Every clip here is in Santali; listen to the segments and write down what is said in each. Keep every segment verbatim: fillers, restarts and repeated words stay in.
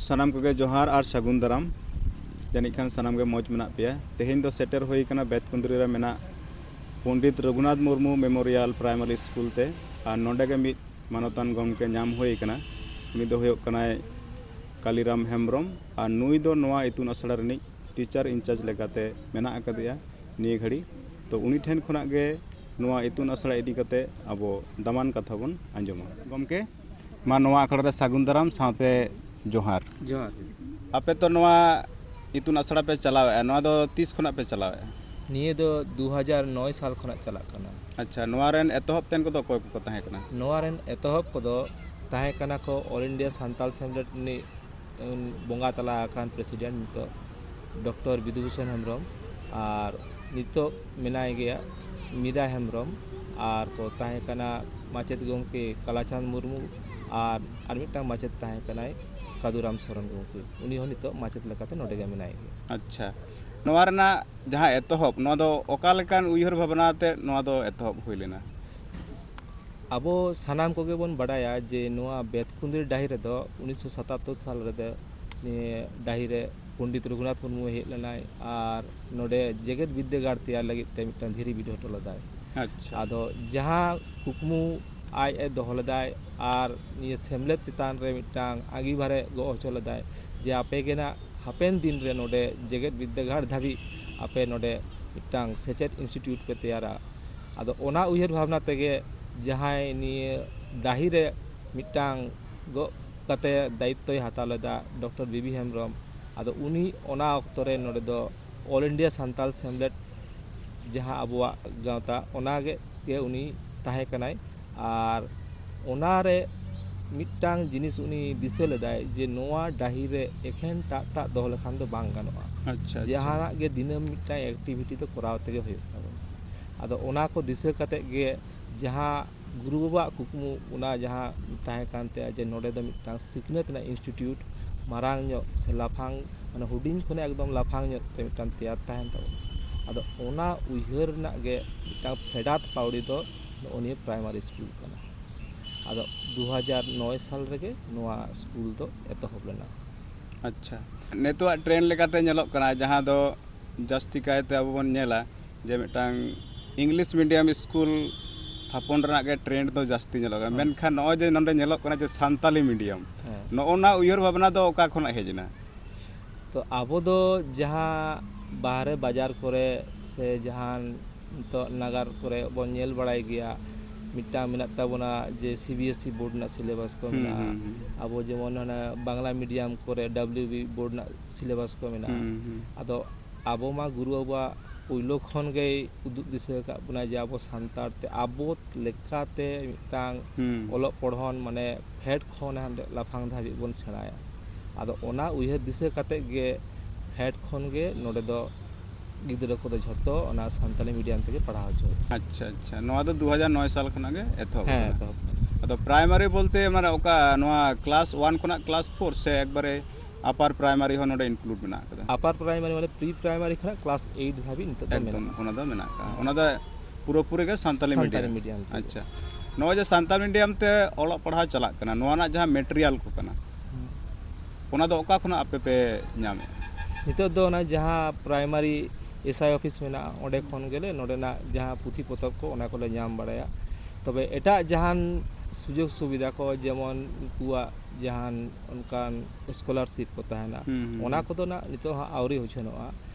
ᱥᱟᱱᱟᱢ ᱠᱚᱜᱮ ᱡᱚᱦᱟᱨ ᱟᱨ ᱥᱟᱹᱜᱩᱱ ᱫᱟᱨᱟᱢ᱾ ᱡᱟᱹᱱᱤᱡ ᱠᱷᱟᱱ ᱥᱟᱱᱟᱢ ᱜᱮ ᱢᱚᱡᱽ ᱢᱮᱱᱟᱜ ᱯᱮᱭᱟ᱾ ᱛᱮᱦᱮᱧ ᱫᱚ ᱥᱮᱴᱮᱨ ᱦᱩᱭ ᱟᱠᱟᱱᱟ ᱵᱮᱛᱠᱩᱸᱫᱽᱨᱤ ᱨᱮ ᱢᱮᱱᱟᱜ Pandit Raghunath Murmu memorial primary school ᱛᱮ᱾ ᱟᱨ ᱱᱚᱰᱮ ᱜᱮ ᱢᱤᱫ ᱢᱟᱱᱚᱛᱟᱱ ᱜᱚᱢᱠᱮ ᱧᱟᱢ ᱦᱩᱭ ᱟᱠᱟᱱᱟ᱾ ᱩᱱᱤ ᱫᱚ ᱦᱩᱭᱩᱜ ᱠᱟᱱᱟᱭ ᱠᱟᱞᱤᱨᱟᱢ ᱦᱮᱢᱵᱨᱚᱢ᱾ ᱟᱨ ᱱᱩᱭ ᱫᱚ ᱱᱚᱣᱟ ᱤᱛᱩᱱ ᱟᱥᱲᱟ ᱨᱤᱱᱤᱡ ᱴᱤᱪᱟᱨ ᱤᱱᱪᱟᱨᱡᱽ ᱞᱮᱠᱟᱛᱮ ᱢᱮᱱᱟᱜ ᱟᱠᱟᱫᱮᱭᱟ ᱱᱤᱭᱟᱹ ᱜᱷᱟᱹᱲᱤ᱾ ᱛᱚ ᱩᱱᱤ ᱴᱷᱮᱱ ᱠᱷᱚᱱᱟᱜ ᱜᱮ ᱱᱚᱣᱟ ᱤᱛᱩᱱ ᱟᱥᱲᱟ ᱤᱫᱤ ᱠᱟᱛᱮ ᱟᱵᱚ ᱫᱟᱢᱟᱱ ᱠᱟᱛᱷᱟ ᱵᱚᱱ ᱟᱸᱡᱚᱢᱟ᱾ ᱜᱚᱢᱠᱮ, ᱢᱟ ᱱᱚᱣᱟ ᱟᱠᱷᱲᱟ ᱨᱮ ᱥᱟᱹᱜᱩᱱ ᱫᱟᱨᱟᱢ ᱥᱟᱶᱛᱮ ᱡᱚᱦᱟᱨ᱾ ᱡᱚᱦᱟᱨ ᱜᱮ᱾ ᱟᱯᱮ ᱛᱚ ᱱᱚᱣᱟ ᱤᱛᱩᱱ ᱟᱥᱲᱟ ᱯᱮ ᱪᱟᱞᱟᱣᱮᱫᱼᱟ, ᱱᱚᱣᱟ ᱫᱚ ᱛᱤᱥ ᱠᱷᱚᱱᱟᱜ ᱯᱮ ᱪᱟᱞᱟᱣᱮᱫᱼᱟ? ᱱᱤᱭᱟᱹ ᱫᱚ ᱫᱩ ᱦᱟᱡᱟᱨ ᱱᱚᱭ ᱥᱟᱞ ᱠᱷᱚᱱᱟᱜ ᱪᱟᱞᱟᱜ ᱠᱟᱱᱟ᱾ ᱟᱪᱪᱷᱟ, ᱱᱚᱣᱟ ᱨᱮᱱ ᱮᱛᱚᱦᱚᱵ ᱛᱮᱱ ᱠᱚᱫᱚ ᱚᱠᱚᱭ ᱠᱚᱠᱚ ᱛᱟᱦᱮᱸ ᱠᱟᱱᱟ? ᱱᱚᱣᱟ ᱨᱮᱱ ᱮᱛᱚᱦᱚᱵ ᱠᱚᱫᱚ ᱛᱟᱦᱮᱸ ᱠᱟᱱᱟ ᱠᱚ ᱚᱞ ᱤᱱᱰᱤᱭᱟ ᱥᱟᱱᱛᱟᱞ ᱥᱮᱢᱞᱮᱫ ᱨᱤᱱᱤᱡ, ᱩᱱ, ᱵᱚᱸᱜᱟ ᱛᱟᱞᱟ ᱟᱠᱟᱱ ᱯᱨᱮᱥᱤᱰᱮᱱᱴ ᱱᱤᱛᱚᱜ ᱰᱚᱠᱴᱚᱨ ᱵᱤᱫᱩ ᱵᱷᱩᱥᱚᱱ ᱦᱮᱢᱵᱨᱚᱢ, ᱟᱨ ᱱᱤᱛᱚᱜ ᱢᱮᱱᱟᱭ ᱜᱮᱭᱟ ᱢᱤᱨᱟ ᱦᱮᱢᱵᱨᱚᱢ, ᱟᱨ ᱠᱚ ᱛᱟᱦᱮᱸ ᱠᱟᱱᱟ ᱢᱟᱪᱮᱫ ᱜᱚᱢᱠᱮ ᱠᱟᱞᱟᱪᱟᱸᱫᱽ ᱢᱩᱨᱢᱩ, ᱟᱨ ᱟᱨ ᱢᱤᱫᱴᱟᱝ ᱢᱟᱪᱮᱫ ᱛᱟᱦᱮᱸ ᱠᱟᱱᱟᱭ ᱠᱟᱫᱩᱨᱟᱢ ᱥᱚᱨᱮᱱ ᱜᱚᱢᱠᱮ, ᱩᱱᱤ ᱦᱚᱸ ᱱᱤᱛᱚᱜ ᱢᱟᱪᱮᱫ ᱞᱮᱠᱟᱛᱮ ᱱᱚᱰᱮ ᱜᱮ ᱢᱮᱱᱟᱭ ᱜᱮᱭᱟ᱾ ᱟᱪᱪᱷᱟ, ᱱᱚᱣᱟ ᱨᱮᱱᱟᱜ ᱡᱟᱦᱟᱸ ᱮᱛᱚᱦᱚᱵ, ᱱᱚᱣᱟ ᱫᱚ ᱚᱠᱟ ᱞᱮᱠᱟᱱ ᱩᱭᱦᱟᱹᱨ ᱵᱷᱟᱵᱽᱱᱟ ᱟᱛᱮ ᱱᱚᱣᱟ ᱫᱚ ᱮᱛᱚᱦᱚᱵ ᱦᱩᱭ ᱞᱮᱱᱟ? ᱟᱵᱚ ᱥᱟᱱᱟᱢ ᱠᱚᱜᱮ ᱵᱚᱱ ᱵᱟᱰᱟᱭᱟ ᱡᱮ ᱱᱚᱣᱟ ᱵᱮᱛᱠᱩᱸᱫᱽᱨᱤ ᱰᱟᱹᱦᱤ ᱨᱮᱫᱚ ᱩᱱᱤᱥᱥᱚ ᱥᱟᱛᱟᱛᱛᱳᱨ ᱥᱟᱞ ᱨᱮᱫᱚ ᱱᱤᱭᱟᱹ ᱰᱟᱹᱦᱤ ᱨᱮ ᱯᱚᱱᱰᱤᱛ ᱨᱚᱜᱷᱩᱱᱟᱛᱷ ᱢᱩᱨᱢᱩᱭ ᱦᱮᱡ ᱞᱮᱱᱟᱭ ᱟᱨ ᱱᱚᱰᱮ ᱡᱮᱜᱮᱛ ᱵᱤᱫᱽᱫᱟᱹᱜᱟᱲ ᱛᱮᱭᱟᱨ ᱞᱟᱹᱜᱤᱫ ᱛᱮ ᱢᱤᱫᱴᱟᱝ ᱫᱷᱤᱨᱤ ᱵᱤᱰᱟᱹᱣ ᱦᱚᱴᱚ ᱞᱮᱫᱟᱭ᱾ ᱟᱪᱪᱷᱟ᱾ ᱟᱫᱚ ᱡᱟᱦᱟᱸ ᱠᱩᱠᱢᱩ ᱟᱡ ᱮ ᱫᱚᱦᱚ ᱞᱮᱫᱟᱭ ᱟᱨ ᱱᱤᱭᱟᱹ ᱥᱮᱢᱞᱮᱫ ᱪᱮᱛᱟᱱ ᱨᱮ ᱢᱤᱫᱴᱟᱝ ᱟᱸᱜᱤᱵᱷᱟᱨᱮ ᱜᱚᱜ ᱦᱚᱪᱚ ᱞᱮᱫᱟᱭ ᱡᱮ ᱟᱯᱮ ᱜᱮ ᱱᱟᱜ ᱦᱟᱯᱮᱱ ᱫᱤᱱ ᱨᱮ ᱱᱚᱰᱮ ᱡᱮᱜᱮᱛ ᱵᱤᱫᱽᱫᱟᱹᱜᱟᱲ ᱫᱷᱟᱹᱵᱤᱡ ᱟᱯᱮ ᱱᱚᱰᱮ ᱢᱤᱫᱴᱟᱝ ᱥᱮᱪᱮᱫ ᱤᱱᱥᱴᱤᱴᱤᱭᱩᱴ ᱯᱮ ᱛᱮᱭᱟᱨᱟ᱾ ᱟᱫᱚ ᱚᱱᱟ ᱩᱭᱦᱟᱹᱨ ᱵᱷᱟᱵᱽᱱᱟ ᱛᱮᱜᱮ ᱡᱟᱦᱟᱸᱭ ᱱᱤᱭᱟᱹ ᱰᱟᱹᱦᱤ ᱨᱮ ᱢᱤᱫᱴᱟᱝ ᱜᱚᱜ ᱠᱟᱛᱮ ᱫᱟᱭᱤᱛᱛᱚᱭ ᱦᱟᱛᱟᱣ ᱞᱮᱫᱟ ᱰᱚᱠᱴᱚᱨ ᱵᱤᱵᱤ ᱦᱮᱢᱵᱨᱚᱢ, ᱟᱫᱚ ᱩᱱᱤ ᱚᱱᱟ ᱚᱠᱛᱚ ᱨᱮ ᱱᱚᱰᱮ ᱫᱚ ᱚᱞ ᱤᱱᱰᱤᱭᱟ ᱥᱟᱱᱛᱟᱞ ᱥᱮᱢᱞᱮᱫ ᱡᱟᱦᱟᱸ ᱟᱵᱚᱣᱟᱜ ᱜᱟᱶᱛᱟ, ᱚᱱᱟ ᱜᱮ, ᱜᱮ ᱩᱱᱤ ᱛᱟᱦᱮᱸ ᱠᱟᱱᱟᱭ᱾ ᱟᱨ ᱚᱱᱟ ᱨᱮ ᱢᱤᱫᱴᱟᱝ ᱡᱤᱱᱤᱥ ᱩᱱᱤ ᱫᱤᱥᱟᱹ ᱞᱮᱫᱟᱭ ᱡᱮ ᱱᱚᱣᱟ ᱰᱟᱹᱦᱤ ᱨᱮ ᱮᱠᱷᱮᱱ ᱴᱟᱜ ᱴᱟᱜ ᱫᱚᱦᱚ ᱞᱮᱠᱷᱟᱱ ᱫᱚ ᱵᱟᱝ ᱜᱟᱱᱚᱜᱼᱟ᱾ ᱟᱪᱪᱷᱟ, ᱟᱪᱪᱷᱟ᱾ ᱡᱟᱦᱟᱱᱟᱜ ᱜᱮ ᱫᱤᱱᱟᱹᱢ ᱢᱤᱫᱴᱟᱝ ᱮᱠᱴᱤᱵᱷᱤᱴᱤ ᱫᱚ ᱠᱚᱨᱟᱣ ᱛᱮᱜᱮ ᱦᱩᱭᱩᱜ ᱛᱟᱵᱚᱱᱟ᱾ ᱟᱫᱚ ᱚᱱᱟ ᱠᱚ ᱫᱤᱥᱟᱹ ᱠᱟᱛᱮᱫ ᱜᱮ ᱡᱟᱦᱟᱸ ᱜᱩᱨᱩ ᱵᱟᱵᱟᱣᱟᱜ ᱠᱩᱠᱢᱩ, ᱚᱱᱟ ᱡᱟᱦᱟᱸ ᱛᱟᱦᱮᱸ ᱠᱟᱱ ᱛᱟᱭᱟ ᱡᱮ ᱱᱚᱰᱮ ᱫᱚ ᱢᱤᱫᱴᱟᱝ ᱥᱤᱠᱷᱱᱟᱹᱛ ᱨᱮᱱᱟᱜ ᱤᱱᱥᱴᱤᱴᱤᱭᱩᱴ ᱢᱟᱨᱟᱝ ᱧᱚᱜ ᱥᱮ ᱞᱟᱯᱷᱟᱝ, ᱢᱟᱱᱮ ᱦᱩᱰᱤᱧ ᱠᱷᱚᱱᱟᱜ ᱮᱠᱫᱚᱢ ᱞᱟᱯᱷᱟᱝ ᱧᱚᱜ ᱛᱮ ᱢᱤᱫᱴᱟᱝ ᱛᱮᱭᱟᱨ ᱛᱟᱦᱮᱱ ᱛᱟᱵᱚᱱᱟ᱾ ᱟᱫᱚ ᱚᱱᱟ ᱩᱭᱦᱟᱹᱨ ᱨᱮᱱᱟᱜ ᱜᱮ ᱢᱤᱫᱴᱟᱝ ᱯᱷᱮᱰᱟᱛ ᱯᱟᱹᱣᱲᱤ ᱫᱚ ᱱᱚᱜᱼᱚ ᱱᱤᱭᱟᱹ ᱯᱨᱟᱭᱢᱟᱨᱤ ᱥᱠᱩᱞ ᱠᱟᱱᱟ᱾ ᱟᱫᱚ ᱫᱩ ᱦᱟᱡᱟᱨ ᱱᱚᱭ ᱥᱟᱞ ᱨᱮᱜᱮ ᱱᱚᱣᱟ ᱥᱠᱩᱞ ᱫᱚ ᱮᱛᱚᱦᱚᱵ ᱞᱮᱱᱟ᱾ ᱟᱪᱪᱷᱟ, ᱱᱤᱛᱚᱜᱟᱜ ᱴᱨᱮᱱᱰ ᱞᱮᱠᱟᱛᱮ ᱧᱮᱞᱚᱜ ᱠᱟᱱᱟ, ᱡᱟᱦᱟᱸ ᱫᱚ ᱡᱟᱹᱥᱛᱤ ᱠᱟᱭᱛᱮ ᱟᱵᱚ ᱵᱚᱱ ᱧᱮᱞᱟ ᱡᱮ ᱢᱤᱫᱴᱟᱝ ᱤᱝᱞᱤᱥ ᱢᱤᱰᱤᱭᱟᱢ ᱥᱠᱩᱞ ᱛᱷᱟᱯᱚᱱ ᱨᱮᱱᱟᱜ ᱜᱮ ᱴᱨᱮᱱᱰ ᱫᱚ ᱡᱟᱹᱥᱛᱤ ᱧᱮᱞᱚᱜ ᱠᱟᱱᱟ᱾ ᱟᱪᱪᱷᱟ᱾ ᱢᱮᱱᱠᱷᱟᱱ ᱱᱚᱜᱼᱚᱭ ᱡᱮ ᱱᱚᱰᱮ ᱧᱮᱞᱚᱜ ᱠᱟᱱᱟ ᱡᱮ ᱥᱟᱱᱛᱟᱞᱤ ᱢᱤᱰᱤᱭᱟᱢ, ᱦᱮᱸ᱾ ᱱᱚᱜᱼᱚ ᱱᱟ ᱩᱭᱦᱟᱹᱨ ᱵᱷᱟᱵᱽᱱᱟ ᱫᱚ ᱚᱠᱟ ᱠᱷᱚᱱᱟᱜ ᱦᱮᱡ ᱮᱱᱟ? ᱛᱚ ᱟᱵᱚ ᱫᱚ ᱡᱟᱦᱟᱸ ᱵᱟᱦᱨᱮ ᱵᱟᱡᱟᱨ ᱠᱚᱨᱮ ᱥᱮ ᱡᱟᱦᱟᱱ ᱱᱤᱛᱚᱜ ᱱᱟᱜᱟᱨ ᱠᱚᱨᱮ ᱵᱚᱱ ᱧᱮᱞ ᱵᱟᱲᱟᱭ ᱜᱮᱭᱟ, ᱢᱤᱫᱴᱟᱝ ᱢᱮᱱᱟᱜ ᱛᱟᱵᱚᱱᱟ ᱡᱮ C B S E board ᱨᱮᱱᱟᱜ ᱥᱤᱞᱮᱵᱟᱥ ᱠᱚ ᱦᱩᱸ, ᱢᱮᱱᱟᱜᱼᱟ᱾ ᱦᱩᱸ, ᱦᱩᱸ᱾ ᱟᱵᱚ ᱡᱮᱢᱚᱱ ᱦᱟᱱᱟ ᱵᱟᱝᱞᱟ ᱢᱤᱰᱤᱭᱟᱢ ᱠᱚᱨᱮ ᱰᱟᱵᱽᱞᱤᱭᱩ ᱵᱤ ᱵᱳᱨᱰ ᱨᱮᱱᱟᱜ ᱥᱤᱞᱮᱵᱟᱥ ᱠᱚ ᱢᱮᱱᱟᱜᱼᱟ᱾ ᱦᱩᱸ, ᱦᱩᱸ᱾ ᱟᱫᱚ ᱟᱵᱚ ᱢᱟ ᱜᱩᱨᱩ ᱵᱟᱵᱩᱣᱟᱜ ᱯᱩᱭᱞᱩ ᱠᱷᱚᱱ ᱜᱮᱭ ᱩᱫᱩᱜ ᱫᱤᱥᱟᱹ ᱟᱠᱟᱫ ᱵᱚᱱᱟ ᱡᱮ ᱟᱵᱚ ᱥᱟᱱᱛᱟᱲ ᱛᱮ ᱟᱵᱚ ᱞᱮᱠᱟᱛᱮ ᱢᱤᱫᱴᱟᱝ ᱦᱩᱸ᱾ ᱚᱞᱚᱜ ᱯᱚᱲᱦᱚᱱ, ᱢᱟᱱᱮ, ᱯᱷᱮᱰ ᱠᱷᱚᱱ ᱦᱟᱸᱰᱮ ᱞᱟᱯᱷᱟᱝ ᱫᱷᱟᱹᱵᱤᱡ ᱵᱚᱱ ᱥᱮᱬᱟᱭᱟ᱾ ᱟᱫᱚ ᱚᱱᱟ ᱩᱭᱦᱟᱹᱨ ᱫᱤᱥᱟᱹ ᱠᱟᱛᱮᱫ ᱜᱮ ᱯᱷᱮᱰ ᱠᱷᱚᱱ ᱜᱮ ᱱᱚᱰᱮ ᱫᱚ ᱜᱤᱫᱽᱨᱟᱹ ᱠᱚᱫᱚ ᱡᱷᱚᱛᱚ ᱚᱱᱟ ᱥᱟᱱᱛᱟᱞᱤ ᱢᱤᱰᱤᱭᱟᱢ ᱛᱮᱜᱮ ᱯᱟᱲᱦᱟᱣ ᱦᱚᱪᱚ ᱦᱩᱭᱩᱜᱼᱟ᱾ ᱟᱪᱪᱷᱟ, ᱟᱪᱪᱷᱟ᱾ ᱱᱚᱣᱟ ᱫᱚ ᱫᱩ ᱦᱟᱡᱟᱨ ᱱᱚᱭ ᱥᱟᱞ ᱠᱷᱚᱱᱟᱜ ᱜᱮ ᱮᱛᱚᱦᱚᱵ ᱦᱮᱸ, ᱟᱠᱟᱱᱟ᱾ ᱮᱛᱚᱦᱚᱵ ᱟᱠᱟᱱᱟ᱾ ᱟᱫᱚ ᱯᱨᱟᱭᱢᱟᱨᱤ ᱵᱚᱞᱛᱮ, ᱢᱟᱱᱮ, ᱚᱠᱟ ᱱᱚᱣᱟ ᱠᱞᱟᱥ ᱳᱣᱟᱱ ᱠᱷᱚᱱᱟᱜ ᱠᱞᱟᱥ ᱯᱷᱳᱨ ᱥᱮ ᱮᱠᱵᱟᱨᱮ ᱟᱯᱟᱨ ᱯᱨᱟᱭᱢᱟᱨᱤ ᱦᱚᱸ ᱱᱚᱰᱮ ᱤᱱᱠᱞᱩᱰ ᱢᱮᱱᱟᱜ ᱟᱠᱟᱫᱟ? ᱟᱯᱟᱨ ᱯᱨᱟᱭᱢᱟᱨᱤ, ᱢᱟᱱᱮ, ᱯᱨᱤ ᱯᱨᱟᱭᱢᱟᱨᱤ ᱠᱷᱚᱱᱟᱜ ᱠᱞᱟᱥ ᱮᱭᱤᱴ ᱫᱷᱟᱹᱵᱤᱡ ᱱᱤᱛᱚᱜ ᱫᱚ ᱮᱠᱫᱚᱢ, ᱢᱮᱱᱟᱜᱼᱟ᱾ ᱚᱱᱟ ᱫᱚ ᱢᱮᱱᱟᱜ ᱟᱠᱟᱫᱟ᱾ ᱦᱮᱸ᱾ ᱚᱱᱟ ᱫᱚ ᱯᱩᱨᱟᱹᱯᱩᱨᱤ ᱜᱮ ᱥᱟᱱᱛᱟᱞᱤ ᱥᱟᱱᱛᱟᱞᱤ ᱢᱤᱰᱤᱭᱟᱢ᱾ ᱢᱤᱰᱤᱭᱟᱢ ᱛᱮᱜᱮ᱾ ᱟᱪᱪᱷᱟ᱾ ᱱᱚᱜᱼᱚᱭ ᱡᱮ ᱥᱟᱱᱛᱟᱞᱤ ᱢᱤᱰᱤᱭᱟᱢ ᱛᱮ ᱚᱞᱚᱜ ᱯᱟᱲᱦᱟᱣ ᱪᱟᱞᱟᱜ ᱠᱟᱱᱟ, ᱱᱚᱣᱟ ᱨᱮᱱᱟᱜ ᱡᱟᱦᱟᱸ ᱢᱮᱴᱮᱨᱤᱭᱟᱞ ᱠᱚ ᱠᱟᱱᱟ, ᱦᱩᱸ᱾ ᱚᱱᱟ ᱫᱚ ᱚᱠᱟ ᱠᱷᱚᱱᱟᱜ ᱟᱯᱮ ᱯᱮ ᱧᱟᱢᱮᱫᱼᱟ? ᱱᱤᱛᱚᱜ ᱫᱚ ᱚᱱᱟ ᱡᱟᱦᱟᱸ ᱯᱨᱟᱭᱢᱟᱨᱤ ᱮᱥ ᱟᱭ ᱚᱯᱷᱤᱥ ᱢᱮᱱᱟᱜᱼᱟ, ᱚᱸᱰᱮ ᱠᱷᱚᱱ ᱜᱮᱞᱮ ᱱᱚᱰᱮᱱᱟᱜ ᱡᱟᱦᱟᱸ ᱯᱩᱛᱷᱤ ᱯᱚᱛᱚᱵ ᱠᱚ, ᱚᱱᱟ ᱠᱚᱞᱮ ᱧᱟᱢ ᱵᱟᱲᱟᱭᱟ᱾ ᱛᱚᱵᱮ ᱮᱴᱟᱜ ᱡᱟᱦᱟᱱ ᱥᱩᱡᱳᱜᱽ ᱥᱩᱵᱤᱫᱷᱟ ᱠᱚ, ᱡᱮᱢᱚᱱ ᱩᱱᱠᱩᱣᱟᱜ ᱡᱟᱦᱟᱱ ᱚᱱᱠᱟᱱ ᱥᱠᱚᱞᱟᱨᱥᱤᱯ ᱠᱚ ᱛᱟᱦᱮᱱᱟ, ᱦᱩᱸ, ᱦᱩᱸ, ᱚᱱᱟ ᱦᱩᱸ᱾ ᱠᱚᱫᱚ ᱱᱟᱜ ᱱᱤᱛᱚᱜ ᱦᱟᱸᱜ ᱟᱹᱣᱨᱤ ᱩᱪᱷᱟᱹᱱᱚᱜᱼᱟ᱾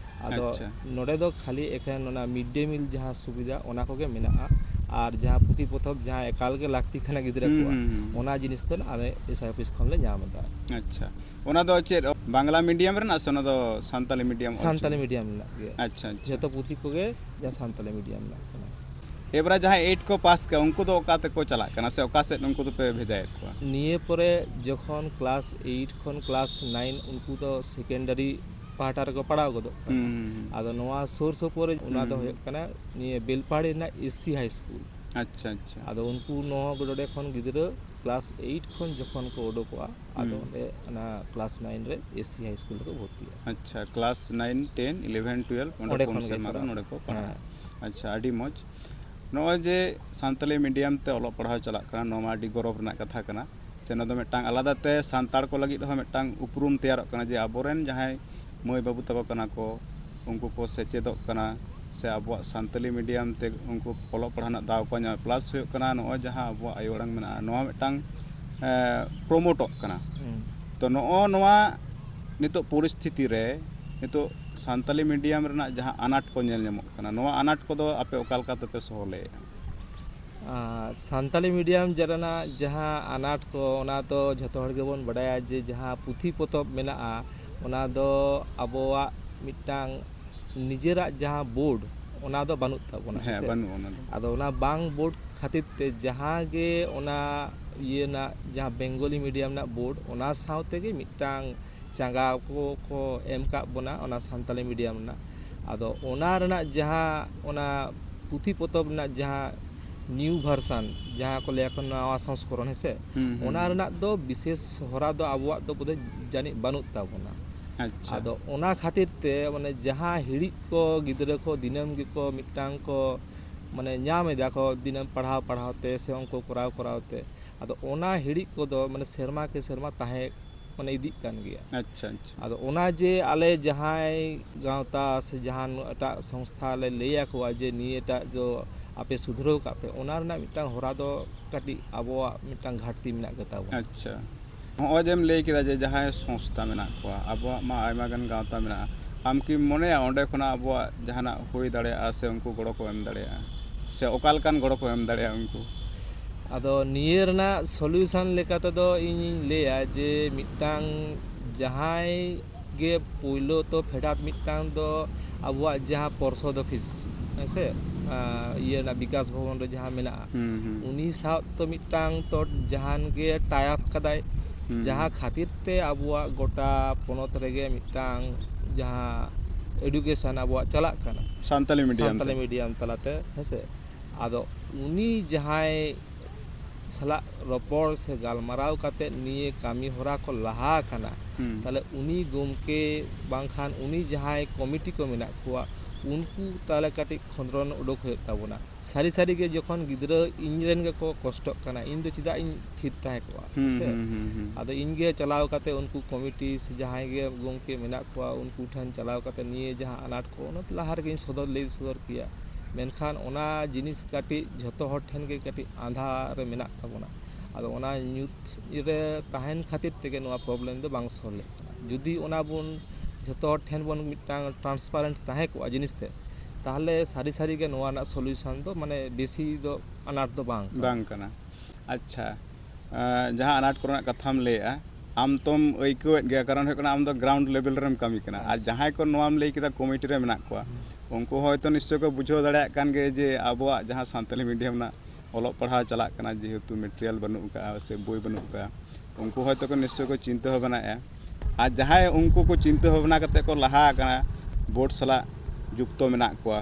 ᱟᱫᱚ ᱟᱪᱪᱷᱟ᱾ ᱱᱚᱰᱮ ᱫᱚ ᱠᱷᱟᱹᱞᱤ ᱮᱠᱷᱮᱱ ᱚᱱᱟ ᱢᱤᱰ ᱰᱮ ᱢᱤᱞ ᱡᱟᱦᱟᱸ ᱥᱩᱵᱤᱫᱷᱟ, ᱚᱱᱟ ᱠᱚᱜᱮ ᱢᱮᱱᱟᱜᱼᱟ᱾ ᱟᱨ ᱡᱟᱦᱟᱸ ᱯᱩᱛᱷᱤ ᱯᱚᱛᱚᱵ ᱡᱟᱦᱟᱸ ᱮᱠᱟᱞ ᱜᱮ ᱞᱟᱹᱠᱛᱤ ᱠᱟᱱᱟ ᱜᱤᱫᱽᱨᱟᱹ ᱦᱩᱸ, ᱠᱚᱣᱟᱜ, ᱦᱩᱸ, ᱦᱩᱸ᱾ ᱚᱱᱟ ᱡᱤᱱᱤᱥ ᱫᱚ ᱟᱞᱮ ᱮᱥ ᱟᱭ ᱚᱯᱷᱤᱥ ᱠᱷᱚᱱᱞᱮ ᱧᱟᱢ ᱮᱫᱟ᱾ ᱟᱪᱪᱷᱟ, ᱚᱱᱟ ᱫᱚ ᱪᱮᱫ ᱵᱟᱝᱞᱟ ᱢᱤᱰᱤᱭᱟᱢ ᱨᱮᱱᱟᱜ ᱥᱮ ᱚᱱᱟ ᱫᱚ ᱥᱟᱱᱛᱟᱞᱤ ᱢᱤᱰᱤᱭᱟᱢ ᱚᱞᱪᱤᱠᱤ? ᱥᱟᱱᱛᱟᱞᱤ ᱢᱤᱰᱤᱭᱟᱢ ᱨᱮᱱᱟᱜ ᱜᱮ᱾ ᱟᱪᱪᱷᱟ, ᱟᱪᱪᱷᱟ᱾ ᱡᱚᱛᱚ ᱯᱩᱛᱷᱤ ᱠᱚᱜᱮ ᱡᱟᱦᱟᱸ ᱥᱟᱱᱛᱟᱞᱤ ᱢᱤᱰᱤᱭᱟᱢ ᱨᱮᱱᱟᱜ ᱠᱟᱱᱟ᱾ ᱮᱵᱟᱨᱮ ᱡᱟᱦᱟᱸᱭ ᱮᱭᱤᱴ ᱠᱚ ᱯᱟᱥ ᱠᱟᱜᱼᱟ, ᱩᱱᱠᱩ ᱫᱚ ᱚᱠᱟ ᱛᱮᱠᱚ ᱪᱟᱞᱟᱜ ᱠᱟᱱᱟ ᱥᱮ ᱚᱠᱟ ᱥᱮᱫ ᱩᱱᱠᱩ ᱫᱚᱯᱮ ᱵᱷᱮᱡᱟᱭᱮᱫ ᱠᱚᱣᱟ? ᱱᱤᱭᱟᱹ ᱯᱚᱨᱮ ᱡᱚᱠᱷᱚᱱ ᱠᱞᱟᱥ ᱮᱭᱤᱴ ᱠᱷᱚᱱ ᱠᱞᱟᱥ ᱱᱟᱭᱤᱱ, ᱩᱱᱠᱩ ᱫᱚ ᱥᱮᱠᱮᱱᱰᱟᱨᱤ ᱯᱟᱦᱴᱟ ᱨᱮᱠᱚ ᱯᱟᱲᱦᱟᱣ ᱜᱚᱫᱚᱜ ᱠᱟᱱᱟ᱾ ᱦᱩᱸ, ᱦᱩᱸ, ᱦᱩᱸ᱾ ᱟᱫᱚ ᱱᱚᱣᱟ ᱥᱩᱨ ᱥᱩᱯᱩᱨ ᱨᱮ ᱚᱱᱟ ᱫᱚ ᱦᱩᱸ᱾ ᱦᱩᱭᱩᱜ ᱠᱟᱱᱟ ᱱᱤᱭᱟᱹ ᱵᱮᱞᱯᱟᱦᱟᱲᱤ ᱨᱮᱱᱟᱜ ᱮᱥ ᱥᱤ ᱦᱟᱭ ᱥᱠᱩᱞ᱾ ᱟᱪᱪᱷᱟ, ᱟᱪᱪᱷᱟ᱾ ᱟᱫᱚ ᱩᱱᱠᱩ ᱱᱚᱣᱟ ᱱᱚᱰᱮ ᱠᱷᱚᱱ ᱜᱤᱫᱽᱨᱟᱹ ᱠᱞᱟᱥ ᱮᱭᱤᱴ ᱠᱷᱚᱱ ᱡᱚᱠᱷᱚᱱ ᱠᱚ ᱩᱰᱩᱠᱚᱜᱼᱟ, ᱟᱫᱚ ᱦᱩᱸ᱾ ᱚᱸᱰᱮ ᱚᱱᱟ ᱠᱞᱟᱥ ᱱᱟᱭᱤᱱ ᱨᱮ ᱮᱥ ᱥᱤ ᱦᱟᱭ ᱥᱠᱩᱞ ᱨᱮᱠᱚ ᱵᱷᱚᱨᱛᱤᱜᱼᱟ᱾ ᱟᱪᱪᱷᱟ, ᱠᱞᱟᱥ ᱱᱟᱭᱤᱱ, ᱴᱮᱱ, ᱤᱞᱮᱵᱷᱮᱱ, ᱴᱩᱭᱮᱞᱵᱷ ᱚᱸᱰᱮ ᱚᱸᱰᱮ ᱯᱩᱱ ᱠᱷᱚᱱ ᱜᱮ ᱥᱮᱨᱢᱟ ᱜᱮ ᱠᱚᱨᱟᱣ᱾ ᱱᱚᱰᱮ ᱠᱚ ᱯᱟᱲᱦᱟᱜᱼᱟ᱾ ᱦᱮᱸ᱾ ᱟᱪᱪᱷᱟ, ᱟᱹᱰᱤ ᱢᱚᱡᱽ᱾ ᱱᱚᱜᱼᱚᱭ ᱡᱮ ᱥᱟᱱᱛᱟᱞᱤ ᱢᱤᱰᱤᱭᱟᱢ ᱛᱮ ᱚᱞᱚᱜ ᱯᱟᱲᱦᱟᱣ ᱪᱟᱞᱟᱜ ᱠᱟᱱᱟ, ᱱᱚᱣᱟ ᱢᱟ ᱟᱹᱰᱤ ᱜᱚᱨᱚᱵᱽ ᱨᱮᱱᱟᱜ ᱠᱟᱛᱷᱟ ᱠᱟᱱᱟ᱾ ᱥᱮ ᱱᱚᱣᱟ ᱫᱚ ᱢᱤᱫᱴᱟᱝ ᱟᱞᱟᱫᱟ ᱛᱮ ᱥᱟᱱᱛᱟᱲ ᱠᱚ ᱞᱟᱹᱜᱤᱫ ᱦᱚᱸ ᱢᱤᱫᱴᱟᱝ ᱩᱯᱨᱩᱢ ᱛᱮᱭᱟᱨᱚᱜ ᱠᱟᱱᱟ ᱡᱮ ᱟᱵᱚᱨᱮᱱ ᱡᱟᱦᱟᱸᱭ ᱢᱟᱹᱭ ᱵᱟᱹᱵᱩ ᱛᱟᱠᱚ ᱠᱟᱱᱟ ᱠᱚ, ᱩᱱᱠᱩ ᱠᱚ ᱥᱮᱪᱮᱫᱚᱜ ᱠᱟᱱᱟ, ᱥᱮ ᱟᱵᱚᱣᱟᱜ ᱥᱟᱱᱛᱟᱞᱤ medium ᱛᱮ ᱩᱱᱠᱩ ᱚᱞᱚᱜ ᱯᱟᱲᱦᱟᱣ ᱨᱮᱱᱟᱜ ᱫᱟᱣ ᱠᱚ ᱧᱟᱢᱟ, plus ᱦᱩᱭᱩᱜ ᱠᱟᱱᱟ ᱱᱚᱜᱼᱚᱭ ᱡᱟᱦᱟᱸ ᱟᱵᱚᱣᱟᱜ ᱟᱭᱳ ᱟᱲᱟᱝ ᱢᱮᱱᱟᱜᱼᱟ, ᱱᱚᱣᱟ ᱢᱤᱫᱴᱟᱝ, ᱮ, promoteᱚᱜ ᱠᱟᱱᱟ᱾ ᱦᱩᱸ᱾ ᱛᱚ ᱱᱚᱜᱼᱚ ᱱᱚᱣᱟ ᱱᱤᱛᱚᱜ ᱯᱚᱨᱤᱥᱛᱷᱤᱛᱤ ᱨᱮ ᱱᱤᱛᱚᱜ ᱥᱟᱱᱛᱟᱞᱤ medium ᱨᱮᱱᱟᱜ ᱡᱟᱦᱟᱸ ᱟᱱᱟᱴ ᱠᱚ ᱧᱮᱞ ᱧᱟᱢᱚᱜ ᱠᱟᱱᱟ, ᱱᱚᱣᱟ ᱟᱱᱟᱴ ᱠᱚᱫᱚ ᱟᱯᱮ ᱚᱠᱟ ᱞᱮᱠᱟ ᱛᱮᱯᱮ ᱥᱚᱦᱞᱮᱭᱮᱫᱼᱟ? ᱟᱨ ᱥᱟᱱᱛᱟᱞᱤ medium ᱡᱮ ᱨᱮᱱᱟᱜ ᱡᱟᱦᱟᱸ ᱟᱱᱟᱴ ᱠᱚ, ᱚᱱᱟ ᱫᱚ ᱡᱷᱚᱛᱚ ᱦᱚᱲ ᱜᱮᱵᱚᱱ ᱵᱟᱰᱟᱭᱟ ᱡᱮ ᱡᱟᱦᱟᱸ ᱯᱩᱛᱷᱤ ᱯᱚᱛᱚᱵ ᱢᱮᱱᱟᱜᱼᱟ, ᱚᱱᱟ ᱫᱚ ᱟᱵᱚᱣᱟᱜ ᱢᱤᱫᱴᱟᱝ ᱱᱤᱡᱮᱨᱟᱜ ᱡᱟᱦᱟᱸ board, ᱚᱱᱟ ᱫᱚ ᱵᱟᱹᱱᱩᱜ ᱛᱟᱵᱚᱱᱟ, ᱦᱮᱸ, ᱦᱮᱸ ᱥᱮ? ᱵᱟᱹᱱᱩᱜᱼᱟ ᱚᱱᱟ ᱫᱚ᱾ ᱟᱫᱚ ᱚᱱᱟ ᱵᱟᱝ board ᱠᱷᱟᱹᱛᱤᱨ ᱛᱮ ᱡᱟᱦᱟᱸ ᱜᱮ ᱚᱱᱟ ᱤᱭᱟᱹ ᱨᱮᱱᱟᱜ, ᱡᱟᱦᱟᱸ Bengali medium ᱨᱮᱱᱟᱜ board, ᱚᱱᱟ ᱥᱟᱶ ᱛᱮᱜᱮ ᱢᱤᱫᱴᱟᱝ ᱪᱟᱸᱜᱟ ᱠᱚ, ᱠᱚ ᱮᱢ ᱠᱟᱜ ᱵᱚᱱᱟ ᱚᱱᱟ ᱥᱟᱱᱛᱟᱞᱤ medium ᱨᱮᱱᱟᱜ᱾ ᱟᱫᱚ ᱚᱱᱟ ᱨᱮᱱᱟᱜ ᱡᱟᱦᱟᱸ, ᱚᱱᱟ ᱯᱩᱛᱷᱤ ᱯᱚᱛᱚᱵ ᱨᱮᱱᱟᱜ ᱡᱟᱦᱟᱸ new version, ᱡᱟᱦᱟᱸ ᱠᱚ ᱞᱟᱹᱭᱟ ᱠᱚ ᱱᱟᱣᱟ ᱥᱚᱝᱥᱠᱚᱨᱚᱱ, ᱦᱮᱸ ᱥᱮ? ᱦᱩᱸ, ᱦᱩᱸ, ᱚᱱᱟ ᱦᱩᱸ᱾ ᱨᱮᱱᱟᱜ ᱫᱚ ᱵᱤᱥᱮᱥ ᱦᱚᱨᱟ ᱫᱚ ᱟᱵᱚᱣᱟᱜ ᱫᱚ ᱵᱳᱫᱷᱚᱭ ᱡᱟᱹᱱᱤᱡ ᱵᱟᱹᱱᱩᱜ ᱛᱟᱵᱚᱱᱟ᱾ ᱟᱪᱪᱷᱟ᱾ ᱟᱫᱚ ᱚᱱᱟ ᱠᱷᱟᱹᱛᱤᱨ ᱛᱮ, ᱢᱟᱱᱮ, ᱡᱟᱦᱟᱸ ᱦᱤᱲᱤᱡ ᱠᱚ ᱜᱤᱫᱽᱨᱟᱹ ᱠᱚ ᱫᱤᱱᱟᱹᱢ ᱜᱮᱠᱚ ᱢᱤᱫᱴᱟᱝ ᱠᱚ, ᱢᱟᱱᱮ, ᱧᱟᱢ ᱮᱫᱟ ᱠᱚ ᱫᱤᱱᱟᱹᱢ ᱯᱟᱲᱦᱟᱣ ᱯᱟᱲᱦᱟᱣ ᱛᱮ ᱥᱮ ᱩᱱᱠᱩ ᱠᱚᱨᱟᱣ ᱠᱚᱨᱟᱣ ᱛᱮ, ᱟᱫᱚ ᱚᱱᱟ ᱦᱤᱲᱤᱡ ᱠᱚᱫᱚ, ᱢᱟᱱᱮ, ᱥᱮᱨᱢᱟ ᱠᱮ ᱥᱮᱨᱢᱟ ᱛᱟᱦᱮᱸ, ᱢᱟᱱᱮ, ᱤᱫᱤᱜ ᱠᱟᱱ ᱜᱮᱭᱟ᱾ ᱟᱪᱪᱷᱟ, ᱟᱪᱪᱷᱟ᱾ ᱟᱫᱚ ᱚᱱᱟ ᱡᱮ ᱟᱞᱮ ᱡᱟᱦᱟᱸᱭ ᱜᱟᱶᱛᱟ ᱥᱮ ᱡᱟᱦᱟᱱ ᱮᱴᱟᱜ ᱥᱚᱝᱥᱛᱷᱟ ᱞᱮ ᱞᱟᱹᱭ ᱟᱠᱚᱣᱟ ᱡᱮ ᱱᱤᱭᱟᱹᱴᱟᱜ ᱫᱚ ᱟᱯᱮ ᱥᱩᱫᱷᱨᱟᱹᱣ ᱠᱟᱜ ᱯᱮ, ᱚᱱᱟ ᱨᱮᱱᱟᱜ ᱢᱤᱫᱴᱟᱝ ᱦᱚᱨᱟ ᱫᱚ ᱠᱟᱹᱴᱤᱡ ᱟᱵᱚᱣᱟᱜ ᱢᱤᱫᱴᱟᱝ ᱜᱷᱟᱴᱛᱤ ᱢᱮᱱᱟᱜ ᱜᱮ ᱛᱟᱵᱚᱱᱟ᱾ ᱟᱪᱪᱷᱟ᱾ ᱦᱚᱸᱜᱼᱚᱭ ᱡᱮᱢ ᱞᱟᱹᱭ ᱠᱮᱫᱟ ᱡᱮ ᱡᱟᱦᱟᱸᱭ ᱥᱚᱝᱥᱛᱷᱟ ᱢᱮᱱᱟᱜ ᱠᱚᱣᱟ, ᱟᱵᱚᱣᱟᱜ ᱢᱟ ᱟᱭᱢᱟ ᱜᱟᱱ ᱜᱟᱶᱛᱟ ᱢᱮᱱᱟᱜᱼᱟ, ᱟᱢ ᱠᱤᱢ ᱢᱚᱱᱮᱭᱟ ᱚᱸᱰᱮ ᱠᱷᱚᱱᱟᱜ ᱟᱵᱚᱣᱟᱜ ᱡᱟᱦᱟᱱᱟᱜ ᱦᱩᱭ ᱫᱟᱲᱮᱭᱟᱜᱼᱟ ᱥᱮ ᱩᱱᱠᱩ ᱜᱚᱲᱚ ᱠᱚ ᱮᱢ ᱫᱟᱲᱮᱭᱟᱜᱼᱟ? ᱥᱮ ᱚᱠᱟ ᱞᱮᱠᱟᱱ ᱜᱚᱲᱚ ᱠᱚ ᱮᱢ ᱫᱟᱲᱮᱭᱟᱜᱼᱟ ᱩᱱᱠᱩ? ᱟᱫᱚ ᱱᱤᱭᱟᱹ ᱨᱮᱱᱟᱜ solution ᱞᱮᱠᱟ ᱛᱮᱫᱚ ᱤᱧᱤᱧ ᱞᱟᱹᱭᱟ ᱡᱮ ᱢᱤᱫᱴᱟᱝ ᱡᱟᱦᱟᱸᱭ ᱜᱮ ᱯᱳᱭᱞᱳ ᱛᱚ ᱯᱷᱮᱰᱟᱛ ᱢᱤᱫᱴᱟᱝ ᱫᱚ ᱟᱵᱚᱣᱟᱜ ᱡᱟᱦᱟᱸ ᱯᱚᱨᱥᱚᱫ ᱚᱯᱷᱤᱥ, ᱦᱮᱸ ᱥᱮ, ᱟᱸ, ᱤᱭᱟᱹ ᱨᱮᱱᱟᱜ ᱵᱤᱠᱟᱥ ᱵᱷᱚᱵᱚᱱ ᱨᱮ ᱡᱟᱦᱟᱸ ᱢᱮᱱᱟᱜᱼᱟ, ᱦᱩᱸ, ᱦᱩᱸ᱾ ᱩᱱᱤ ᱥᱟᱶ ᱛᱚ ᱢᱤᱫᱴᱟᱝ ᱛᱚ ᱡᱟᱦᱟᱱ ᱜᱮ tie up ᱠᱟᱫᱟᱭ, ᱦᱩᱸ, ᱡᱟᱦᱟᱸ ᱦᱩᱸ᱾ ᱠᱷᱟᱹᱛᱤᱨ ᱛᱮ ᱟᱵᱚᱣᱟᱜ ᱜᱚᱴᱟ ᱯᱚᱱᱚᱛ ᱨᱮᱜᱮ ᱢᱤᱫᱴᱟᱝ ᱡᱟᱦᱟᱸ education ᱟᱵᱚᱣᱟᱜ ᱪᱟᱞᱟᱜ ᱠᱟᱱᱟ ᱥᱟᱱᱛᱟᱞᱤ medium ᱥᱟᱱᱛᱟᱞᱤ ᱛᱮ᱾ Medium ᱛᱟᱞᱟᱛᱮ, ᱦᱮᱸ ᱥᱮ᱾ ᱟᱫᱚ ᱩᱱᱤ ᱡᱟᱦᱟᱸᱭ ᱥᱟᱞᱟᱜ ᱨᱚᱯᱚᱲ ᱥᱮ ᱜᱟᱞᱢᱟᱨᱟᱣ ᱠᱟᱛᱮ ᱱᱤᱭᱟᱹ ᱠᱟᱹᱢᱤ ᱦᱚᱨᱟ ᱠᱚ ᱞᱟᱦᱟ ᱟᱠᱟᱱᱟ, ᱦᱩᱸ᱾ ᱛᱟᱦᱞᱮ ᱩᱱᱤ ᱜᱚᱢᱠᱮ ᱵᱟᱝᱠᱷᱟᱱ ᱩᱱᱤ ᱡᱟᱦᱟᱸᱭ ᱠᱚᱢᱤᱴᱤ ᱠᱚ ᱢᱮᱱᱟᱜ ᱠᱚᱣᱟ, ᱩᱱᱠᱩ ᱛᱟᱦᱚᱞᱮ ᱠᱟᱹᱴᱤᱡ ᱠᱷᱚᱸᱫᱽᱨᱚᱱ ᱩᱰᱩᱠ ᱦᱩᱭᱩᱜ ᱛᱟᱵᱚᱱᱟ᱾ ᱥᱟᱹᱨᱤ ᱥᱟᱹᱨᱤ ᱜᱮ ᱡᱚᱠᱷᱚᱱ ᱜᱤᱫᱽᱨᱟᱹ ᱤᱧ ᱨᱮᱱ ᱜᱮᱠᱚ ᱠᱚᱥᱴᱚᱜ ᱠᱟᱱᱟ, ᱤᱧ ᱫᱚ ᱪᱮᱫᱟᱜ ᱤᱧ ᱛᱷᱤᱨ ᱛᱟᱦᱮᱸ ᱠᱚᱜᱼᱟ, ᱦᱩᱸ, ᱥᱮ? ᱦᱩᱸ, ᱦᱩᱸ, ᱦᱩᱸ᱾ ᱟᱫᱚ ᱤᱧ ᱜᱮ ᱪᱟᱞᱟᱣ ᱠᱟᱛᱮ ᱩᱱᱠᱩ ᱠᱚᱢᱤᱴᱤ ᱥᱮ ᱡᱟᱦᱟᱸᱭ ᱜᱮ ᱜᱚᱢᱠᱮ ᱢᱮᱱᱟᱜ ᱠᱚᱣᱟ, ᱩᱱᱠᱩ ᱴᱷᱮᱱ ᱪᱟᱞᱟᱣ ᱠᱟᱛᱮ ᱱᱤᱭᱟᱹ ᱡᱟᱦᱟᱸ ᱟᱱᱟᱴ ᱠᱚ, ᱚᱱᱟ ᱞᱟᱦᱟ ᱨᱮᱜᱮᱧ ᱥᱚᱫᱚᱨ, ᱞᱟᱹᱭ ᱥᱚᱫᱚᱨ ᱠᱮᱭᱟ᱾ ᱢᱮᱱᱠᱷᱟᱱ ᱚᱱᱟ ᱡᱤᱱᱤᱥ ᱠᱟᱹᱴᱤᱡ ᱡᱷᱚᱛᱚ ᱦᱚᱲ ᱴᱷᱮᱱ ᱜᱮ ᱠᱟᱹᱴᱤᱡ ᱟᱸᱫᱷᱟ ᱨᱮ ᱢᱮᱱᱟᱜ ᱛᱟᱵᱚᱱᱟ᱾ ᱟᱫᱚ ᱚᱱᱟ ᱧᱩᱛ ᱨᱮ ᱛᱟᱦᱮᱱ ᱠᱷᱟᱹᱛᱤᱨ ᱛᱮᱜᱮ ᱱᱚᱣᱟ ᱯᱨᱚᱵᱞᱮᱢ ᱫᱚ ᱵᱟᱝ ᱥᱚᱞᱦᱮᱜ ᱠᱟᱱᱟ᱾ ᱡᱩᱫᱤ ᱚᱱᱟ ᱵᱚᱱ ᱡᱷᱚᱛᱚ ᱦᱚᱲ ᱴᱷᱮᱱ ᱵᱚᱱ ᱢᱤᱫᱴᱟᱝ ᱴᱨᱟᱱᱥᱯᱟᱨᱮᱱᱴ ᱛᱟᱦᱮᱸ ᱠᱚᱜᱼᱟ ᱡᱤᱱᱤᱥ ᱛᱮ, ᱛᱟᱦᱚᱞᱮ ᱥᱟᱹᱨᱤ ᱥᱟᱹᱨᱤ ᱜᱮ ᱱᱚᱣᱟ ᱨᱮᱱᱟᱜ ᱥᱚᱞᱤᱭᱩᱥᱚᱱ ᱫᱚ, ᱢᱟᱱᱮ, ᱵᱮᱥᱤ ᱫᱚ ᱟᱱᱟᱴ ᱫᱚ ᱵᱟᱝ ᱠᱟᱱᱟ᱾ ᱵᱟᱝ ᱠᱟᱱᱟ᱾ ᱟᱪᱪᱷᱟ, ᱟᱸ, ᱡᱟᱦᱟᱸ ᱟᱱᱟᱴ ᱠᱚᱨᱮᱱᱟᱜ ᱠᱟᱛᱷᱟᱢ ᱞᱟᱹᱭᱮᱜᱼᱟ, ᱟᱢ ᱛᱚᱢ ᱟᱹᱭᱠᱟᱹᱣᱮᱫ ᱜᱮᱭᱟ, ᱠᱟᱨᱚᱱ ᱦᱩᱭᱩᱜ ᱠᱟᱱᱟ ᱟᱢ ᱫᱚ ᱜᱨᱟᱣᱩᱱᱰ ᱞᱮᱵᱮᱞ ᱨᱮᱢ ᱠᱟᱹᱢᱤ ᱠᱟᱱᱟ᱾ ᱟᱨ ᱡᱟᱦᱟᱸᱭ ᱠᱚ ᱱᱚᱣᱟᱢ ᱞᱟᱹᱭ ᱠᱮᱫᱟ ᱠᱚᱢᱤᱴᱤ ᱨᱮ ᱢᱮᱱᱟᱜ ᱠᱚᱣᱟ, ᱩᱱᱠᱩ ᱦᱚᱭᱛᱳ ᱱᱤᱥᱪᱚᱭ ᱠᱚ ᱵᱩᱡᱷᱟᱹᱣ ᱫᱟᱲᱮᱭᱟᱜ ᱠᱟᱱ ᱜᱮ ᱡᱮ ᱟᱵᱚᱣᱟᱜ ᱡᱟᱦᱟᱸ ᱥᱟᱱᱛᱟᱞᱤ ᱢᱤᱰᱤᱭᱟᱢ ᱨᱮᱱᱟᱜ ᱚᱞᱚᱜ ᱯᱟᱲᱦᱟᱣ ᱪᱟᱞᱟᱜ ᱠᱟᱱᱟ, ᱡᱮᱦᱮᱛᱩ ᱢᱮᱴᱮᱨᱤᱭᱟᱞ ᱵᱟᱹᱱᱩᱜ ᱟᱠᱟᱫᱼᱟ ᱥᱮ ᱵᱳᱭ ᱵᱟᱹᱱᱩᱜ ᱟᱠᱟᱫᱼᱟ, ᱩᱱᱠᱩ ᱦᱚᱭᱛᱳ ᱠᱚ ᱱᱤᱥᱪᱚᱭ ᱠᱚ ᱪᱤᱱᱛᱟᱹ ᱵᱷᱟᱵᱽᱱᱟᱭᱮᱫᱼᱟ᱾ ᱟᱨ ᱡᱟᱦᱟᱸᱭ ᱩᱱᱠᱩ ᱠᱚ ᱪᱤᱱᱛᱟᱹ ᱵᱷᱟᱵᱽᱱᱟ ᱠᱟᱛᱮ ᱠᱚ ᱞᱟᱦᱟ ᱟᱠᱟᱱᱟ, ᱵᱳᱨᱰ ᱥᱟᱞᱟᱜ ᱡᱩᱠᱛᱚ ᱢᱮᱱᱟᱜ ᱠᱚᱣᱟ,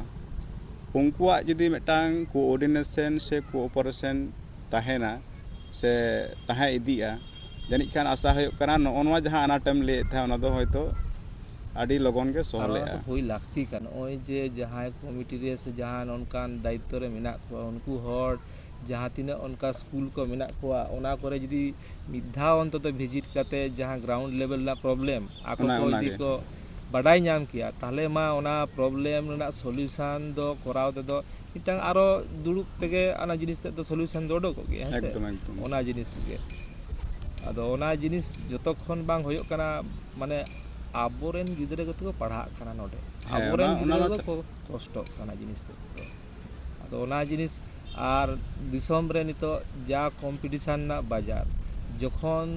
ᱩᱱᱠᱩᱣᱟᱜ ᱡᱩᱫᱤ ᱢᱤᱫᱴᱟᱝ ᱠᱳᱚᱨᱰᱤᱱᱮᱥᱚᱱ ᱥᱮ ᱠᱳᱚᱯᱟᱨᱮᱥᱚᱱ ᱛᱟᱦᱮᱱᱟ ᱥᱮ ᱛᱟᱦᱮᱸ ᱤᱫᱤᱜᱼᱟ, ᱡᱟᱹᱱᱤᱡ ᱠᱷᱟᱱ ᱟᱥᱟ ᱦᱩᱭᱩᱜ ᱠᱟᱱᱟ ᱱᱚᱜᱼᱚ ᱱᱚᱣᱟ ᱡᱟᱦᱟᱸ ᱟᱱᱟᱴᱮᱢ ᱞᱟᱹᱭᱮᱫ ᱛᱟᱦᱮᱸᱫ, ᱚᱱᱟ ᱫᱚ ᱦᱚᱭᱛᱳ ᱟᱹᱰᱤ ᱞᱚᱜᱚᱱ ᱜᱮ ᱟᱨ ᱚᱱᱟ ᱫᱚ ᱥᱚᱦᱞᱮᱜᱼᱟ᱾ ᱦᱩᱭ ᱞᱟᱹᱠᱛᱤ ᱠᱟᱱᱟ᱾ ᱱᱚᱜᱼᱚᱭ ᱡᱮ ᱡᱟᱦᱟᱸᱭ ᱠᱚᱢᱤᱴᱤ ᱨᱮ ᱥᱮ ᱡᱟᱦᱟᱸ ᱱᱚᱝᱠᱟᱱ ᱫᱟᱭᱤᱛᱛᱚ ᱨᱮ ᱢᱮᱱᱟᱜ ᱠᱚᱣᱟ, ᱩᱱᱠᱩ ᱦᱚᱲ ᱡᱟᱦᱟᱸ ᱛᱤᱱᱟᱹᱜ ᱚᱱᱠᱟ ᱥᱠᱩᱞ ᱠᱚ ᱢᱮᱱᱟᱜ ᱠᱚᱣᱟ, ᱚᱱᱟ ᱠᱚᱨᱮ ᱡᱩᱫᱤ ᱢᱤᱫ ᱫᱷᱟᱣ ᱚᱱᱛᱚᱛᱚ ᱵᱷᱤᱡᱤᱴ ᱠᱟᱛᱮ ᱡᱟᱦᱟᱸ ᱜᱨᱟᱣᱩᱱᱰ ᱞᱮᱵᱮᱞ ᱨᱮᱱᱟᱜ ᱯᱨᱚᱵᱞᱮᱢ ᱟᱠᱚ ᱚᱱᱟ, ᱠᱚ ᱡᱩᱫᱤ ᱚᱱᱟᱜᱮ᱾ ᱠᱚ ᱵᱟᱰᱟᱭ ᱧᱟᱢ ᱠᱮᱭᱟ, ᱛᱟᱦᱚᱞᱮ ᱢᱟ ᱚᱱᱟ ᱯᱨᱚᱵᱞᱮᱢ ᱨᱮᱱᱟᱜ ᱥᱚᱞᱤᱭᱩᱥᱚᱱ ᱫᱚ ᱠᱚᱨᱟᱣ ᱛᱮᱫᱚ ᱢᱤᱫᱴᱟᱝ ᱟᱨᱚ ᱫᱩᱲᱩᱵ ᱛᱮᱜᱮ ᱚᱱᱟ ᱡᱤᱱᱤᱥ ᱛᱮᱫ ᱫᱚ ᱥᱚᱞᱤᱭᱩᱥᱚᱱ ᱫᱚ ᱩᱰᱩᱠᱚᱜ ᱜᱮᱭᱟ, ᱦᱮᱸ ᱥᱮ? ᱮᱠᱫᱚᱢ, ᱮᱠᱫᱚᱢ᱾ ᱚᱱᱟ ᱡᱤᱱᱤᱥ ᱜᱮ᱾ ᱟᱫᱚ ᱚᱱᱟ ᱡᱤᱱᱤᱥ ᱡᱚᱛᱚ ᱠᱷᱚᱱ ᱵᱟᱝ ᱦᱩᱭᱩᱜ ᱠᱟᱱᱟ, ᱢᱟᱱᱮ, ᱟᱵᱚᱨᱮᱱ ᱜᱤᱫᱽᱨᱟᱹ ᱜᱮᱛᱚ ᱠᱚ ᱯᱟᱲᱦᱟᱜ ᱠᱟᱱᱟ ᱱᱚᱰᱮ, ᱦᱮᱸ, ᱟᱵᱚᱨᱮᱱ ᱚᱱᱟ, ᱚᱱᱟ ᱜᱤᱫᱽᱨᱟᱹ ᱢᱟ ᱠᱚ ᱥᱟ- ᱠᱚ ᱠᱚᱥᱴᱚᱜ ᱠᱟᱱᱟ ᱡᱤᱱᱤᱥ ᱛᱮᱫ ᱫᱚ᱾ ᱟᱫᱚ ᱚᱱᱟ ᱡᱤᱱᱤᱥ ᱟᱨ ᱫᱤᱥᱚᱢ ᱨᱮ ᱱᱤᱛᱚᱜ ᱡᱟ ᱠᱚᱢᱯᱤᱴᱤᱥᱟᱱ ᱨᱮᱱᱟᱜ ᱵᱟᱡᱟᱨ, ᱡᱚᱠᱷᱚᱱ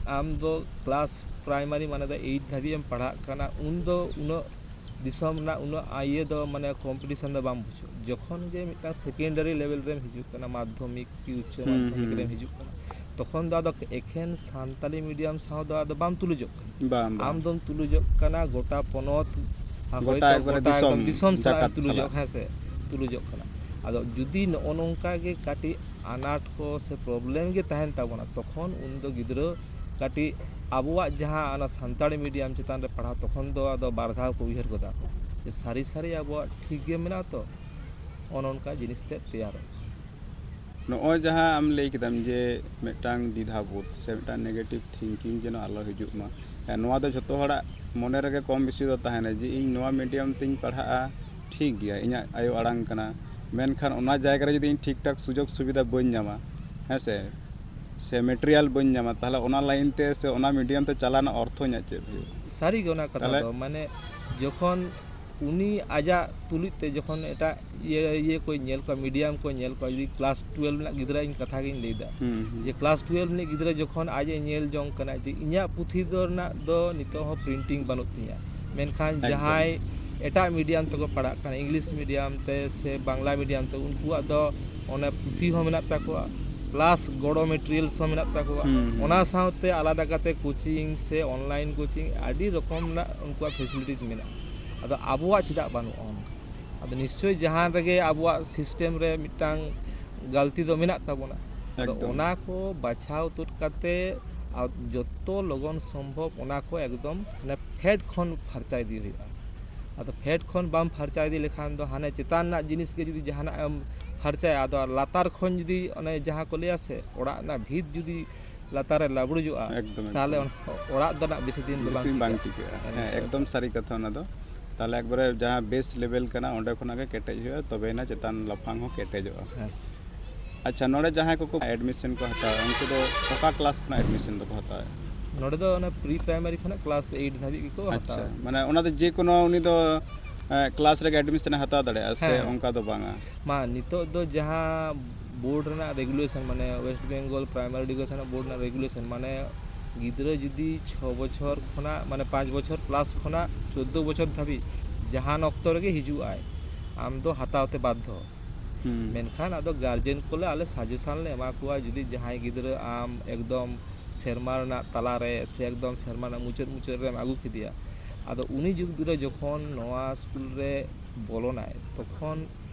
ᱟᱢ ᱫᱚ ᱠᱞᱟᱥ ᱯᱨᱟᱭᱢᱟᱨᱤ, ᱢᱟᱱᱮ ᱫᱚ ᱮᱭᱤᱴ ᱫᱷᱟᱹᱵᱤᱡ ᱮᱢ ᱯᱟᱲᱦᱟᱜ ᱠᱟᱱᱟ, ᱩᱱ ᱫᱚ ᱩᱱᱟᱹᱜ ᱫᱤᱥᱚᱢ ᱨᱮᱱᱟᱜ ᱩᱱᱟᱹᱜ ᱤᱭᱟᱹ ᱫᱚ, ᱢᱟᱱᱮ, ᱠᱚᱢᱯᱤᱴᱤᱥᱟᱱ ᱫᱚ ᱵᱟᱢ ᱵᱩᱡᱷᱟᱹᱣᱟ᱾ ᱡᱚᱠᱷᱚᱱ ᱜᱮ ᱢᱤᱫᱴᱟᱝ ᱥᱮᱠᱮᱱᱰᱟᱨᱤ ᱞᱮᱵᱮᱞ ᱨᱮᱢ ᱦᱤᱡᱩᱜ ᱠᱟᱱᱟ, ᱢᱟᱫᱽᱫᱷᱚᱢᱤᱠ ᱠᱤ ᱩᱪᱪᱚ ᱦᱩᱸ, ᱢᱟᱫᱽᱫᱷᱚᱢᱤᱠ ᱦᱩᱸ᱾ ᱨᱮᱢ ᱦᱤᱡᱩᱜ ᱠᱟᱱᱟ, ᱛᱚᱠᱷᱚᱱ ᱫᱚ ᱟᱫᱚ ᱮᱠᱷᱮᱱ ᱥᱟᱱᱛᱟᱞᱤ ᱢᱤᱰᱤᱭᱟᱢ ᱥᱟᱶ ᱫᱚ ᱟᱫᱚ ᱵᱟᱢ ᱛᱩᱞᱩᱡᱚᱜ ᱠᱟᱱᱟ᱾ ᱵᱟᱝ, ᱵᱟᱝ᱾ ᱟᱢ ᱫᱚᱢ ᱛᱩᱞᱩᱡᱚᱜ ᱠᱟᱱᱟ ᱜᱚᱴᱟ ᱯᱚᱱᱚᱛ, ᱜᱚᱴᱟ ᱦᱚᱭᱛᱳ ᱮᱠᱵᱟᱨᱮ ᱜᱚᱴᱟ ᱮᱠᱫᱚᱢ ᱫᱤᱥᱚᱢ ᱫᱤᱥᱚᱢ ᱥᱟᱞᱟᱜ ᱮᱢ ᱡᱟᱠᱟᱛ ᱛᱩᱞᱩᱡᱚᱜ, ᱥᱟᱞᱟᱜ᱾ ᱦᱮᱸ ᱥᱮ, ᱛᱩᱞᱩᱡᱚᱜ ᱠᱟᱱᱟ᱾ ᱟᱫᱚ ᱡᱩᱫᱤ ᱱᱚᱜᱼᱚ ᱱᱚᱝᱠᱟ ᱜᱮ ᱠᱟᱹᱴᱤᱡ ᱟᱱᱟᱴ ᱠᱚ ᱥᱮ ᱯᱨᱚᱵᱞᱮᱢ ᱜᱮ ᱛᱟᱦᱮᱱ ᱛᱟᱵᱚᱱᱟ, ᱛᱚᱠᱷᱚᱱ ᱩᱱᱫᱚ ᱜᱤᱫᱽᱨᱟᱹ ᱠᱟᱹᱴᱤᱡ ᱟᱵᱚᱣᱟᱜ ᱡᱟᱦᱟᱸ ᱚᱱᱟ ᱥᱟᱱᱛᱟᱲᱤ ᱢᱤᱰᱤᱭᱟᱢ ᱪᱮᱛᱟᱱ ᱨᱮ ᱯᱟᱲᱦᱟᱣ, ᱛᱚᱠᱷᱚᱱ ᱫᱚ ᱟᱫᱚ ᱵᱟᱨ ᱫᱷᱟᱣ ᱠᱚ ᱩᱭᱦᱟᱹᱨ ᱜᱚᱫᱟ ᱠᱚ᱾ ᱥᱟᱹᱨᱤ ᱥᱟᱹᱨᱤ ᱟᱵᱚᱣᱟᱜ ᱴᱷᱤᱠ ᱜᱮ ᱢᱮᱱᱟᱜᱼᱟ ᱛᱚ, ᱚᱱᱮ ᱚᱱᱠᱟ ᱡᱤᱱᱤᱥ ᱛᱮᱫ ᱛᱮᱭᱟᱨᱚᱜ᱾ ᱱᱚᱜᱼᱚᱭ ᱡᱟᱦᱟᱸ ᱟᱢ ᱞᱟᱹᱭ ᱠᱮᱫᱟᱢ ᱡᱮ ᱢᱤᱫᱴᱟᱝ ᱫᱤᱫᱷᱟ ᱵᱳᱫᱷ ᱥᱮ ᱢᱤᱫᱴᱟᱝ negative thinking ᱡᱮᱱᱚ ᱟᱞᱚ ᱦᱤᱡᱩᱜ ᱢᱟ᱾ ᱦᱮᱸ, ᱱᱚᱣᱟ ᱫᱚ ᱡᱷᱚᱛᱚ ᱦᱚᱲᱟᱜ ᱢᱚᱱᱮ ᱨᱮᱜᱮ ᱠᱚᱢ ᱵᱮᱥᱤ ᱫᱚ ᱛᱟᱦᱮᱱᱟ ᱡᱮ ᱤᱧ ᱱᱚᱣᱟ medium ᱛᱤᱧ ᱯᱟᱲᱦᱟᱜᱼᱟ, ᱴᱷᱤᱠ ᱜᱮᱭᱟ, ᱤᱧᱟᱹᱜ ᱟᱭᱳ ᱟᱲᱟᱝ ᱠᱟᱱᱟ, ᱢᱮᱱᱠᱷᱟᱱ ᱚᱱᱟ ᱡᱟᱭᱜᱟ ᱨᱮ ᱡᱩᱫᱤ ᱤᱧ ᱴᱷᱤᱠ ᱴᱷᱟᱠ ᱥᱩᱡᱳᱜᱽ ᱥᱩᱵᱤᱫᱷᱟ ᱵᱟᱹᱧ ᱧᱟᱢᱟ, ᱦᱮᱸ ᱥᱮ, ᱥᱮ material ᱵᱟᱹᱧ ᱧᱟᱢᱟ, ᱛᱟᱦᱚᱞᱮ ᱚᱱᱟ line ᱛᱮ ᱥᱮ ᱚᱱᱟ medium ᱛᱮ ᱪᱟᱞᱟᱣ ᱨᱮᱱᱟᱜ ᱚᱨᱛᱷᱚ ᱤᱧᱟᱹᱜ ᱪᱮᱫ ᱦᱩᱭᱩᱜᱼᱟ? ᱥᱟᱹᱨᱤ ᱜᱮ ᱚᱱᱟ ᱠᱟᱛᱷᱟ ᱛᱟᱦᱚᱞᱮ ᱫᱚ, ᱢᱟᱱᱮ ᱡᱚᱠᱷᱚᱱ ᱩᱱᱤ ᱟᱡᱟᱜ ᱛᱩᱞᱩᱡ ᱛᱮ ᱡᱚᱠᱷᱚᱱ ᱮᱴᱟᱜ ᱤᱭᱟᱹ ᱤᱭᱟᱹ ᱠᱚᱭ ᱧᱮᱞ ᱠᱚᱣᱟ, medium ᱠᱚᱭ ᱧᱮᱞ ᱠᱚᱣᱟ, ᱡᱩᱫᱤ class twelve ᱨᱮᱱᱟᱜ ᱜᱤᱫᱽᱨᱟᱹ ᱤᱧ ᱠᱟᱛᱷᱟ ᱜᱤᱧ ᱞᱟᱹᱭᱫᱟ, ᱦᱩᱸ, ᱦᱩᱸ᱾ ᱡᱮ class twelve ᱨᱤᱱᱤᱡ ᱜᱤᱫᱽᱨᱟᱹ ᱡᱚᱠᱷᱚᱱ ᱟᱡ ᱮ ᱧᱮᱞ ᱡᱚᱝ ᱠᱟᱱᱟ ᱡᱮ ᱤᱧᱟᱹᱜ ᱯᱩᱛᱷᱤ ᱫᱚ ᱨᱮᱱᱟᱜ ᱫᱚ ᱱᱤᱛᱚᱜ ᱦᱚᱸ printing ᱵᱟᱹᱱᱩᱜ ᱛᱤᱧᱟ, ᱢᱮᱱᱠᱷᱟᱱ ᱮᱠᱫᱚᱢ᱾ ᱡᱟᱦᱟᱸᱭ ᱮᱴᱟᱜ medium ᱛᱮᱠᱚ ᱯᱟᱲᱦᱟᱜ ᱠᱟᱱᱟ, English medium ᱛᱮ ᱥᱮ ᱵᱟᱝᱞᱟ medium ᱛᱮ, ᱩᱱᱠᱩᱣᱟᱜ ᱫᱚ ᱚᱱᱮ ᱯᱩᱛᱷᱤ ᱦᱚᱸ ᱢᱮᱱᱟᱜ ᱛᱟᱠᱚᱣᱟ, plus ᱜᱚᱲᱚ materials ᱦᱚᱸ ᱢᱮᱱᱟᱜ ᱛᱟᱠᱚᱣᱟ᱾ ᱦᱩᱸ, ᱦᱩᱸ᱾ ᱚᱱᱟ ᱥᱟᱶᱛᱮ ᱟᱞᱟᱫᱟ ᱠᱟᱛᱮ coaching ᱥᱮ online coaching ᱟᱹᱰᱤ ᱨᱚᱠᱚᱢ ᱨᱮᱱᱟᱜ ᱩᱱᱠᱩᱣᱟᱜ facilities ᱢᱮᱱᱟᱜᱼᱟ᱾ ᱟᱫᱚ ᱟᱵᱚᱣᱟᱜ ᱪᱮᱫᱟᱜ ᱵᱟᱹᱱᱩᱜᱼᱟ ᱚᱱᱠᱟ? ᱟᱫᱚ ᱱᱤᱥᱪᱳᱭ ᱡᱟᱦᱟᱸ ᱨᱮᱜᱮ ᱟᱵᱚᱣᱟᱜ system ᱨᱮ ᱢᱤᱫᱴᱟᱝ ᱜᱟᱹᱞᱛᱤ ᱫᱚ ᱢᱮᱱᱟᱜ ᱛᱟᱵᱚᱱᱟ᱾ ᱟᱫᱚ ᱮᱠᱫᱚᱢ᱾ ᱚᱱᱟ ᱠᱚ ᱵᱟᱪᱷᱟᱣ ᱛᱩᱫ ᱠᱟᱛᱮ ᱟ-, ᱡᱚᱛᱚ ᱞᱚᱜᱚᱱ ᱥᱚᱢᱵᱷᱚᱵ ᱚᱱᱟ ᱠᱚ ᱮᱠᱫᱚᱢ ᱢᱟᱱᱮ ᱯᱷᱮᱰ ᱠᱷᱚᱱ ᱯᱷᱟᱨᱪᱟ ᱤᱫᱤ ᱦᱩᱭᱩᱜᱼᱟ᱾ ᱟᱫᱚ ᱯᱷᱮᱰ ᱠᱷᱚᱱ ᱵᱟᱢ ᱯᱷᱟᱨᱪᱟ ᱤᱫᱤ ᱞᱮᱠᱷᱟᱱ ᱫᱚ ᱦᱟᱱᱮ ᱪᱮᱛᱟᱱ ᱨᱮᱱᱟᱜ ᱡᱤᱱᱤᱥ ᱜᱮ ᱡᱩᱫᱤ ᱡᱟᱦᱟᱱᱟᱜ ᱮᱢ ᱯᱷᱟᱨᱪᱟᱭᱟ, ᱟᱫᱚ ᱞᱟᱛᱟᱨ ᱠᱷᱚᱱ ᱡᱩᱫᱤ ᱚᱱᱮ ᱡᱟᱦᱟᱸ ᱠᱚ ᱞᱟᱹᱭᱟ ᱥᱮ, ᱚᱲᱟᱜ ᱨᱮᱱᱟᱜ ᱵᱷᱤᱛ ᱡᱩᱫᱤ ᱞᱟᱛᱟᱨ ᱨᱮ ᱞᱟᱵᱲᱩᱡᱚᱜᱼᱟ, ᱮᱠᱫᱚᱢ, ᱛᱟᱦᱚᱞᱮ ᱮᱠᱫᱚᱢ᱾ ᱚᱱᱟ ᱚᱲᱟᱜ ᱫᱚ ᱱᱟᱜ ᱵᱮᱥᱤ ᱫᱤᱱ ᱫᱚ ᱵᱟᱝ ᱵᱮᱥᱤ ᱵᱟᱝ ᱴᱤᱠᱟᱹᱜᱼᱟ᱾ ᱴᱤᱠᱟᱹᱜᱼᱟ᱾ ᱦᱮᱸ, ᱦᱮᱸ, ᱮᱠᱫᱚᱢ᱾ ᱮᱠᱫᱚᱢ ᱥᱟᱹᱨᱤ ᱠᱟᱛᱷᱟ ᱚᱱᱟ ᱫᱚ᱾ ᱛᱟᱦᱚᱞᱮ ᱮᱠᱵᱟᱨᱮ ᱡᱟᱦᱟᱸ base level ᱠᱟᱱᱟ ᱚᱸᱰᱮ ᱠᱷᱚᱱᱟᱜ ᱜᱮ ᱠᱮᱴᱮᱡ ᱦᱩᱭᱩᱜᱼᱟ, ᱛᱚᱵᱮᱭᱮᱱᱟ ᱪᱮᱛᱟᱱ ᱞᱟᱯᱷᱟᱝ ᱦᱚᱸ ᱠᱮᱴᱮᱡᱚᱜᱼᱟ᱾ ᱦᱮᱸ᱾ ᱟᱪᱪᱷᱟ, ᱱᱚᱰᱮ ᱡᱟᱦᱟᱸᱭ ᱠᱚᱠᱚ admission ᱠᱚ ᱦᱟᱛᱟᱣᱟ, ᱩᱱᱠᱩ ᱫᱚ ᱚᱠᱟ class ᱠᱷᱚᱱᱟᱜ admission ᱫᱚᱠᱚ ᱦᱟᱛᱟᱣᱟ? ᱱᱚᱰᱮ ᱫᱚ ᱚᱱᱟ pre primary ᱠᱷᱚᱱᱟᱜ class eight ᱫᱷᱟᱹᱵᱤᱡ ᱜᱮᱠᱚ ᱟᱪᱪᱷᱟ, ᱦᱟᱛᱟᱣᱟ᱾ ᱢᱟᱱᱮ ᱚᱱᱟ ᱫᱚ ᱡᱮ ᱠᱳᱱᱳ ᱩᱱᱤ ᱫᱚ, ᱮ, class ᱨᱮᱜᱮ admission ᱮ ᱦᱟᱛᱟᱣ ᱫᱟᱲᱮᱭᱟᱜᱼᱟ ᱥᱮ ᱦᱮᱸ᱾ ᱚᱱᱠᱟ ᱫᱚ ᱵᱟᱝᱟ? ᱢᱟ ᱱᱤᱛᱚᱜ ᱫᱚ ᱡᱟᱦᱟᱸ board ᱨᱮᱱᱟᱜ regulation, ᱢᱟᱱᱮ West Bengal Primary Education Board ᱨᱮᱱᱟᱜ regulation, ᱢᱟᱱᱮ ᱜᱤᱫᱽᱨᱟᱹ ᱡᱩᱫᱤ ᱪᱷᱚ ᱵᱚᱪᱷᱚᱨ ᱠᱷᱚᱱᱟᱜ, ᱢᱟᱱᱮ ᱯᱟᱸᱪ ᱵᱚᱪᱷᱚᱨ plus ᱠᱷᱚᱱᱟᱜ ᱪᱳᱫᱽᱫᱳ ᱵᱚᱪᱷᱚᱨ ᱫᱷᱟᱹᱵᱤᱡ ᱡᱟᱦᱟᱱ ᱚᱠᱛᱚ ᱨᱮᱜᱮ ᱦᱤᱡᱩᱜ ᱟᱭ, ᱟᱢ ᱫᱚ ᱦᱟᱛᱟᱣ ᱛᱮ ᱵᱟᱫᱽᱫᱷᱚ᱾ ᱦᱩᱸ᱾ ᱢᱮᱱᱠᱷᱟᱱ ᱟᱫᱚ guardian ᱠᱚᱞᱮ ᱟᱞᱮ suggestion ᱞᱮ ᱮᱢᱟ ᱠᱚᱣᱟ, ᱡᱩᱫᱤ ᱡᱟᱦᱟᱸᱭ ᱜᱤᱫᱽᱨᱟᱹ ᱟᱢ ᱮᱠᱫᱚᱢ ᱥᱮᱨᱢᱟ ᱨᱮᱱᱟᱜ ᱛᱟᱞᱟᱨᱮ ᱥᱮ ᱮᱠᱫᱚᱢ ᱥᱮᱨᱢᱟ ᱨᱮᱱᱟᱜ ᱢᱩᱪᱟᱹᱫ ᱢᱩᱪᱟᱹᱫ ᱨᱮᱢ ᱟᱹᱜᱩ ᱠᱮᱫᱮᱭᱟ, ᱟᱫᱚ ᱩᱱᱤ ᱜᱤᱫᱽᱨᱟᱹ ᱡᱚᱠᱷᱚᱱ ᱱᱚᱣᱟ ᱥᱠᱩᱞ ᱨᱮ ᱵᱚᱞᱚᱱᱟᱭ, ᱛᱚᱠᱷᱚᱱ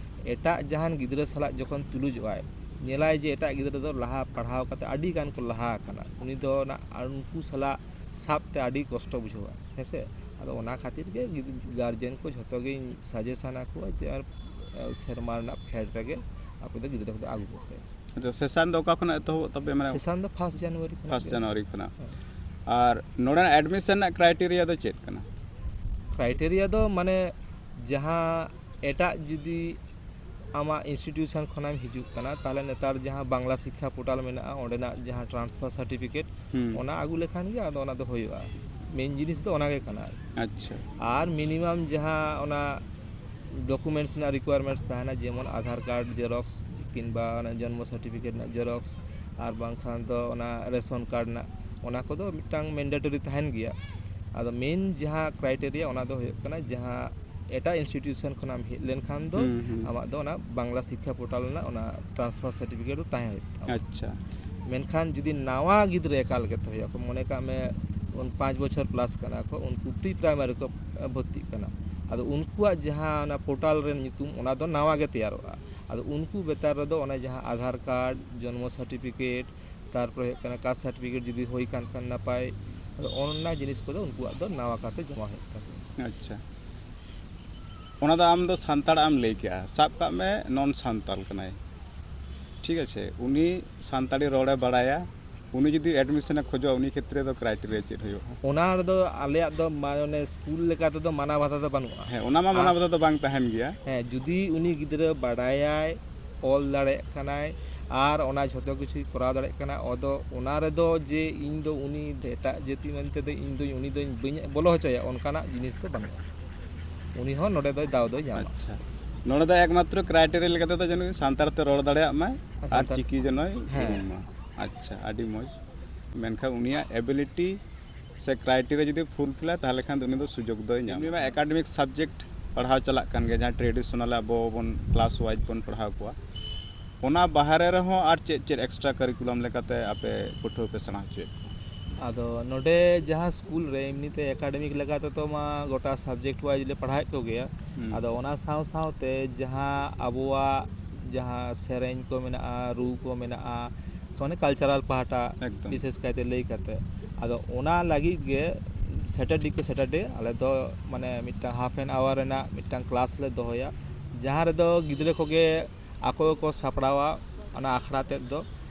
ᱮᱴᱟᱜ ᱡᱟᱦᱟᱱ ᱜᱤᱫᱽᱨᱟᱹ ᱥᱟᱞᱟᱜ ᱡᱚᱠᱷᱚᱱ ᱛᱩᱞᱩᱡᱚᱜᱼᱟᱭ, ᱧᱮᱞᱟᱭ ᱡᱮ ᱮᱴᱟᱜ ᱜᱤᱫᱽᱨᱟᱹ ᱫᱚ ᱞᱟᱦᱟ ᱯᱟᱲᱦᱟᱣ ᱠᱟᱛᱮ ᱟᱹᱰᱤ ᱜᱟᱱ ᱠᱚ ᱞᱟᱦᱟ ᱟᱠᱟᱱᱟ, ᱩᱱᱤ ᱫᱚ ᱚᱱᱟ ᱩᱱᱠᱩ ᱥᱟᱞᱟᱜ ᱥᱟᱵ ᱛᱮ ᱟᱹᱰᱤ ᱠᱚᱥᱴᱚ ᱵᱩᱡᱷᱟᱹᱣᱟ, ᱦᱮᱸ ᱥᱮ? ᱟᱫᱚ ᱚᱱᱟ ᱠᱷᱟᱹᱛᱤᱨ ᱜᱮ ᱜᱤᱫ- ᱜᱟᱨᱡᱮᱱ ᱠᱚ ᱡᱷᱚᱛᱚ ᱜᱤᱧ ᱥᱟᱡᱮᱥᱚᱱ ᱟᱠᱚᱣᱟ ᱡᱮ ᱟᱨ, ᱟᱨ ᱥᱮᱨᱢᱟ ᱨᱮᱱᱟᱜ ᱯᱷᱮᱰ ᱨᱮᱜᱮ ᱟᱯᱮ ᱫᱚ ᱜᱤᱫᱽᱨᱟᱹ ᱠᱚᱫᱚ ᱟᱹᱜᱩ ᱠᱚᱯᱮ᱾ ᱟᱪᱪᱷᱟ, ᱥᱮᱥᱟᱱ ᱫᱚ ᱚᱠᱟ ᱠᱷᱚᱱᱟᱜ ᱮᱛᱚᱦᱚᱵᱚᱜ ᱛᱟᱯᱮᱭᱟ? ᱢᱟᱱᱮ ᱥᱮᱥᱟᱱ ᱫᱚ ᱯᱷᱟᱥᱴ ᱡᱟᱱᱩᱣᱟᱨᱤ ᱠᱷᱚᱱᱟᱜ ᱯᱷᱟᱥᱴ ᱜᱮ᱾ ᱡᱟᱱᱩᱣᱟᱨᱤ ᱠᱷᱚᱱᱟᱜ᱾ ᱦᱮᱸ᱾ ᱟᱨ ᱱᱚᱰᱮᱱᱟᱜ ᱮᱰᱢᱤᱥᱚᱱ ᱨᱮᱱᱟᱜ ᱠᱨᱟᱭᱴᱮᱨᱤᱭᱟ ᱫᱚ ᱪᱮᱫ ᱠᱟᱱᱟ? ᱠᱨᱟᱭᱴᱮᱨᱤᱭᱟ ᱫᱚ ᱢᱟᱱᱮ ᱡᱟᱦᱟᱸ ᱮᱴᱟᱜ ᱡᱩᱫᱤ ᱟᱢᱟᱜ ᱤᱱᱥᱴᱤᱴᱤᱭᱩᱥᱚᱱ ᱠᱷᱚᱱᱮᱢ ᱦᱤᱡᱩᱜ ᱠᱟᱱᱟ, ᱛᱟᱦᱚᱞᱮ ᱱᱮᱛᱟᱨ ᱡᱟᱦᱟᱸ ᱵᱟᱝᱞᱟ ᱥᱤᱠᱠᱷᱟ ᱯᱳᱨᱴᱟᱞ ᱢᱮᱱᱟᱜᱼᱟ, ᱚᱸᱰᱮᱱᱟᱜ ᱡᱟᱦᱟᱸ ᱴᱨᱟᱱᱥᱯᱷᱟᱨ ᱥᱟᱨᱴᱤᱯᱷᱤᱠᱮᱴ, ᱦᱩᱸ᱾ ᱚᱱᱟ ᱟᱹᱜᱩ ᱞᱮᱠᱷᱟᱱ ᱜᱮ ᱟᱫᱚ ᱚᱱᱟ ᱫᱚ ᱦᱩᱭᱩᱜᱼᱟ᱾ ᱢᱮᱱ ᱡᱤᱱᱤᱥ ᱫᱚ ᱚᱱᱟ ᱜᱮ ᱠᱟᱱᱟ ᱟᱨᱠᱤ᱾ ᱟᱪᱪᱷᱟ᱾ ᱟᱨ ᱢᱤᱱᱤᱢᱟᱢ ᱡᱟᱦᱟᱸ ᱚᱱᱟ ᱰᱚᱠᱩᱢᱮᱱᱴᱥ ᱨᱮᱱᱟᱜ ᱨᱤᱠᱩᱭᱟᱨᱢᱮᱱᱴᱥ ᱛᱟᱦᱮᱱᱟ, ᱡᱮᱢᱚᱱ ᱟᱫᱷᱟᱨ ᱠᱟᱨᱰ ᱡᱮᱨᱚᱠᱥ ᱠᱤᱝᱵᱟ ᱚᱱᱟ ᱡᱚᱱᱢᱚ ᱥᱟᱨᱴᱤᱯᱷᱤᱠᱮᱴ ᱨᱮᱱᱟᱜ ᱡᱮᱨᱚᱠᱥ, ᱟᱨ ᱵᱟᱝᱠᱷᱟᱱ ᱫᱚ ᱚᱱᱟ ᱨᱮᱥᱚᱱ ᱠᱟᱨᱰ ᱨᱮᱱᱟᱜ, ᱚᱱᱟ ᱠᱚᱫᱚ ᱢᱤᱫᱴᱟᱝ ᱢᱮᱱᱰᱮᱴᱚᱨᱤ ᱛᱟᱦᱮᱱ ᱜᱮᱭᱟ᱾ ᱟᱫᱚ ᱢᱮᱱ ᱡᱟᱦᱟᱸ ᱠᱨᱟᱭᱴᱮᱨᱤᱭᱟ, ᱚᱱᱟ ᱫᱚ ᱦᱩᱭᱩᱜ ᱠᱟᱱᱟ ᱡᱟᱦᱟᱸ ᱮᱴᱟᱜ ᱤᱱᱥᱴᱤᱴᱤᱭᱩᱥᱚᱱ ᱠᱷᱚᱱᱟᱜ ᱮᱢ ᱦᱮᱡ ᱞᱮᱱᱠᱷᱟᱱ ᱫᱚ ᱦᱩᱸ, ᱦᱩᱸ᱾ ᱟᱢᱟᱜ ᱫᱚ ᱚᱱᱟ ᱵᱟᱝᱞᱟ ᱥᱤᱠᱠᱷᱟ ᱯᱳᱨᱴᱟᱞ ᱨᱮᱱᱟᱜ ᱚᱱᱟ ᱴᱨᱟᱱᱥᱯᱷᱟᱨ ᱥᱟᱨᱴᱤᱯᱷᱤᱠᱮᱴ ᱫᱚ ᱛᱟᱦᱮᱸ ᱦᱩᱭᱩᱜ ᱛᱟᱢᱟ᱾ ᱟᱪᱪᱷᱟ᱾ ᱢᱮᱱᱠᱷᱟᱱ ᱡᱩᱫᱤ ᱱᱟᱣᱟ ᱜᱤᱫᱽᱨᱟᱹ ᱮᱠᱟᱞ ᱜᱮ ᱦᱩᱭᱩᱜᱼᱟ, ᱢᱚᱱᱮ ᱠᱟᱜ ᱢᱮ ᱩᱱ ᱯᱟᱸᱪ ᱵᱚᱪᱷᱚᱨ ᱯᱞᱟᱥ ᱠᱟᱱᱟ ᱠᱚ, ᱩᱱᱠᱩ ᱯᱨᱤ ᱯᱨᱟᱭᱢᱟᱨᱤ ᱠᱚ ᱵᱷᱚᱨᱛᱤᱜ ᱠᱟᱱᱟ, ᱟᱫᱚ ᱩᱱᱠᱩᱣᱟᱜ ᱡᱟᱦᱟᱸ ᱚᱱᱟ ᱯᱳᱨᱴᱟᱞ ᱨᱮ ᱧᱩᱛᱩᱢ, ᱚᱱᱟ ᱫᱚ ᱱᱟᱣᱟ ᱜᱮ ᱛᱮᱭᱟᱨᱚᱜᱼᱟ᱾ ᱟᱫᱚ ᱩᱱᱠᱩ ᱵᱮᱯᱟᱨ ᱨᱮᱫᱚ ᱚᱱᱟ ᱡᱟᱦᱟᱸ ᱟᱫᱷᱟᱨ ᱠᱟᱨᱰ, ᱡᱚᱱᱢᱚ ᱥᱟᱨᱴᱤᱯᱷᱤᱠᱮᱴ, ᱛᱟᱨᱯᱚᱨᱮ ᱦᱩᱭᱩᱜ ᱠᱟᱱᱟ ᱠᱟᱥᱴ ᱥᱟᱨᱴᱤᱯᱷᱤᱠᱮᱴ ᱡᱩᱫᱤ ᱦᱩᱭ ᱠᱟᱱ ᱠᱷᱟᱱ ᱱᱟᱯᱟᱭ᱾ ᱟᱫᱚ ᱚᱱᱟ ᱡᱤᱱᱤᱥ ᱠᱚᱫᱚ ᱩᱱᱠᱩᱣᱟᱜ ᱫᱚ ᱱᱟᱣᱟ ᱠᱟᱨᱛᱮ ᱡᱚᱢᱟ ᱦᱩᱭᱩᱜ ᱛᱟᱠᱚᱣᱟ᱾ ᱟᱪᱪᱷᱟ, ᱚᱱᱟ ᱫᱚ ᱟᱢ ᱫᱚ ᱥᱟᱱᱛᱟᱲᱟᱜ ᱮᱢ ᱞᱟᱹᱭ ᱠᱮᱜᱼᱟ, ᱥᱟᱵ ᱠᱟᱜ ᱢᱮ ᱱᱚᱱ ᱥᱟᱱᱛᱟᱲ ᱠᱟᱱᱟᱭ, ᱴᱷᱤᱠ ᱟᱪᱷᱮ, ᱩᱱᱤ ᱥᱟᱱᱛᱟᱲᱤ ᱨᱚᱲᱮ ᱵᱟᱲᱟᱭᱟ, ᱩᱱᱤ ᱡᱩᱫᱤ ᱮᱰᱢᱤᱥᱚᱱᱮ ᱠᱷᱚᱡᱚᱜᱼᱟ, ᱩᱱᱤ ᱠᱷᱮᱛᱨᱮ ᱫᱚ ᱠᱨᱟᱭᱴᱮᱨᱤᱭᱟ ᱪᱮᱫ ᱦᱩᱭᱩᱜᱼᱟ? ᱚᱱᱟ ᱨᱮᱫᱚ ᱟᱞᱮᱭᱟᱜ ᱫᱚ ᱢᱟᱱᱮ ᱥᱠᱩᱞ ᱞᱮᱠᱟ ᱛᱮᱫᱚ ᱢᱟᱱᱟ ᱵᱟᱫᱷᱟ ᱫᱚ ᱵᱟᱹᱱᱩᱜᱼᱟ᱾ ᱦᱮᱸ, ᱚᱱᱟ ᱢᱟ ᱢᱟᱱᱟ ᱟᱨ ᱵᱟᱫᱷᱟ ᱫᱚ ᱵᱟᱝ ᱛᱟᱦᱮᱱ ᱜᱮᱭᱟ᱾ ᱦᱮᱸ, ᱡᱩᱫᱤ ᱩᱱᱤ ᱜᱤᱫᱽᱨᱟᱹ ᱵᱟᱰᱟᱭᱟᱭ, ᱚᱞ ᱫᱟᱲᱮᱭᱟᱜ ᱠᱟᱱᱟᱭ ᱟᱨ ᱚᱱᱟ ᱡᱷᱚᱛᱚ ᱠᱤᱪᱷᱩᱭ ᱠᱚᱨᱟᱣ ᱫᱟᱲᱮᱭᱟᱜ ᱠᱟᱱᱟ, ᱟᱫᱚ ᱚᱱᱟ ᱨᱮᱫᱚ ᱡᱮ ᱤᱧ ᱫᱚ ᱩᱱᱤ ᱮᱴᱟᱜ ᱡᱟᱹᱛᱤ ᱢᱮᱱᱛᱮ ᱫᱚ ᱤᱧ ᱫᱚ ᱩᱱᱤ ᱫᱚᱧ ᱵᱟᱹᱧ ᱵᱚᱞᱚ ᱦᱚᱪᱚᱭᱟ, ᱚᱱᱠᱟᱱᱟᱜ ᱡᱤᱱᱤᱥ ᱫᱚ ᱵᱟᱹᱱᱩᱜᱼᱟ᱾ ᱩᱱᱤ ᱦᱚᱸ ᱱᱚᱰᱮ ᱫᱚᱭ ᱫᱟᱣ ᱫᱚᱭ ᱧᱟᱢᱟ᱾ ᱟᱪᱪᱷᱟ, ᱱᱚᱰᱮ ᱫᱚ ᱮᱠᱢᱟᱛᱨᱚ ᱠᱨᱟᱭᱴᱮᱨᱤᱭᱟ ᱞᱮᱠᱟ ᱛᱮᱫᱚ ᱡᱮᱱᱚ ᱥᱟᱱᱛᱟᱲ ᱛᱮ ᱨᱚᱲ ᱫᱟᱲᱮᱭᱟᱜ ᱢᱟᱭ ᱟᱨ ᱥᱟᱱᱛᱟᱲ ᱪᱤᱠᱤ ᱡᱮᱱᱚᱭ ᱦᱮᱸ᱾ ᱩᱨᱩᱢ ᱢᱟ᱾ ᱟᱪᱪᱷᱟ, ᱟᱹᱰᱤ ᱢᱚᱡᱽ᱾ ᱢᱮᱱᱠᱷᱟᱱ ᱩᱱᱤᱭᱟᱜ ᱮᱵᱤᱞᱤᱴᱤ ᱥᱮ ᱠᱨᱟᱭᱴᱮᱨᱤᱭᱟ ᱡᱩᱫᱤ ᱯᱷᱩᱞᱯᱷᱤᱞᱟ, ᱛᱟᱦᱚᱞᱮ ᱠᱷᱟᱱ ᱫᱚ ᱩᱱᱤ ᱫᱚ ᱥᱩᱡᱳᱜᱽ ᱫᱚᱭ ᱧᱟᱢᱟ᱾ ᱮᱢᱱᱤ ᱢᱟ ᱮᱠᱟᱰᱮᱢᱤᱠ ᱥᱟᱵᱡᱮᱠᱴ ᱯᱟᱲᱦᱟᱣ ᱪᱟᱞᱟᱜ ᱠᱟᱱ ᱜᱮᱭᱟ, ᱡᱟᱦᱟᱸ ᱴᱨᱮᱰᱤᱥᱚᱱᱟᱞ ᱟᱵᱚ ᱵᱚᱱ ᱠᱞᱟᱥ ᱣᱟᱭᱤᱡ ᱵᱚᱱ ᱯᱟᱲᱦᱟᱣ ᱠᱚᱣᱟ, ᱚᱱᱟ ᱵᱟᱦᱨᱮ ᱨᱮᱦᱚᱸ ᱟᱨ ᱪᱮᱫ ᱪᱮᱫ ᱮᱠᱥᱴᱨᱟ ᱠᱟᱨᱤᱠᱩᱞᱟᱢ ᱞᱮᱠᱟᱛᱮ ᱟᱯᱮ ᱯᱟᱹᱴᱷᱩᱣᱟᱹ ᱯᱮ ᱥᱮᱬᱟ ᱦᱚᱪᱚᱭᱮᱫ ᱠᱚᱣᱟ? ᱟᱫᱚ ᱱᱚᱰᱮ ᱡᱟᱦᱟᱸ ᱥᱠᱩᱞ ᱨᱮ ᱮᱢᱱᱤᱛᱮ ᱮᱠᱟᱰᱮᱢᱤᱠ ᱞᱮᱠᱟ ᱛᱮᱫᱚ ᱢᱟ ᱜᱚᱴᱟ ᱥᱟᱵᱡᱮᱠᱴ ᱣᱟᱭᱤᱡ ᱞᱮ ᱯᱟᱲᱦᱟᱣᱮᱫ ᱠᱚᱜᱮᱭᱟ᱾ ᱦᱩᱸ᱾ ᱟᱫᱚ ᱚᱱᱟ ᱥᱟᱶ ᱥᱟᱶᱛᱮ ᱡᱟᱦᱟᱸ ᱟᱵᱚᱣᱟᱜ ᱡᱟᱦᱟᱸ ᱥᱮᱨᱮᱧ ᱠᱚ ᱢᱮᱱᱟᱜᱼᱟ, ᱨᱩ ᱠᱚ ᱢᱮᱱᱟᱜᱼᱟ, ᱢᱟᱱᱮ ᱠᱟᱞᱪᱟᱨᱟᱞ ᱯᱟᱦᱴᱟ ᱮᱠᱫᱚᱢ᱾ ᱵᱤᱥᱮᱥ ᱠᱟᱭᱛᱮ ᱞᱟᱹᱭ ᱠᱟᱛᱮ, ᱟᱫᱚ ᱚᱱᱟ ᱞᱟᱹᱜᱤᱫ ᱜᱮ ᱥᱮᱴᱟᱨᱰᱮ ᱠᱚ ᱥᱮᱴᱟᱨᱰᱮ ᱟᱞᱮ ᱫᱚ ᱢᱟᱱᱮ ᱢᱤᱫᱴᱟᱝ ᱦᱟᱯ ᱮᱱ ᱟᱣᱟᱨ ᱨᱮᱱᱟᱜ ᱢᱤᱫᱴᱟᱝ ᱠᱞᱟᱥ ᱞᱮ ᱫᱚᱦᱚᱭᱟ, ᱡᱟᱦᱟᱸ ᱨᱮᱫᱚ ᱜᱤᱫᱽᱨᱟᱹ ᱠᱚᱜᱮ ᱟᱠᱚ ᱜᱮᱠᱚ ᱥᱟᱯᱲᱟᱣᱟ ᱚᱱᱟ ᱟᱠᱷᱲᱟ ᱛᱮᱫ ᱫᱚ᱾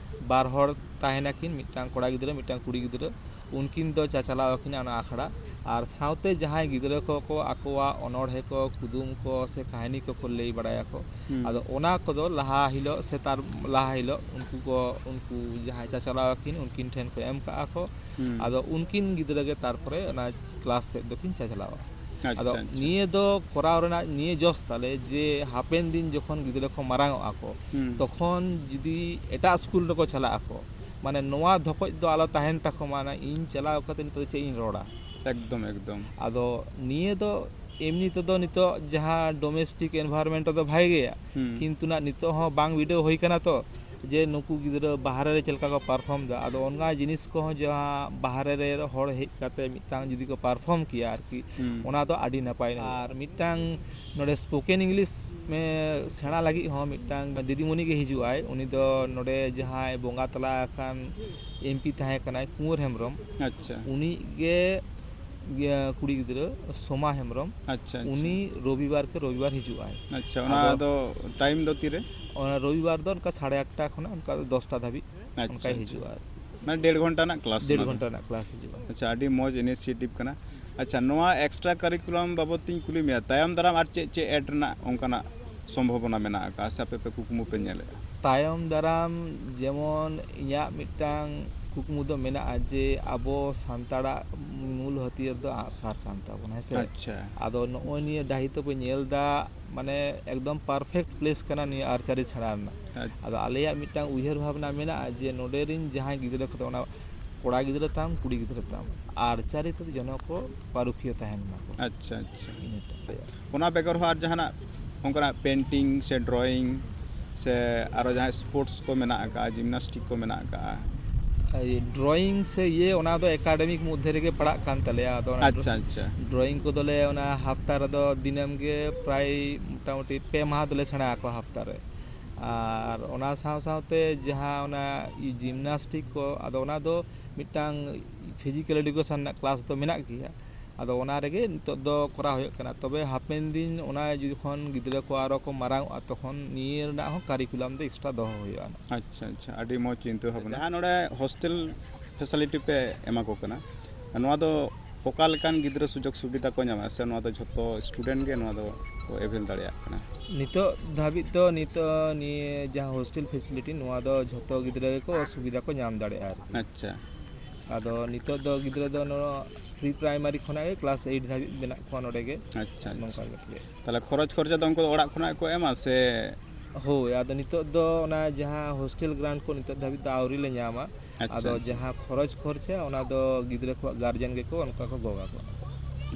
ᱵᱟᱨ ᱦᱚᱲ ᱛᱟᱦᱮᱱᱟᱠᱤᱱ, ᱢᱤᱫᱴᱟᱝ ᱠᱚᱲᱟ ᱜᱤᱫᱽᱨᱟᱹ, ᱢᱤᱫᱴᱟᱝ ᱠᱩᱲᱤ ᱜᱤᱫᱽᱨᱟᱹ, ᱩᱱᱠᱤᱱ ᱫᱚ ᱪᱟᱪᱟᱞᱟᱣ ᱟᱹᱠᱤᱱᱟ ᱚᱱᱟ ᱟᱠᱷᱲᱟ᱾ ᱟᱨ ᱥᱟᱶᱛᱮ ᱡᱟᱦᱟᱸᱭ ᱜᱤᱫᱽᱨᱟᱹ ᱠᱚᱠᱚ ᱟᱠᱚᱣᱟᱜ ᱚᱱᱚᱬᱦᱮ ᱠᱚ, ᱠᱩᱫᱩᱢ ᱠᱚ ᱥᱮ ᱠᱟᱹᱦᱱᱤ ᱠᱚᱠᱚ ᱞᱟᱹᱭ ᱵᱟᱲᱟᱭᱟᱠᱚ, ᱦᱩᱸ᱾ ᱟᱫᱚ ᱚᱱᱟ ᱠᱚᱫᱚ ᱞᱟᱦᱟ ᱦᱤᱞᱳᱜ ᱥᱮ ᱛᱟᱨ ᱞᱟᱦᱟ ᱦᱤᱞᱳᱜ ᱩᱱᱠᱩ ᱠᱚ, ᱩᱱᱠᱩ ᱡᱟᱦᱟᱸᱭ ᱪᱟᱪᱟᱞᱟᱣ ᱟᱹᱠᱤᱱ, ᱩᱱᱠᱤᱱ ᱴᱷᱮᱱ ᱠᱚ ᱮᱢ ᱠᱟᱜᱼᱟ ᱠᱚ᱾ ᱦᱩᱸ᱾ ᱟᱫᱚ ᱩᱱᱠᱤᱱ ᱜᱤᱫᱽᱨᱟᱹ ᱜᱮ ᱛᱟᱨᱯᱚᱨᱮ ᱚᱱᱟ ᱠᱞᱟᱥ ᱛᱮᱫ ᱫᱚᱠᱤᱱ ᱪᱟᱪᱞᱟᱣᱟ᱾ ᱟᱪᱪᱷᱟ, ᱟᱫᱚ ᱟᱪᱪᱷᱟ᱾ ᱱᱤᱭᱟᱹ ᱫᱚ ᱠᱚᱨᱟᱣ ᱨᱮᱱᱟᱜ ᱱᱤᱭᱟᱹ ᱡᱚᱥ ᱛᱟᱞᱮ ᱡᱮ ᱦᱟᱯᱮᱱ ᱫᱤᱱ ᱡᱚᱠᱷᱚᱱ ᱜᱤᱫᱽᱨᱟᱹ ᱠᱚ ᱢᱟᱨᱟᱝ ᱚᱜᱼᱟ ᱠᱚ, ᱦᱩᱸ᱾ ᱛᱚᱠᱷᱚᱱ ᱡᱩᱫᱤ ᱮᱴᱟᱜ ᱥᱠᱩᱞ ᱨᱮᱠᱚ ᱪᱟᱞᱟᱜ ᱟᱠᱚ, ᱢᱟᱱᱮ ᱱᱚᱣᱟ ᱫᱷᱚᱠᱚᱡ ᱫᱚ ᱟᱞᱚ ᱛᱟᱦᱮᱱ ᱛᱟᱠᱚ ᱢᱟ, ᱤᱧ ᱪᱟᱞᱟᱣ ᱠᱟᱛᱮ ᱱᱤᱛᱚᱜ ᱫᱚ ᱪᱮᱫ ᱤᱧ ᱨᱚᱲᱟ? ᱮᱠᱫᱚᱢ, ᱮᱠᱫᱚᱢ᱾ ᱟᱫᱚ ᱱᱤᱭᱟᱹ ᱫᱚ ᱮᱢᱱᱤ ᱛᱮᱫᱚ ᱱᱤᱛᱚᱜ ᱡᱟᱦᱟᱸ domestic environment ᱫᱚ ᱵᱷᱟᱜᱮ ᱜᱮᱭᱟ, ᱦᱩᱸ᱾ ᱠᱤᱱᱛᱩ ᱱᱟᱜ ᱱᱤᱛᱚᱜ ᱦᱚᱸ ᱵᱟᱝ ᱵᱤᱰᱟᱹᱣ ᱦᱩᱭ ᱠᱟᱱᱟ ᱛᱚ, ᱡᱮ ᱱᱩᱠᱩ ᱜᱤᱫᱽᱨᱟᱹ ᱵᱟᱦᱨᱮ ᱨᱮ ᱪᱮᱫ ᱞᱮᱠᱟ ᱠᱚ perform ᱫᱟ᱾ ᱟᱫᱚ ᱚᱱᱟ ᱡᱤᱱᱤᱥ ᱠᱚᱦᱚᱸ ᱡᱟᱦᱟᱸ ᱵᱟᱦᱨᱮ ᱨᱮ ᱦᱚᱲ ᱦᱮᱡ ᱠᱟᱛᱮ ᱢᱤᱫᱴᱟᱝ ᱡᱩᱫᱤ ᱠᱚ perform ᱠᱮᱭᱟ ᱟᱨᱠᱤ, ᱦᱩᱸ᱾ ᱚᱱᱟ ᱫᱚ ᱟᱹᱰᱤ ᱱᱟᱯᱟᱭ᱾ ᱟᱨ ᱢᱤᱫᱴᱟᱝ ᱱᱚᱰᱮ spoken English ᱢᱮ-, ᱥᱮᱬᱟ ᱞᱟᱹᱜᱤᱫ ᱦᱚᱸ ᱢᱤᱫᱴᱟᱝ ᱫᱤᱫᱤᱢᱩᱱᱤ ᱜᱮ ᱦᱤᱡᱩᱜ ᱟᱭ᱾ ᱩᱱᱤ ᱫᱚ ᱱᱚᱰᱮ ᱡᱟᱦᱟᱸᱭ ᱵᱚᱸᱜᱟ ᱛᱟᱞᱟ ᱟᱠᱟᱱ M P ᱛᱟᱦᱮᱸ ᱠᱟᱱᱟᱭ, ᱠᱩᱸᱣᱟᱨ ᱦᱮᱢᱵᱨᱚᱢ, ᱟᱪᱪᱷᱟ᱾ ᱩᱱᱤ ᱜᱮ ᱤᱭᱟᱹ, ᱠᱩᱲᱤ ᱜᱤᱫᱽᱨᱟᱹ ᱥᱳᱢᱟ ᱦᱮᱢᱵᱨᱚᱢ, ᱟᱪᱪᱷᱟ, ᱟᱪᱪᱷᱟ᱾ ᱩᱱᱤ ᱨᱚᱵᱤᱵᱟᱨ ᱠᱮ ᱨᱚᱵᱤᱵᱟᱨ ᱦᱤᱡᱩᱜ ᱟᱭ᱾ ᱟᱪᱪᱷᱟ, ᱚᱱᱟ ᱟᱫᱚ ᱫᱚ time ᱫᱚ ᱛᱤᱨᱮ? ᱚᱱᱟ ᱨᱚᱵᱤᱵᱟᱨ ᱫᱚ ᱚᱱᱠᱟ ᱥᱟᱲᱮ ᱟᱴᱴᱟ ᱠᱷᱚᱱᱟᱜ ᱚᱱᱠᱟ ᱫᱚᱥᱴᱟ ᱫᱷᱟᱹᱵᱤᱡ ᱟᱪᱪᱷᱟ, ᱚᱱᱠᱟᱭ ᱟᱪᱪᱷᱟ᱾ ᱦᱤᱡᱩᱜᱼᱟ᱾ ᱢᱟᱱᱮ ᱰᱮᱲ ᱜᱷᱚᱱᱴᱟ ᱨᱮᱱᱟᱜ ᱠᱞᱟᱥ ᱰᱮᱲ ᱚᱱᱟ ᱫᱚ? ᱜᱷᱚᱱᱴᱟ ᱨᱮᱱᱟᱜ ᱠᱞᱟᱥ ᱦᱤᱡᱩᱜᱼᱟ᱾ ᱟᱪᱪᱷᱟ, ᱟᱹᱰᱤ ᱢᱚᱡᱽ initiative ᱠᱟᱱᱟ᱾ ᱟᱪᱪᱷᱟ, ᱱᱚᱣᱟ extra curriculum ᱵᱟᱵᱚᱫ ᱛᱤᱧ ᱠᱩᱞᱤ ᱢᱮᱭᱟ, ᱛᱟᱭᱚᱢ ᱫᱟᱨᱟᱢ ᱟᱨ ᱪᱮᱫ ᱪᱮᱫ add ᱨᱮᱱᱟᱜ ᱚᱱᱠᱟᱱᱟᱜ ᱥᱚᱢᱵᱷᱚᱵᱚᱱᱟ ᱢᱮᱱᱟᱜ ᱟᱠᱟᱫᱼᱟ ᱥᱮ ᱟᱯᱮ ᱯᱮ ᱠᱩᱠᱢᱩ ᱯᱮ ᱧᱮᱞᱮᱫᱼᱟ? ᱛᱟᱭᱚᱢ ᱫᱟᱨᱟᱢ ᱡᱮᱢᱚᱱ ᱤᱧᱟᱹᱜ ᱢᱤᱫᱴᱟᱝ ᱠᱩᱠᱢᱩ ᱫᱚ ᱢᱮᱱᱟᱜᱼᱟ ᱡᱮ ᱟᱵᱚ ᱥᱟᱱᱛᱟᱲᱟᱜ ᱢᱩᱞ ᱦᱟᱹᱛᱭᱟᱹᱨ ᱫᱚ ᱟᱸᱜᱼᱥᱟᱨ ᱠᱟᱱ ᱛᱟᱵᱚᱱᱟ, ᱦᱮᱸ ᱥᱮ? ᱟᱪᱪᱷᱟ᱾ ᱟᱫᱚ ᱱᱚᱜᱼᱚᱭ ᱱᱤᱭᱟᱹ ᱰᱟᱹᱦᱤ ᱛᱚᱯᱮ ᱧᱮᱞ ᱮᱫᱟ, ᱢᱟᱱᱮ ᱮᱠᱫᱚᱢ perfect place ᱠᱟᱱᱟ ᱱᱤᱭᱟᱹ ᱟᱨᱪᱟᱨᱤ ᱥᱮᱬᱟ ᱨᱮᱱᱟᱜ᱾ ᱟᱪᱪᱷᱟ᱾ ᱟᱫᱚ ᱟᱞᱮᱭᱟᱜ ᱢᱤᱫᱴᱟᱝ ᱩᱭᱦᱟᱹᱨ ᱵᱷᱟᱵᱽᱱᱟ ᱢᱮᱱᱟᱜᱼᱟ ᱡᱮ ᱱᱚᱰᱮ ᱨᱤᱱ ᱡᱟᱦᱟᱸᱭ ᱜᱤᱫᱽᱨᱟᱹ ᱠᱚᱫᱚ ᱚᱱᱟ ᱠᱚᱲᱟ ᱜᱤᱫᱽᱨᱟᱹ ᱛᱟᱢ, ᱠᱩᱲᱤ ᱜᱤᱫᱽᱨᱟᱹ ᱛᱟᱢ, ᱟᱨᱪᱟᱨᱤ ᱛᱮᱫᱚ ᱡᱮᱱᱚ ᱠᱚ ᱯᱟᱹᱨᱩᱠᱷᱤᱭᱟᱹ ᱛᱟᱦᱮᱱ ᱢᱟᱠᱚ᱾ ᱟᱪᱪᱷᱟ, ᱟᱪᱪᱷᱟ᱾ ᱤᱱᱟᱹᱴᱟᱜ᱾ ᱚᱱᱟ ᱵᱮᱜᱚᱨ ᱦᱚᱸ ᱟᱨ ᱡᱟᱦᱟᱱᱟᱜ ᱚᱱᱠᱟᱱᱟᱜ painting ᱥᱮ drawing ᱥᱮ ᱟᱨᱚ ᱡᱟᱦᱟᱸᱭ sports ᱠᱚ ᱢᱮᱱᱟᱜ ᱟᱠᱟᱫᱼᱟ, gymnastic ᱠᱚ ᱢᱮᱱᱟᱜ ᱟᱠᱟᱫᱼᱟ? ᱟᱭ, drawing ᱥᱮ ᱤᱭᱟᱹ, ᱚᱱᱟ ᱫᱚ academic ᱢᱚᱫᱽᱫᱷᱮ ᱨᱮᱜᱮ ᱯᱟᱲᱟᱜ ᱠᱟᱱ ᱛᱟᱞᱮᱭᱟ᱾ ᱟᱫᱚ ᱚᱱᱟ ᱟᱪᱪᱷᱟ, ᱟᱪᱪᱷᱟ᱾ drawing ᱠᱚᱫᱚᱞᱮ ᱚᱱᱟ ᱦᱟᱯᱛᱟ ᱨᱮᱫᱚ ᱫᱤᱱᱟᱹᱢ ᱜᱮ ᱯᱨᱟᱭ ᱢᱚᱴᱟᱢᱩᱴᱤ ᱯᱮ ᱢᱟᱦᱟ ᱫᱚᱞᱮ ᱥᱮᱬᱟ ᱟᱠᱚᱣᱟ ᱦᱟᱯᱛᱟ ᱨᱮ᱾ ᱟᱨ ᱚᱱᱟ ᱥᱟᱶ ᱥᱟᱶᱛᱮ ᱡᱟᱦᱟᱸ ᱚᱱᱟ gymnastic ᱠᱚ, ᱟᱫᱚ ᱚᱱᱟ ᱫᱚ ᱢᱤᱫᱴᱟᱝ ᱯᱷᱤᱡᱤᱠᱮᱞ ᱮᱰᱩᱠᱮᱥᱚᱱ ᱨᱮᱱᱟᱜ ᱠᱞᱟᱥ ᱫᱚ ᱢᱮᱱᱟᱜ ᱜᱮᱭᱟ᱾ ᱟᱫᱚ ᱚᱱᱟ ᱨᱮᱜᱮ ᱱᱤᱛᱚᱜ ᱫᱚ ᱠᱚᱨᱟᱣ ᱦᱩᱭᱩᱜ ᱠᱟᱱᱟ᱾ ᱛᱚᱵᱮ ᱦᱟᱯᱮᱱ ᱫᱤᱱ ᱚᱱᱟ ᱡᱚᱠᱷᱚᱱ ᱜᱤᱫᱽᱨᱟᱹ ᱠᱚ ᱟᱨᱚ ᱠᱚ ᱢᱟᱨᱟᱝ ᱚᱜᱼᱟ, ᱛᱚᱠᱷᱚᱱ ᱱᱤᱭᱟᱹ ᱨᱮᱱᱟᱜ ᱦᱚᱸ ᱠᱟᱨᱤᱠᱩᱞᱟᱢ ᱫᱚ ᱮᱠᱥᱴᱨᱟ ᱫᱚᱦᱚ ᱦᱩᱭᱩᱜᱼᱟ᱾ ᱟᱪᱪᱷᱟ, ᱟᱪᱪᱷᱟ, ᱟᱹᱰᱤ ᱢᱚᱡᱽ ᱪᱤᱱᱛᱟᱹ ᱵᱷᱟᱵᱽᱱᱟ᱾ ᱡᱟᱦᱟᱸ ᱱᱚᱰᱮ ᱦᱳᱥᱴᱮᱞ ᱯᱷᱮᱥᱤᱞᱤᱴᱤ ᱯᱮ ᱮᱢᱟ ᱠᱚ ᱠᱟᱱᱟ, ᱱᱚᱣᱟ ᱫᱚ ᱚᱠᱟ ᱞᱮᱠᱟᱱ ᱜᱤᱫᱽᱨᱟᱹ ᱥᱩᱡᱳᱜᱽ ᱥᱩᱵᱤᱫᱷᱟ ᱠᱚ ᱧᱟᱢᱟ, ᱥᱮ ᱱᱚᱣᱟ ᱫᱚ ᱡᱷᱚᱛᱚ ᱥᱴᱩᱰᱮᱱᱴ ᱜᱮ ᱱᱚᱣᱟ ᱫᱚ ᱠᱚ ᱮᱵᱷᱮᱞ ᱫᱟᱲᱮᱭᱟᱜ ᱠᱟᱱᱟ? ᱱᱤᱛᱚᱜ ᱫᱷᱟᱹᱵᱤᱡ ᱫᱚ, ᱱᱤᱛᱚᱜ ᱱᱤᱭᱟᱹ ᱡᱟᱦᱟᱸ ᱦᱳᱥᱴᱮᱞ ᱯᱷᱮᱥᱤᱞᱤᱴᱤ, ᱱᱚᱣᱟ ᱫᱚ ᱡᱷᱚᱛᱚ ᱜᱤᱫᱽᱨᱟᱹ ᱜᱮᱠᱚ ᱥᱩᱵᱤᱫᱷᱟ ᱠᱚ ᱧᱟᱢ ᱫᱟᱲᱮᱭᱟᱜᱼᱟ ᱟᱨᱠᱤ᱾ ᱟᱪᱪᱷᱟ᱾ ᱟᱫᱚ ᱱᱤᱛᱚᱜ ᱫᱚ ᱜᱤᱫᱽᱨᱟᱹ ᱫᱚ ᱱᱚᱣᱟ ᱯᱨᱤ ᱯᱨᱟᱭᱢᱟᱨᱤ ᱠᱷᱚᱱᱟᱜ ᱜᱮ ᱠᱞᱟᱥ ᱮᱭᱤᱴ ᱫᱷᱟᱹᱵᱤᱡ ᱢᱮᱱᱟᱜ ᱠᱚᱣᱟ ᱱᱚᱰᱮ ᱜᱮ᱾ ᱟᱪᱪᱷᱟ, ᱟᱪᱪᱷᱟ᱾ ᱱᱚᱝᱠᱟ ᱠᱟᱛᱮ ᱜᱮ᱾ ᱛᱟᱦᱚᱞᱮ ᱠᱷᱚᱨᱚᱪ ᱠᱷᱚᱨᱪᱟ ᱫᱚ ᱩᱱᱠᱩ ᱫᱚ ᱚᱲᱟᱜ ᱠᱷᱚᱱᱟᱜ ᱜᱮᱠᱚ ᱮᱢᱟ ᱥᱮ? ᱦᱳᱭ, ᱟᱫᱚ ᱱᱤᱛᱚᱜ ᱫᱚ ᱚᱱᱟ ᱡᱟᱦᱟᱸ ᱦᱳᱥᱴᱮᱞ ᱜᱨᱟᱱᱴ ᱠᱚ ᱱᱤᱛᱚᱜ ᱫᱷᱟᱹᱵᱤᱡ ᱫᱚ ᱟᱹᱣᱨᱤ ᱞᱮ ᱧᱟᱢᱟ᱾ ᱟᱪᱪᱷᱟ, ᱟᱫᱚ ᱟᱪᱪᱷᱟ᱾ ᱡᱟᱦᱟᱸ ᱠᱷᱚᱨᱚᱪ ᱠᱷᱚᱨᱪᱟ, ᱚᱱᱟ ᱫᱚ ᱜᱤᱫᱽᱨᱟᱹ ᱠᱚᱣᱟᱜ ᱜᱟᱨᱡᱮᱱ ᱜᱮᱠᱚ ᱚᱱᱠᱟ ᱠᱚ ᱜᱚᱜᱟ ᱠᱚ᱾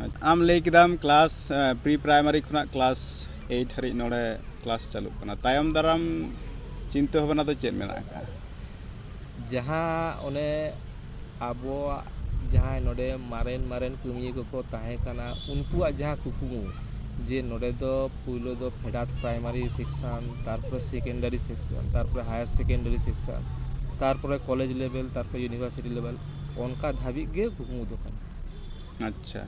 ᱟᱪᱪᱷᱟ, ᱟᱢ ᱞᱟᱹᱭ ᱠᱮᱫᱟᱢ ᱠᱞᱟᱥ, ᱮ, ᱯᱨᱤ ᱯᱨᱟᱭᱢᱟᱨᱤ ᱠᱷᱚᱱᱟᱜ ᱠᱞᱟᱥ ᱮᱭᱤᱴ ᱦᱟᱹᱨᱤᱡ ᱱᱚᱰᱮ ᱠᱞᱟᱥ ᱪᱟᱹᱞᱩᱜ ᱠᱟᱱᱟ᱾ ᱛᱟᱭᱚᱢ ᱫᱟᱨᱟᱢ ᱪᱤᱱᱛᱟᱹ ᱵᱷᱟᱵᱽᱱᱟ ᱫᱚ ᱪᱮᱫ ᱢᱮᱱᱟᱜ ᱟᱠᱟᱫᱼᱟ? ᱡᱟᱦᱟᱸ ᱚᱱᱮ ᱟᱵᱚᱣᱟᱜ ᱡᱟᱦᱟᱸᱭ ᱱᱚᱰᱮ ᱢᱟᱨᱮᱱ ᱢᱟᱨᱮᱱ ᱠᱟᱹᱢᱤᱭᱟᱹ ᱠᱚᱠᱚ ᱛᱟᱦᱮᱸ ᱠᱟᱱᱟ, ᱩᱱᱠᱩᱣᱟᱜ ᱡᱟᱦᱟᱸ ᱠᱩᱠᱢᱩ ᱡᱮ ᱱᱚᱰᱮ ᱫᱚ ᱯᱩᱭᱞᱩ ᱫᱚ ᱯᱷᱮᱰᱟᱛ ᱯᱨᱟᱭᱢᱟᱨᱤ ᱥᱮᱠᱥᱚᱱ, ᱛᱟᱨᱯᱚᱨᱮ ᱥᱮᱠᱮᱱᱰᱟᱨᱤ ᱥᱮᱠᱥᱚᱱ, ᱛᱟᱨᱯᱚᱨᱮ ᱦᱟᱭᱟᱨ ᱥᱮᱠᱮᱱᱰᱟᱨᱤ ᱥᱮᱠᱥᱚᱱ, ᱛᱟᱨᱯᱚᱨᱮ ᱠᱚᱞᱮᱡᱽ ᱞᱮᱵᱮᱞ, ᱛᱟᱨᱯᱚᱨᱮ ᱤᱭᱩᱱᱤᱵᱷᱟᱨᱥᱤᱴᱤ ᱞᱮᱵᱮᱞ, ᱚᱱᱠᱟ ᱫᱷᱟᱹᱵᱤᱡ ᱜᱮ ᱠᱩᱠᱢᱩ ᱫᱚ ᱠᱟᱱᱟ᱾ ᱟᱪᱪᱷᱟ,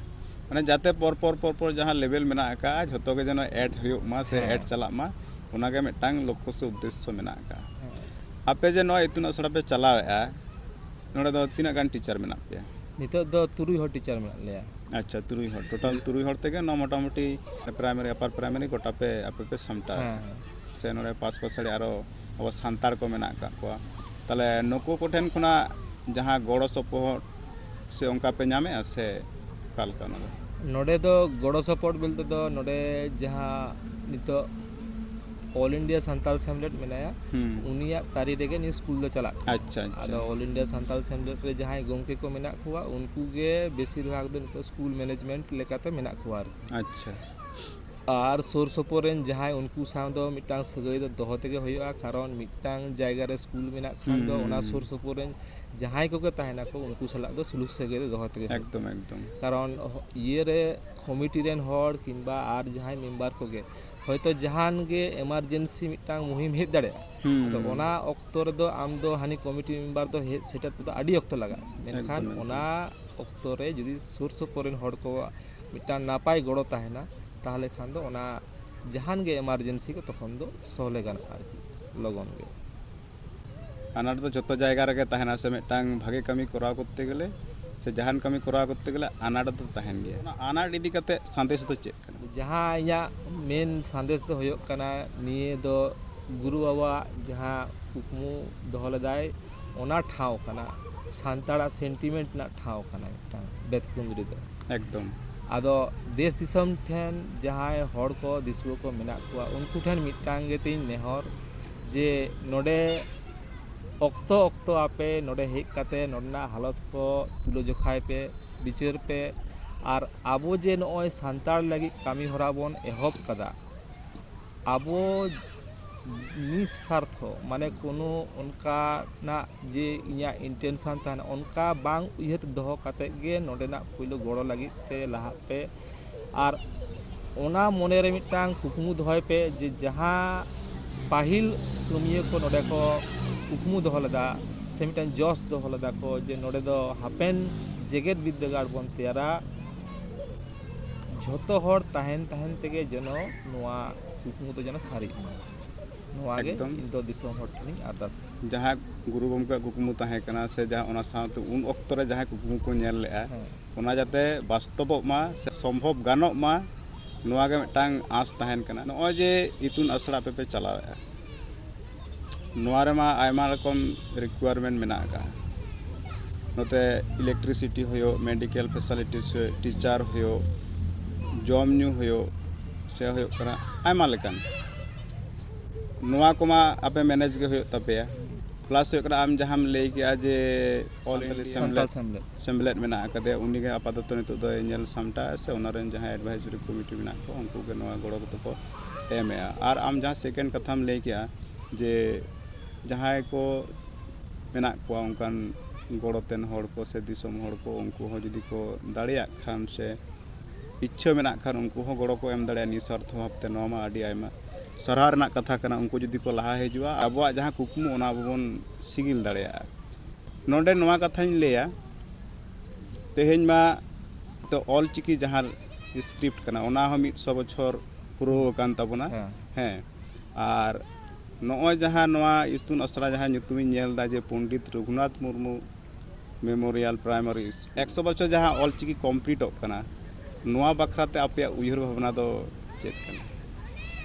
ᱢᱟᱱᱮ ᱡᱟᱛᱮ ᱯᱚᱨ ᱯᱚᱨ ᱯᱚᱨ ᱯᱚᱨ ᱡᱟᱦᱟᱸ ᱞᱮᱵᱮᱞ ᱢᱮᱱᱟᱜ ᱟᱠᱟᱫᱼᱟ, ᱡᱷᱚᱛᱚ ᱜᱮ ᱡᱮᱱᱚ ᱮᱰ ᱦᱩᱭᱩᱜ ᱢᱟ ᱥᱮ ᱦᱮᱸ᱾ ᱮᱰ ᱪᱟᱞᱟᱜ ᱢᱟ, ᱚᱱᱟᱜᱮ ᱢᱤᱫᱴᱟᱝ ᱞᱚᱠᱠᱷᱚ ᱥᱮ ᱩᱫᱽᱫᱮᱥᱥᱚ ᱢᱮᱱᱟᱜ ᱟᱠᱟᱫᱼᱟ᱾ ᱦᱮᱸ᱾ ᱟᱯᱮ ᱡᱮ ᱱᱚᱣᱟ ᱤᱛᱩᱱ ᱟᱥᱲᱟ ᱯᱮ ᱪᱟᱞᱟᱣᱮᱫᱼᱟ, ᱱᱚᱰᱮ ᱫᱚ ᱛᱤᱱᱟᱹᱜ ᱜᱟᱱ ᱴᱤᱪᱟᱨ ᱢᱮᱱᱟᱜ ᱯᱮᱭᱟ? ᱱᱤᱛᱚᱜ ᱫᱚ ᱛᱩᱨᱩᱭ ᱦᱚᱲ ᱴᱤᱪᱟᱨ ᱢᱮᱱᱟᱜ ᱞᱮᱭᱟ᱾ ᱟᱪᱪᱷᱟ, ᱛᱩᱨᱩᱭ ᱦᱚᱲ, ᱴᱳᱴᱟᱞ ᱛᱩᱨᱩᱭ ᱦᱚᱲ ᱛᱮᱜᱮ ᱱᱚᱣᱟ ᱢᱚᱴᱟᱢᱩᱴᱤ ᱯᱨᱟᱭᱢᱟᱨᱤ, ᱟᱯᱟᱨ ᱯᱨᱟᱭᱢᱟᱨᱤ ᱜᱚᱴᱟ ᱯᱮ, ᱟᱯᱮ ᱯᱮ ᱥᱟᱢᱴᱟᱣ ᱦᱮᱸ, ᱮᱫᱟ᱾ ᱦᱮᱸ᱾ ᱥᱮ ᱱᱚᱰᱮ ᱯᱟᱥᱯᱟᱥ ᱟᱲᱮ ᱟᱨᱚ ᱟᱵᱚ ᱥᱟᱱᱛᱟᱲ ᱠᱚ ᱢᱮᱱᱟᱜ ᱟᱠᱟᱫ ᱠᱚᱣᱟ, ᱛᱟᱦᱚᱞᱮ ᱱᱩᱠᱩ ᱠᱚᱴᱷᱮᱱ ᱠᱷᱚᱱᱟᱜ ᱡᱟᱦᱟᱸ ᱜᱚᱲᱚ ᱥᱚᱯᱚᱦᱚᱫ ᱥᱮ ᱚᱱᱠᱟ ᱯᱮ ᱧᱟᱢᱮᱫᱼᱟ ᱥᱮ ᱚᱠᱟ ᱞᱮᱠᱟ ᱚᱱᱟ ᱫᱚ? ᱱᱚᱰᱮ ᱫᱚ ᱜᱚᱲᱚ ᱥᱚᱯᱚᱦᱚᱫ ᱵᱚᱞᱛᱮ ᱫᱚ ᱱᱚᱰᱮ ᱡᱟᱦᱟᱸ ᱱᱤᱛᱚᱜ ᱚᱞ ᱤᱱᱰᱤᱭᱟ ᱥᱟᱱᱛᱟᱞ ᱥᱮᱢᱞᱮᱫ ᱢᱮᱱᱟᱭᱟ, ᱦᱩᱸ᱾ ᱩᱱᱤᱭᱟᱜ ᱛᱟᱹᱨᱤ ᱨᱮᱜᱮ ᱱᱤᱭᱟᱹ ᱥᱠᱩᱞ ᱫᱚ ᱪᱟᱞᱟᱜ ᱠᱟᱱᱟ᱾ ᱟᱪᱪᱷᱟ, ᱟᱪᱪᱷᱟ᱾ ᱟᱫᱚ ᱚᱞ ᱤᱱᱰᱤᱭᱟ ᱥᱟᱱᱛᱟᱞ ᱥᱮᱢᱞᱮᱫ ᱨᱮ ᱡᱟᱦᱟᱸᱭ ᱜᱚᱢᱠᱮ ᱠᱚ ᱢᱮᱱᱟᱜ ᱠᱚᱣᱟ, ᱩᱱᱠᱩ ᱜᱮ ᱵᱮᱥᱤᱨ ᱵᱷᱟᱜᱽ ᱫᱚ ᱱᱤᱛᱚᱜ ᱥᱠᱩᱞ ᱢᱮᱱᱮᱡᱽᱢᱮᱱᱴ ᱞᱮᱠᱟᱛᱮ ᱢᱮᱱᱟᱜ ᱠᱚᱣᱟ ᱟᱨᱠᱤ᱾ ᱟᱪᱪᱷᱟ᱾ ᱟᱨ ᱥᱩᱨ ᱥᱩᱯᱩᱨ ᱨᱮᱱ ᱡᱟᱦᱟᱸᱭ, ᱩᱱᱠᱩ ᱥᱟᱶ ᱫᱚ ᱢᱤᱫᱴᱟᱝ ᱥᱟᱹᱜᱟᱹᱭ ᱫᱚ ᱫᱚᱦᱚ ᱛᱮᱜᱮ ᱦᱩᱭᱩᱜᱼᱟ, ᱠᱟᱨᱚᱱ ᱢᱤᱫᱴᱟᱝ ᱡᱟᱭᱜᱟ ᱨᱮ ᱥᱠᱩᱞ ᱢᱮᱱᱟᱜ ᱠᱷᱟᱱ ᱫᱚ ᱦᱩᱸ, ᱚᱱᱟ ᱦᱩᱸ, ᱥᱩᱨ ᱦᱩᱸ᱾ ᱥᱩᱯᱩᱨ ᱨᱮᱱ ᱡᱟᱦᱟᱸᱭ ᱠᱚᱜᱮ ᱛᱟᱦᱮᱱᱟᱠᱚ, ᱩᱱᱠᱩ ᱥᱟᱞᱟᱜ ᱫᱚ ᱥᱩᱞᱩᱠ ᱥᱟᱹᱜᱟᱹᱭ ᱫᱚ ᱫᱚᱦᱚ ᱛᱮᱜᱮ ᱦᱩᱭᱩᱜᱼᱟ᱾ ᱮᱠᱫᱚᱢ, ᱮᱠᱫᱚᱢ᱾ ᱠᱟᱨᱚᱱ ᱦᱚ-, ᱤᱭᱟᱹ ᱨᱮ ᱠᱚᱢᱤᱴᱤ ᱨᱮᱱ ᱦᱚᱲ ᱠᱤᱝᱵᱟ ᱟᱨ ᱡᱟᱦᱟᱸᱭ ᱢᱮᱢᱵᱟᱨ ᱠᱚᱜᱮ ᱦᱚᱭᱛᱳ ᱡᱟᱦᱟᱱ ᱜᱮ ᱮᱢᱟᱨᱡᱮᱱᱥᱤ ᱢᱤᱫᱴᱟᱝ ᱢᱩᱦᱤᱢ ᱦᱮᱡ ᱫᱟᱲᱮᱭᱟᱜᱼᱟ᱾ ᱟᱫᱚ ᱚᱱᱟ ᱚᱠᱛᱚ ᱨᱮᱫᱚ ᱟᱢ ᱫᱚ ᱦᱟᱹᱱᱤ ᱠᱚᱢᱤᱴᱤ ᱢᱮᱢᱵᱟᱨ ᱫᱚ ᱦᱮᱡ ᱥᱮᱴᱮᱨ ᱛᱮᱫᱚ ᱟᱹᱰᱤ ᱚᱠᱛᱚ ᱞᱟᱜᱟᱜᱼᱟ᱾ ᱢᱮᱱᱠᱷᱟᱱ ᱮᱠᱫᱚᱢ, ᱮᱠᱫᱚᱢ᱾ ᱚᱱᱟ ᱚᱠᱛᱚ ᱨᱮ ᱡᱩᱫᱤ ᱥᱩᱨ ᱥᱩᱯᱩᱨ ᱨᱮᱱ ᱦᱚᱲ ᱠᱚᱣᱟᱜ ᱢᱤᱫᱴᱟᱝ ᱱᱟᱯᱟᱭ ᱜᱚᱲᱚ ᱛᱟᱦᱮᱱᱟ, ᱛᱟᱦᱚᱞᱮ ᱠᱷᱟᱱ ᱫᱚ ᱚᱱᱟ ᱡᱟᱦᱟᱱ ᱜᱮ ᱮᱢᱟᱨᱡᱮᱱᱥᱤ ᱠᱚ ᱛᱚᱠᱷᱚᱱ ᱫᱚ ᱥᱚᱦᱞᱮ ᱜᱟᱱᱚᱜᱼᱟ ᱟᱨᱠᱤ, ᱞᱚᱜᱚᱱ ᱜᱮ᱾ ᱟᱱᱟᱴ ᱫᱚ ᱡᱚᱛᱚ ᱡᱟᱭᱜᱟ ᱨᱮᱜᱮ ᱛᱟᱦᱮᱱᱟ, ᱥᱮ ᱢᱤᱫᱴᱟᱝ ᱵᱷᱟᱜᱮ ᱠᱟᱹᱢᱤ ᱠᱚᱨᱟᱣ ᱠᱚᱨᱛᱮ ᱜᱮᱞᱮ, ᱥᱮ ᱡᱟᱦᱟᱱ ᱠᱟᱹᱢᱤ ᱠᱚᱨᱟᱣ ᱠᱚᱨᱛᱮ ᱜᱮᱞᱮ ᱟᱱᱟᱴ ᱫᱚ ᱛᱟᱦᱮᱱ ᱜᱮᱭᱟ᱾ ᱚᱱᱟ ᱟᱱᱟᱴ ᱤᱫᱤ ᱠᱟᱛᱮ ᱥᱟᱸᱫᱮᱥ ᱫᱚ ᱪᱮᱫ ᱠᱟᱱᱟ? ᱡᱟᱦᱟᱸ ᱤᱧᱟᱹᱜ ᱢᱮᱱ ᱥᱟᱸᱫᱮᱥ ᱫᱚ ᱦᱩᱭᱩᱜ ᱠᱟᱱᱟ, ᱱᱤᱭᱟᱹ ᱫᱚ ᱜᱩᱨᱩ ᱵᱟᱵᱟᱣᱟᱜ ᱡᱟᱦᱟᱸ ᱠᱩᱠᱢᱩ ᱫᱚᱦᱚ ᱞᱮᱫᱟᱭ, ᱚᱱᱟ ᱴᱷᱟᱶ ᱠᱟᱱᱟ, ᱥᱟᱱᱛᱟᱲᱟᱜ ᱥᱮᱱᱴᱤᱢᱮᱱᱴ ᱨᱮᱱᱟᱜ ᱴᱷᱟᱶ ᱠᱟᱱᱟ ᱢᱤᱫᱴᱟᱝ ᱵᱮᱛᱠᱩᱸᱫᱽᱨᱤ ᱫᱚ᱾ ᱮᱠᱫᱚᱢ᱾ ᱟᱫᱚ ᱫᱮᱥ ᱫᱤᱥᱚᱢ ᱴᱷᱮᱱ ᱡᱟᱦᱟᱸᱭ ᱦᱚᱲ ᱠᱚ, ᱫᱤᱥᱩᱣᱟᱹ ᱠᱚ ᱢᱮᱱᱟᱜ ᱠᱚᱣᱟ, ᱩᱱᱠᱩ ᱴᱷᱮᱱ ᱢᱤᱫᱴᱟᱝ ᱜᱮ ᱛᱤᱧ ᱱᱮᱦᱚᱨ, ᱡᱮ ᱱᱚᱰᱮ ᱚᱠᱛᱚ ᱚᱠᱛᱚ ᱟᱯᱮ ᱱᱚᱰᱮ ᱦᱮᱡ ᱠᱟᱛᱮ ᱱᱚᱰᱮᱱᱟᱜ ᱦᱟᱞᱚᱛ ᱠᱚ ᱛᱩᱞᱟᱹ ᱡᱚᱠᱷᱟᱭ ᱯᱮ, ᱵᱤᱪᱟᱹᱨ ᱯᱮ᱾ ᱟᱨ ᱟᱵᱚ ᱡᱮ ᱱᱚᱜᱼᱚᱭ ᱥᱟᱱᱛᱟᱲ ᱞᱟᱹᱜᱤᱫ ᱠᱟᱹᱢᱤ ᱦᱚᱨᱟ ᱵᱚᱱ ᱮᱦᱚᱵ ᱠᱟᱫᱟ, ᱟᱵᱚ ᱱᱤᱥᱥᱟᱨᱛᱷᱚ, ᱢᱟᱱᱮ ᱠᱳᱱᱳ ᱚᱱᱠᱟᱱᱟᱜ ᱡᱮ ᱤᱧᱟᱹᱜ ᱤᱱᱴᱮᱱᱥᱚᱱ ᱛᱟᱦᱮᱱᱟ, ᱚᱱᱠᱟ ᱵᱟᱝ ᱩᱭᱦᱟᱹᱨ ᱫᱚᱦᱚ ᱠᱟᱛᱮᱫ ᱜᱮ ᱱᱚᱰᱮᱱᱟᱜ ᱯᱳᱭᱞᱳ ᱜᱚᱲᱚ ᱞᱟᱹᱜᱤᱫ ᱛᱮ ᱞᱟᱦᱟᱜ ᱯᱮ᱾ ᱟᱨ ᱚᱱᱟ ᱢᱚᱱᱮ ᱨᱮ ᱢᱤᱫᱴᱟᱝ ᱠᱩᱠᱢᱩ ᱫᱚᱦᱚᱭ ᱯᱮ ᱡᱮ ᱡᱟᱦᱟᱸ ᱯᱟᱹᱦᱤᱞ ᱠᱟᱹᱢᱤᱭᱟᱹ ᱠᱚ ᱱᱚᱰᱮ ᱠᱚ ᱠᱩᱠᱢᱩ ᱫᱚᱦᱚ ᱞᱮᱫᱟ ᱥᱮ ᱢᱤᱫᱴᱟᱝ ᱡᱚᱥ ᱫᱚᱦᱚ ᱞᱮᱫᱟ ᱠᱚ ᱡᱮ ᱱᱚᱰᱮ ᱫᱚ ᱦᱟᱯᱮᱱ ᱡᱮᱜᱮᱛ ᱵᱤᱨᱫᱟᱹᱜᱟᱲ ᱵᱚᱱ ᱛᱮᱭᱟᱨᱟ, ᱡᱷᱚᱛᱚ ᱦᱚᱲ ᱛᱟᱦᱮᱱ ᱛᱟᱦᱮᱱ ᱛᱮᱜᱮ ᱡᱮᱱᱚ ᱱᱚᱣᱟ ᱠᱩᱠᱢᱩ ᱫᱚ ᱡᱮᱱᱚ ᱥᱟᱹᱨᱤᱜ ᱢᱟ᱾ ᱱᱚᱣᱟ ᱜᱮ ᱮᱠᱫᱚᱢ᱾ ᱤᱧ ᱫᱚ ᱫᱤᱥᱚᱢ ᱦᱚᱲ ᱴᱷᱮᱱᱤᱧ ᱟᱨᱫᱟᱥ᱾ ᱡᱟᱦᱟᱸ ᱜᱩᱨᱩ ᱜᱚᱢᱠᱮᱭᱟᱜ ᱠᱩᱠᱢᱩ ᱛᱟᱦᱮᱸ ᱠᱟᱱᱟ, ᱥᱮ ᱡᱟᱦᱟᱸ ᱚᱱᱟ ᱥᱟᱶᱛᱮ ᱩᱱ ᱚᱠᱛᱚ ᱨᱮ ᱡᱟᱦᱟᱸᱭ ᱠᱩᱠᱢᱩ ᱠᱚ ᱧᱮᱞ ᱞᱮᱫᱼᱟ, ᱦᱮᱸ᱾ ᱚᱱᱟ ᱡᱟᱛᱮ ᱵᱟᱥᱛᱚᱵᱚᱜ ᱢᱟ ᱥᱮ ᱥᱚᱢᱵᱷᱚᱵ ᱜᱟᱱᱚᱜ ᱢᱟ, ᱱᱚᱣᱟ ᱜᱮ ᱢᱤᱫᱴᱟᱝ ᱟᱸᱥ ᱛᱟᱦᱮᱱ ᱠᱟᱱᱟ᱾ ᱱᱚᱜᱼᱚᱭ ᱡᱮ ᱤᱛᱩᱱ ᱟᱥᱲᱟ ᱟᱯᱮ ᱯᱮ ᱪᱟᱞᱟᱣᱮᱫᱼᱟ, ᱱᱚᱣᱟ ᱨᱮᱢᱟ ᱟᱭᱢᱟ ᱨᱚᱠᱚᱢ ᱨᱤᱠᱩᱣᱟᱨᱢᱮᱱᱴ ᱢᱮᱱᱟᱜ ᱟᱠᱟᱫᱼᱟ᱾ ᱱᱚᱛᱮ ᱤᱞᱮᱠᱴᱨᱤᱥᱤᱴᱤ ᱦᱩᱭᱩᱜ, ᱢᱮᱰᱤᱠᱮᱞ ᱯᱷᱮᱥᱟᱞᱤᱴᱤᱥ ᱦᱩᱭᱩᱜ, ᱴᱤᱪᱟᱨ ᱦᱩᱭᱩᱜ, ᱡᱚᱢ ᱧᱩ ᱦᱩᱭᱩᱜ, ᱥᱮ ᱦᱩᱭᱩᱜ ᱠᱟᱱᱟ ᱟᱭᱢᱟ ᱞᱮᱠᱟᱱ, ᱱᱚᱣᱟ ᱠᱚᱢᱟ ᱟᱯᱮ ᱢᱮᱱᱮᱡᱽ ᱜᱮ ᱦᱩᱭᱩᱜ ᱛᱟᱯᱮᱭᱟ᱾ ᱯᱞᱟᱥ ᱦᱩᱭᱩᱜ ᱠᱟᱱᱟ, ᱟᱢ ᱡᱟᱦᱟᱸᱢ ᱞᱟᱹᱭ ᱠᱮᱜᱼᱟ ᱡᱮ ᱚᱞ ᱥᱟᱱᱛᱟᱞᱤ ᱤᱱᱰᱤᱭᱟ ᱥᱟᱱᱛᱟᱞ ᱥᱮᱢᱞᱮᱫ, ᱥᱮᱢᱞᱮᱫ ᱢᱮᱱᱟᱜ ᱟᱠᱟᱫᱮᱭᱟ, ᱩᱱᱤᱜᱮ ᱟᱯᱟᱛᱚᱛᱚ ᱱᱤᱛᱚᱜ ᱫᱚᱭ ᱧᱮᱞ ᱥᱟᱢᱴᱟᱣᱮᱫᱼᱟ, ᱥᱮ ᱚᱱᱟ ᱨᱮᱱ ᱡᱟᱦᱟᱸᱭ ᱮᱰᱵᱷᱟᱭᱡᱚᱨᱤ ᱠᱚᱢᱤᱴᱤ ᱢᱮᱱᱟᱜ ᱠᱚ, ᱩᱱᱠᱩ ᱜᱮ ᱱᱚᱣᱟ ᱜᱚᱲᱚ ᱠᱚᱫᱚ ᱠᱚ ᱮᱢᱮᱜᱼᱟ᱾ ᱟᱨ ᱟᱢ ᱡᱟᱦᱟᱸ ᱥᱮᱠᱮᱱᱰ ᱠᱟᱛᱷᱟᱢ ᱞᱟᱹᱭ ᱠᱮᱜᱼᱟ ᱡᱮ ᱡᱟᱦᱟᱸᱭ ᱠᱚ ᱢᱮᱱᱟᱜ ᱠᱚᱣᱟ ᱚᱱᱠᱟᱱ ᱜᱚᱲᱚᱛᱮᱱ ᱦᱚᱲ ᱠᱚ ᱥᱮ ᱫᱤᱥᱚᱢ ᱦᱚᱲ ᱠᱚ, ᱩᱱᱠᱩ ᱦᱚᱸ ᱡᱩᱫᱤ ᱠᱚ ᱫᱟᱲᱮᱭᱟᱜ ᱠᱷᱟᱱ ᱥᱮ ᱤᱪᱪᱷᱟᱹ ᱢᱮᱱᱟᱜ ᱠᱷᱟᱱ ᱩᱱᱠᱩ ᱦᱚᱸ ᱜᱚᱲᱚ ᱠᱚ ᱮᱢ ᱫᱟᱲᱮᱭᱟᱜᱼᱟ ᱱᱤᱥᱣᱟᱨᱛᱷᱚ ᱵᱷᱟᱵᱽᱛᱮ᱾ ᱱᱚᱣᱟ ᱢᱟ ᱟᱹᱰᱤ ᱟᱭᱢᱟ ᱥᱟᱨᱦᱟᱣ ᱨᱮᱱᱟᱜ ᱠᱟᱛᱷᱟ ᱠᱟᱱᱟ᱾ ᱩᱱᱠᱩ ᱡᱩᱫᱤ ᱠᱚ ᱞᱟᱦᱟ ᱦᱤᱡᱩᱜᱼᱟ, ᱟᱵᱚᱣᱟᱜ ᱡᱟᱦᱟᱸ ᱠᱩᱠᱢᱩ, ᱚᱱᱟ ᱵᱚᱱ ᱥᱤᱜᱤᱞ ᱫᱟᱲᱮᱭᱟᱜᱼᱟ᱾ ᱱᱚᱰᱮ ᱱᱚᱣᱟ ᱠᱟᱛᱷᱟᱧ ᱞᱟᱹᱭᱟ, ᱛᱮᱦᱮᱧ ᱢᱟ ᱛᱚ ᱚᱞ ᱪᱤᱠᱤ ᱡᱟᱦᱟᱸ ᱥᱠᱨᱤᱯᱴ ᱠᱟᱱᱟ, ᱚᱱᱟ ᱦᱚᱸ ᱢᱤᱫ ᱥᱚ ᱵᱚᱪᱷᱚᱨ ᱯᱩᱨᱟᱹᱣ ᱟᱠᱟᱱ ᱛᱟᱵᱚᱱᱟ᱾ ᱦᱮᱸ᱾ ᱦᱮᱸ, ᱟᱨ ᱱᱚᱜᱼᱚᱭ ᱡᱟᱦᱟᱸ ᱱᱚᱣᱟ ᱤᱛᱩᱱ ᱟᱥᱲᱟ ᱡᱟᱦᱟᱸ ᱧᱩᱛᱩᱢᱤᱧ ᱧᱮᱞ ᱮᱫᱟ ᱡᱮ ᱯᱚᱱᱰᱤᱛ ᱨᱚᱜᱷᱩᱱᱟᱛᱷ ᱢᱩᱨᱢᱩ ᱢᱮᱢᱳᱨᱤᱭᱟᱞ ᱯᱨᱟᱭᱢᱟᱨᱤ, ᱮᱠᱥᱚ ᱵᱚᱪᱷᱚᱨ ᱡᱟᱦᱟᱸ ᱚᱞ ᱪᱤᱠᱤ ᱠᱚᱢᱯᱞᱤᱴᱚᱜ ᱠᱟᱱᱟ, ᱱᱚᱣᱟ ᱵᱟᱠᱷᱨᱟ ᱛᱮ ᱟᱯᱮᱭᱟᱜ ᱩᱭᱦᱟᱹᱨ ᱵᱷᱟᱵᱽᱱᱟ ᱫᱚ ᱪᱮᱫ ᱠᱟᱱᱟ?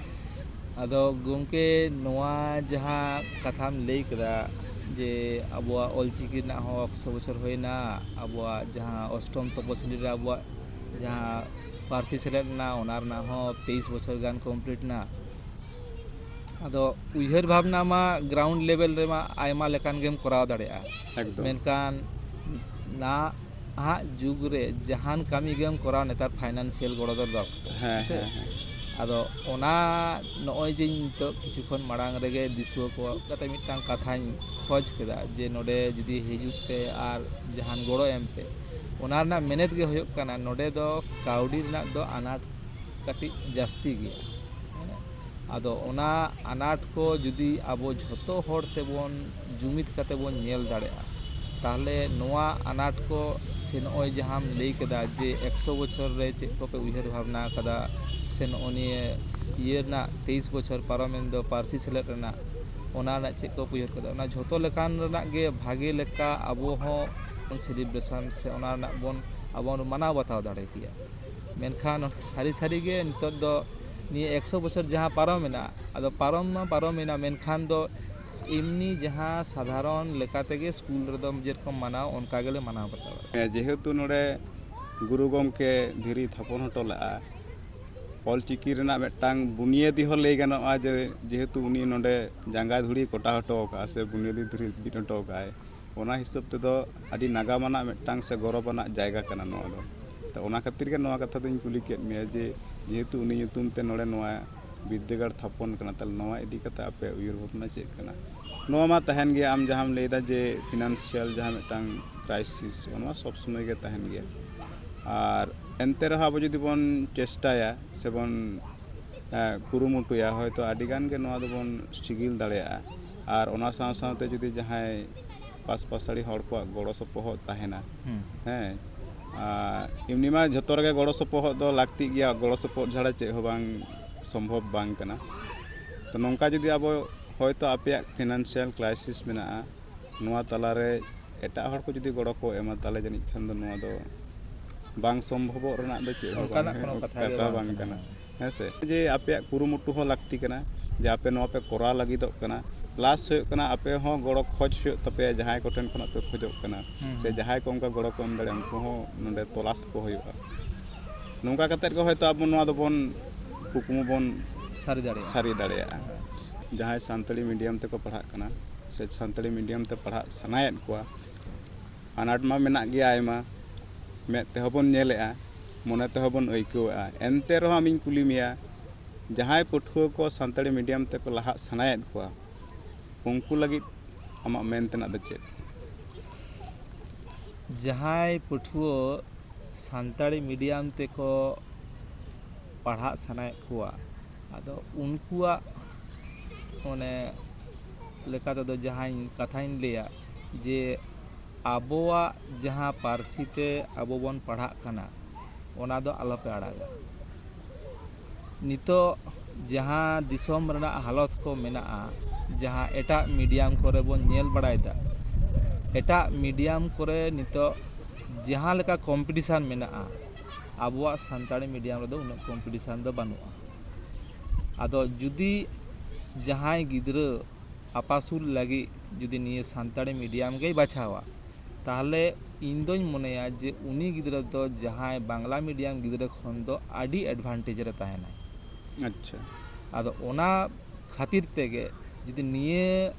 ᱟᱫᱚ ᱜᱚᱢᱠᱮ, ᱱᱚᱣᱟ ᱡᱟᱦᱟᱸ ᱠᱟᱛᱷᱟᱢ ᱞᱟᱹᱭ ᱠᱮᱫᱟ ᱡᱮ ᱟᱵᱚᱣᱟᱜ ᱚᱞ ᱪᱤᱠᱤ ᱨᱮᱱᱟᱜ ᱦᱚᱸ ᱮᱠᱥᱚ ᱵᱚᱪᱷᱚᱨ ᱦᱩᱭᱱᱟ, ᱟᱵᱚᱣᱟᱜ ᱡᱟᱦᱟᱸ ᱚᱥᱴᱚᱢ ᱛᱚᱯᱚᱥᱤᱞᱤ ᱨᱮ ᱟᱵᱚᱣᱟᱜ ᱡᱟᱦᱟᱸ ᱯᱟᱹᱨᱥᱤ ᱥᱮᱞᱮᱫ ᱮᱱᱟ, ᱚᱱᱟ ᱨᱮᱱᱟᱜ ᱦᱚᱸ ᱛᱮᱭᱤᱥ ᱵᱚᱪᱷᱚᱨ ᱜᱟᱱ ᱠᱚᱢᱯᱞᱤᱴ ᱮᱱᱟ᱾ ᱟᱫᱚ ᱩᱭᱦᱟᱹᱨ ᱵᱷᱟᱵᱽᱱᱟ ᱢᱟ ᱜᱨᱟᱣᱩᱱᱰ ᱞᱮᱵᱮᱞ ᱨᱮᱢᱟ ᱟᱭᱢᱟ ᱞᱮᱠᱟᱱ ᱜᱮᱢ ᱠᱚᱨᱟᱣ ᱫᱟᱲᱮᱭᱟᱜᱼᱟ᱾ ᱮᱠᱫᱚᱢ᱾ ᱢᱮᱱᱠᱷᱟᱱ ᱱᱟᱦᱟᱜ ᱡᱩᱜᱽ ᱨᱮ ᱡᱟᱦᱟᱱ ᱠᱟᱹᱢᱤ ᱜᱮᱢ ᱠᱚᱨᱟᱣ, ᱱᱮᱛᱟᱨ ᱯᱷᱟᱭᱱᱟᱱᱥᱤᱭᱟᱞ ᱜᱚᱲᱚ ᱫᱚ ᱫᱚᱨᱠᱟᱨ᱾ ᱦᱮᱸ, ᱥᱮ? ᱦᱮᱸ, ᱦᱮᱸ᱾ ᱟᱫᱚ ᱚᱱᱟ ᱱᱚᱜᱼᱚᱭ ᱡᱮ ᱤᱧ ᱱᱤᱛᱚᱜ ᱠᱤᱪᱷᱩ ᱠᱷᱚᱱ ᱢᱟᱲᱟᱝ ᱨᱮᱜᱮ ᱫᱤᱥᱩᱣᱟᱹ ᱠᱚ ᱠᱟᱛᱮ ᱢᱤᱫᱴᱟᱝ ᱠᱟᱛᱷᱟᱧ ᱠᱷᱚᱡᱽ ᱠᱮᱫᱟ ᱡᱮ ᱱᱚᱰᱮ ᱡᱩᱫᱤ ᱦᱤᱡᱩᱜ ᱯᱮ ᱟᱨ ᱡᱟᱦᱟᱱ ᱜᱚᱲᱚ ᱮᱢ ᱯᱮ, ᱚᱱᱟ ᱨᱮᱱᱟᱜ ᱢᱮᱱᱮᱛ ᱜᱮ ᱦᱩᱭᱩᱜ ᱠᱟᱱᱟ ᱱᱚᱰᱮ ᱫᱚ ᱠᱟᱹᱣᱰᱤ ᱨᱮᱱᱟᱜ ᱫᱚ ᱟᱱᱟᱴ ᱠᱟᱹᱴᱤᱡ ᱡᱟᱹᱥᱛᱤ ᱜᱮᱭᱟ᱾ ᱦᱮᱸ? ᱟᱫᱚ ᱚᱱᱟ ᱟᱱᱟᱴ ᱠᱚ ᱡᱩᱫᱤ ᱟᱵᱚ ᱡᱷᱚᱛᱚ ᱦᱚᱲ ᱛᱮᱵᱚᱱ ᱡᱩᱢᱤᱫ ᱠᱟᱛᱮ ᱵᱚᱱ ᱧᱮᱞ ᱫᱟᱲᱮᱭᱟᱜᱼᱟ, ᱛᱟᱦᱚᱞᱮ ᱱᱚᱣᱟ ᱟᱱᱟᱴ ᱠᱚ ᱥᱮ ᱱᱚᱜᱼᱚᱭ ᱡᱟᱦᱟᱸᱢ ᱞᱟᱹᱭ ᱠᱮᱫᱟ ᱡᱮ ᱮᱠᱥᱚ ᱵᱚᱪᱷᱚᱨ ᱨᱮ ᱪᱮᱫ ᱠᱚᱯᱮ ᱩᱭᱦᱟᱹᱨ ᱵᱷᱟᱵᱽᱱᱟ ᱟᱠᱟᱫᱟ, ᱥᱮ ᱱᱚᱜᱼᱚᱭ ᱱᱤᱭᱟᱹ ᱤᱭᱟᱹ ᱨᱮᱱᱟᱜ ᱛᱮᱭᱤᱥ ᱵᱚᱪᱷᱚᱨ ᱯᱟᱨᱚᱢᱮᱱ ᱫᱚ ᱯᱟᱹᱨᱥᱤ ᱥᱮᱞᱮᱫ ᱨᱮᱱᱟᱜ, ᱚᱱᱟ ᱨᱮᱱᱟᱜ ᱪᱮᱫ ᱠᱚᱯᱮ ᱩᱭᱦᱟᱹᱨ ᱠᱟᱫᱟ, ᱚᱱᱟ ᱡᱷᱚᱛᱚ ᱞᱮᱠᱟᱱ ᱨᱮᱱᱟᱜ ᱜᱮ ᱵᱷᱟᱜᱮ ᱞᱮᱠᱟ ᱟᱵᱚ ᱦᱚᱸ ᱵᱚᱱ ᱥᱮᱞᱤᱵᱨᱮᱥᱚᱱ ᱥᱮ ᱚᱱᱟ ᱨᱮᱱᱟᱜ ᱵᱚᱱ, ᱟᱵᱚ ᱵᱚᱱ ᱢᱟᱱᱟᱣ ᱵᱟᱛᱟᱣ ᱫᱟᱲᱮ ᱠᱮᱭᱟ᱾ ᱢᱮᱱᱠᱷᱟᱱ ᱥᱟᱹᱨᱤ ᱥᱟᱹᱨᱤ ᱜᱮ ᱱᱤᱛᱚᱜ ᱫᱚ ᱱᱤᱭᱟᱹ ᱮᱠᱥᱚ ᱵᱚᱪᱷᱚᱨ ᱡᱟᱦᱟᱸ ᱯᱟᱨᱚᱢᱮᱱᱟ, ᱟᱫᱚ ᱯᱟᱨᱚᱢ ᱢᱟ ᱯᱟᱨᱚᱢᱮᱱᱟ, ᱢᱮᱱᱠᱷᱟᱱ ᱫᱚ ᱮᱢᱱᱤ ᱡᱟᱦᱟᱸ ᱥᱟᱫᱷᱟᱨᱚᱱ ᱞᱮᱠᱟ ᱛᱮᱜᱮ ᱥᱠᱩᱞ ᱨᱮᱫᱚ ᱡᱮᱨᱚᱠᱚᱢ ᱢᱟᱱᱟᱣ, ᱚᱱᱠᱟ ᱜᱮᱞᱮ ᱢᱟᱱᱟᱣ ᱵᱟᱛᱟᱣᱟ᱾ ᱦᱮᱸ, ᱡᱮᱦᱮᱛᱩ ᱱᱚᱰᱮ ᱜᱩᱨᱩ ᱜᱚᱢᱠᱮ ᱫᱷᱤᱨᱤ ᱛᱷᱟᱯᱚᱱ ᱦᱚᱴᱚ ᱞᱮᱫᱼᱟ, ᱚᱞ ᱪᱤᱠᱤ ᱨᱮᱱᱟᱜ ᱢᱤᱫᱴᱟᱝ ᱵᱩᱱᱤᱭᱟᱹᱫᱤ ᱦᱚᱸ ᱞᱟᱹᱭ ᱜᱟᱱᱚᱜᱼᱟ, ᱡᱮ ᱡᱮᱦᱮᱛᱩ ᱩᱱᱤ ᱱᱚᱰᱮ ᱡᱟᱸᱜᱟ ᱫᱷᱩᱲᱤ ᱠᱚᱴᱟ ᱦᱚᱴᱚ ᱟᱠᱟᱫᱼᱟ ᱥᱮ ᱵᱩᱱᱤᱭᱟᱹᱫᱤ ᱫᱷᱤᱨᱤ ᱵᱤᱫ ᱦᱚᱴᱚ ᱟᱠᱟᱫᱼᱟᱭ, ᱚᱱᱟ ᱦᱤᱥᱟᱹᱵ ᱛᱮᱫᱚ ᱟᱹᱰᱤ ᱱᱟᱜᱟᱢ ᱟᱱᱟᱜ ᱢᱤᱫᱴᱟᱝ ᱥᱮ ᱜᱚᱨᱚᱵᱽ ᱟᱱᱟᱜ ᱡᱟᱭᱜᱟ ᱠᱟᱱᱟ ᱱᱚᱣᱟ ᱫᱚ᱾ ᱛᱚ, ᱚᱱᱟ ᱠᱷᱟᱹᱛᱤᱨ ᱜᱮ ᱱᱚᱣᱟ ᱠᱟᱛᱷᱟ ᱫᱚᱧ ᱠᱩᱞᱤ ᱠᱮᱫ ᱢᱮᱭᱟ ᱡᱮ ᱡᱮᱦᱮᱛᱩ ᱩᱱᱤ ᱧᱩᱛᱩᱢ ᱛᱮ ᱱᱚᱰᱮ ᱱᱚᱣᱟ ᱵᱤᱨᱫᱟᱹᱜᱟᱲ ᱛᱷᱟᱯᱚᱱ ᱠᱟᱱᱟ, ᱛᱟᱦᱞᱮ ᱱᱚᱣᱟ ᱤᱫᱤ ᱠᱟᱛᱮ ᱟᱯᱮ ᱩᱭᱦᱟᱹᱨ ᱵᱷᱟᱵᱽᱱᱟ ᱪᱮᱫ ᱠᱟᱱᱟ? ᱱᱚᱣᱟ ᱢᱟ ᱛᱟᱦᱮᱱ ᱜᱮᱭᱟ, ᱟᱢ ᱡᱟᱦᱟᱸᱢ ᱞᱟᱹᱭᱫᱟ ᱡᱮ ᱯᱷᱤᱱᱟᱱᱥᱤᱭᱟᱞ ᱡᱟᱦᱟᱸ ᱢᱤᱫᱴᱟᱝ ᱠᱨᱟᱭᱥᱤᱥ, ᱚᱱᱟ ᱢᱟ ᱥᱚᱵᱽ ᱥᱚᱢᱚᱭ ᱜᱮ ᱛᱟᱦᱮᱱ ᱜᱮᱭᱟ᱾ ᱟᱨ ᱮᱱᱛᱮ ᱨᱮᱦᱚᱸ ᱟᱵᱚ ᱡᱩᱫᱤ ᱵᱚᱱ ᱪᱮᱥᱴᱟᱭᱟ ᱥᱮᱵᱚᱱ ᱠᱩᱨᱩᱢᱩᱴᱩᱭᱟ, ᱦᱚᱭᱛᱳ ᱟᱹᱰᱤ ᱜᱟᱱ ᱜᱮ ᱱᱚᱣᱟ ᱫᱚᱵᱚᱱ ᱥᱤᱜᱤᱞ ᱫᱟᱲᱮᱭᱟᱜᱼᱟ᱾ ᱟᱨ ᱚᱱᱟ ᱥᱟᱶ ᱥᱟᱶᱛᱮ ᱡᱩᱫᱤ ᱡᱟᱦᱟᱸᱭ ᱯᱟᱥᱯᱟᱥᱟᱲᱤ ᱦᱚᱲ ᱠᱚᱣᱟᱜ ᱜᱚᱲᱚ ᱥᱚᱯᱚᱦᱚᱫ ᱛᱟᱦᱮᱱᱟ, ᱦᱮᱸ, ᱟᱨ ᱮᱢᱱᱤ ᱢᱟ ᱡᱷᱚᱛᱚ ᱨᱮᱜᱮ ᱜᱚᱲᱚ ᱥᱚᱯᱚᱦᱚᱫ ᱫᱚ ᱞᱟᱹᱠᱛᱤᱜ ᱜᱮᱭᱟ, ᱜᱚᱲᱚ ᱥᱚᱯᱚᱦᱚᱫ ᱪᱷᱟᱲᱟ ᱪᱮᱫ ᱦᱚᱸ ᱵᱟᱝ ᱥᱚᱢᱵᱷᱚᱵ ᱵᱟᱝ ᱠᱟᱱᱟ᱾ ᱛᱚ ᱱᱚᱝᱠᱟ ᱡᱩᱫᱤ ᱟᱵᱚ ᱦᱚᱭᱛᱳ ᱟᱯᱮᱭᱟᱜ ᱯᱷᱤᱱᱟᱱᱥᱤᱭᱟᱞ ᱠᱨᱟᱭᱥᱤᱥ ᱢᱮᱱᱟᱜᱼᱟ, ᱱᱚᱣᱟ ᱛᱟᱞᱟᱨᱮ ᱮᱴᱟᱜ ᱦᱚᱲ ᱠᱚ ᱡᱩᱫᱤ ᱜᱚᱲᱚ ᱠᱚ ᱮᱢᱟ, ᱛᱟᱦᱚᱞᱮ ᱡᱟᱹᱱᱤᱡ ᱠᱷᱟᱱ ᱫᱚ ᱱᱚᱣᱟ ᱫᱚ ᱵᱟᱝ ᱥᱚᱢᱵᱷᱚᱵᱚᱜ ᱨᱮᱱᱟᱜ ᱫᱚ ᱪᱮᱫ ᱦᱚᱸ ᱚᱱᱠᱟᱱᱟᱜ ᱵᱟᱝ, ᱠᱳᱱᱳ ᱠᱟᱛᱷᱟ ᱜᱮ ᱠᱟᱛᱷᱟ ᱵᱟᱝ ᱵᱟᱝ ᱠᱟᱱᱟ᱾ ᱠᱟᱱᱟ᱾ ᱦᱮᱸ ᱥᱮ? ᱡᱮ ᱟᱯᱮᱭᱟᱜ ᱠᱩᱨᱩᱢᱩᱴᱩ ᱦᱚᱸ ᱞᱟᱹᱠᱛᱤ ᱠᱟᱱᱟ, ᱡᱮ ᱟᱯᱮ ᱱᱚᱣᱟ ᱯᱮ ᱠᱚᱨᱟᱣ ᱞᱟᱹᱜᱤᱫᱚᱜ ᱠᱟᱱᱟ, ᱯᱞᱟᱥ ᱦᱩᱭᱩᱜ ᱠᱟᱱᱟ ᱟᱯᱮ ᱦᱚᱸ ᱜᱚᱲᱚ ᱠᱷᱚᱡᱽ ᱦᱩᱭᱩᱜ ᱛᱟᱯᱮᱭᱟ, ᱡᱟᱦᱟᱸᱭ ᱠᱚᱴᱷᱮᱱ ᱠᱷᱚᱱᱟᱜ ᱯᱮ ᱠᱷᱚᱡᱚᱜ ᱠᱟᱱᱟ, ᱦᱩᱸ, ᱥᱮ ᱦᱩᱸ᱾ ᱡᱟᱦᱟᱸᱭ ᱠᱚ ᱚᱱᱠᱟ ᱜᱚᱲᱚ ᱠᱚ ᱮᱢ ᱫᱟᱲᱮᱭᱟᱜᱼᱟ, ᱩᱱᱠᱩ ᱦᱚᱸ ᱱᱚᱰᱮ ᱛᱚᱞᱟᱥ ᱠᱚ ᱦᱩᱭᱩᱜᱼᱟ᱾ ᱱᱚᱝᱠᱟ ᱠᱟᱛᱮᱫ ᱜᱮ ᱦᱚᱭᱛᱳ ᱟᱵᱚ ᱱᱚᱣᱟ ᱫᱚᱵᱚᱱ ᱠᱩᱠᱢᱩ ᱵᱚᱱ ᱥᱟᱹᱨᱤ ᱫᱟᱲᱮᱭᱟᱜᱼᱟ᱾ ᱥᱟᱹᱨᱤ ᱫᱟᱲᱮᱭᱟᱜᱼᱟ᱾ ᱡᱟᱦᱟᱸᱭ ᱥᱟᱱᱛᱟᱲᱤ ᱢᱤᱰᱤᱭᱟᱢ ᱛᱮᱠᱚ ᱯᱟᱲᱦᱟᱜ ᱠᱟᱱᱟ ᱥᱮ ᱥᱟᱱᱛᱟᱲᱤ ᱢᱤᱰᱤᱭᱟᱢ ᱛᱮ ᱯᱟᱲᱦᱟᱜ ᱥᱟᱱᱟᱭᱮᱫ ᱠᱚᱣᱟ, ᱟᱱᱟᱴ ᱢᱟ ᱢᱮᱱᱟᱜ ᱜᱮᱭᱟ ᱟᱭᱢᱟ, ᱢᱮᱫ ᱛᱮᱦᱚᱸ ᱵᱚᱱ ᱧᱮᱞᱮᱜᱼᱟ, ᱢᱚᱱᱮ ᱛᱮᱦᱚᱸ ᱵᱚᱱ ᱟᱹᱭᱠᱟᱹᱣᱮᱜᱼᱟ᱾ ᱮᱱᱛᱮ ᱨᱮᱦᱚᱸ ᱟᱢᱤᱧ ᱠᱩᱞᱤ ᱢᱮᱭᱟ, ᱡᱟᱦᱟᱸᱭ ᱯᱟᱹᱴᱷᱩᱣᱟᱹ ᱠᱚ ᱥᱟᱱᱛᱟᱲᱤ ᱢᱤᱰᱤᱭᱟᱢ ᱛᱮᱠᱚ ᱞᱟᱦᱟᱜ ᱥᱟᱱᱟᱭᱮᱫ ᱠᱚᱣᱟ, ᱩᱱᱠᱩ ᱞᱟᱹᱜᱤᱫ ᱟᱢᱟᱜ ᱢᱮᱱ ᱛᱮᱱᱟᱜ ᱫᱚ ᱪᱮᱫ? ᱡᱟᱦᱟᱸᱭ ᱯᱟᱹᱴᱷᱩᱣᱟᱹ ᱥᱟᱱᱛᱟᱲᱤ ᱢᱤᱰᱤᱭᱟᱢ ᱛᱮᱠᱚ ᱯᱟᱲᱦᱟᱜ ᱥᱟᱱᱟᱭᱮᱫ ᱠᱚᱣᱟ, ᱟᱫᱚ ᱩᱱᱠᱩᱣᱟᱜ ᱚᱱᱮ ᱞᱮᱠᱟ ᱛᱮᱫᱚ ᱡᱟᱦᱟᱸᱧ ᱠᱟᱛᱷᱟᱧ ᱞᱟᱹᱭᱟ ᱡᱮ ᱟᱵᱚᱣᱟᱜ ᱡᱟᱦᱟᱸ ᱯᱟᱹᱨᱥᱤ ᱛᱮ ᱟᱵᱚ ᱵᱚᱱ ᱯᱟᱲᱦᱟᱜ ᱠᱟᱱᱟ, ᱚᱱᱟ ᱫᱚ ᱟᱞᱚᱯᱮ ᱟᱲᱟᱜᱟ᱾ ᱱᱤᱛᱚᱜ ᱡᱟᱦᱟᱸ ᱫᱤᱥᱚᱢ ᱨᱮᱱᱟᱜ ᱦᱟᱞᱚᱛ ᱠᱚ ᱢᱮᱱᱟᱜᱼᱟ, ᱡᱟᱦᱟᱸ ᱮᱴᱟᱜ ᱢᱤᱰᱤᱭᱟᱢ ᱠᱚᱨᱮ ᱵᱚᱱ ᱧᱮᱞ ᱵᱟᱲᱟᱭᱮᱫᱟ, ᱮᱴᱟᱜ ᱢᱤᱰᱤᱭᱟᱢ ᱠᱚᱨᱮ ᱱᱤᱛᱚᱜ ᱡᱟᱦᱟᱸ ᱞᱮᱠᱟ ᱠᱚᱢᱯᱤᱴᱤᱥᱟᱱ ᱢᱮᱱᱟᱜᱼᱟ, ᱟᱵᱚᱣᱟᱜ ᱥᱟᱱᱛᱟᱲᱤ ᱢᱤᱰᱤᱭᱟᱢ ᱨᱮᱫᱚ ᱩᱱᱟᱹᱜ ᱠᱚᱢᱯᱤᱴᱤᱥᱟᱱ ᱫᱚ ᱵᱟᱹᱱᱩᱜᱼᱟ᱾ ᱟᱫᱚ ᱡᱩᱫᱤ ᱡᱟᱦᱟᱸᱭ ᱜᱤᱫᱽᱨᱟᱹ ᱟᱯᱟᱥᱩᱞ ᱞᱟᱹᱜᱤᱫ ᱡᱩᱫᱤ ᱱᱤᱭᱟᱹ ᱥᱟᱱᱛᱟᱲᱤ ᱢᱤᱰᱤᱭᱟᱢ ᱜᱮᱭ ᱵᱟᱪᱷᱟᱣᱟ, ᱛᱟᱦᱚᱞᱮ ᱤᱧ ᱫᱚᱧ ᱢᱚᱱᱮᱭᱟ ᱡᱮ ᱩᱱᱤ ᱜᱤᱫᱽᱨᱟᱹ ᱫᱚ ᱡᱟᱦᱟᱸᱭ ᱵᱟᱝᱞᱟ ᱢᱤᱰᱤᱭᱟᱢ ᱜᱤᱫᱽᱨᱟᱹ ᱠᱷᱚᱱ ᱫᱚ ᱟᱹᱰᱤ ᱮᱰᱵᱷᱟᱱᱴᱮᱡᱽ ᱨᱮ ᱛᱟᱦᱮᱱᱟᱭ᱾ ᱟᱪᱪᱷᱟ᱾ ᱟᱫᱚ ᱚᱱᱟ ᱠᱷᱟᱹᱛᱤᱨ ᱛᱮᱜᱮ ᱡᱩᱫᱤ ᱱᱤᱭᱟᱹ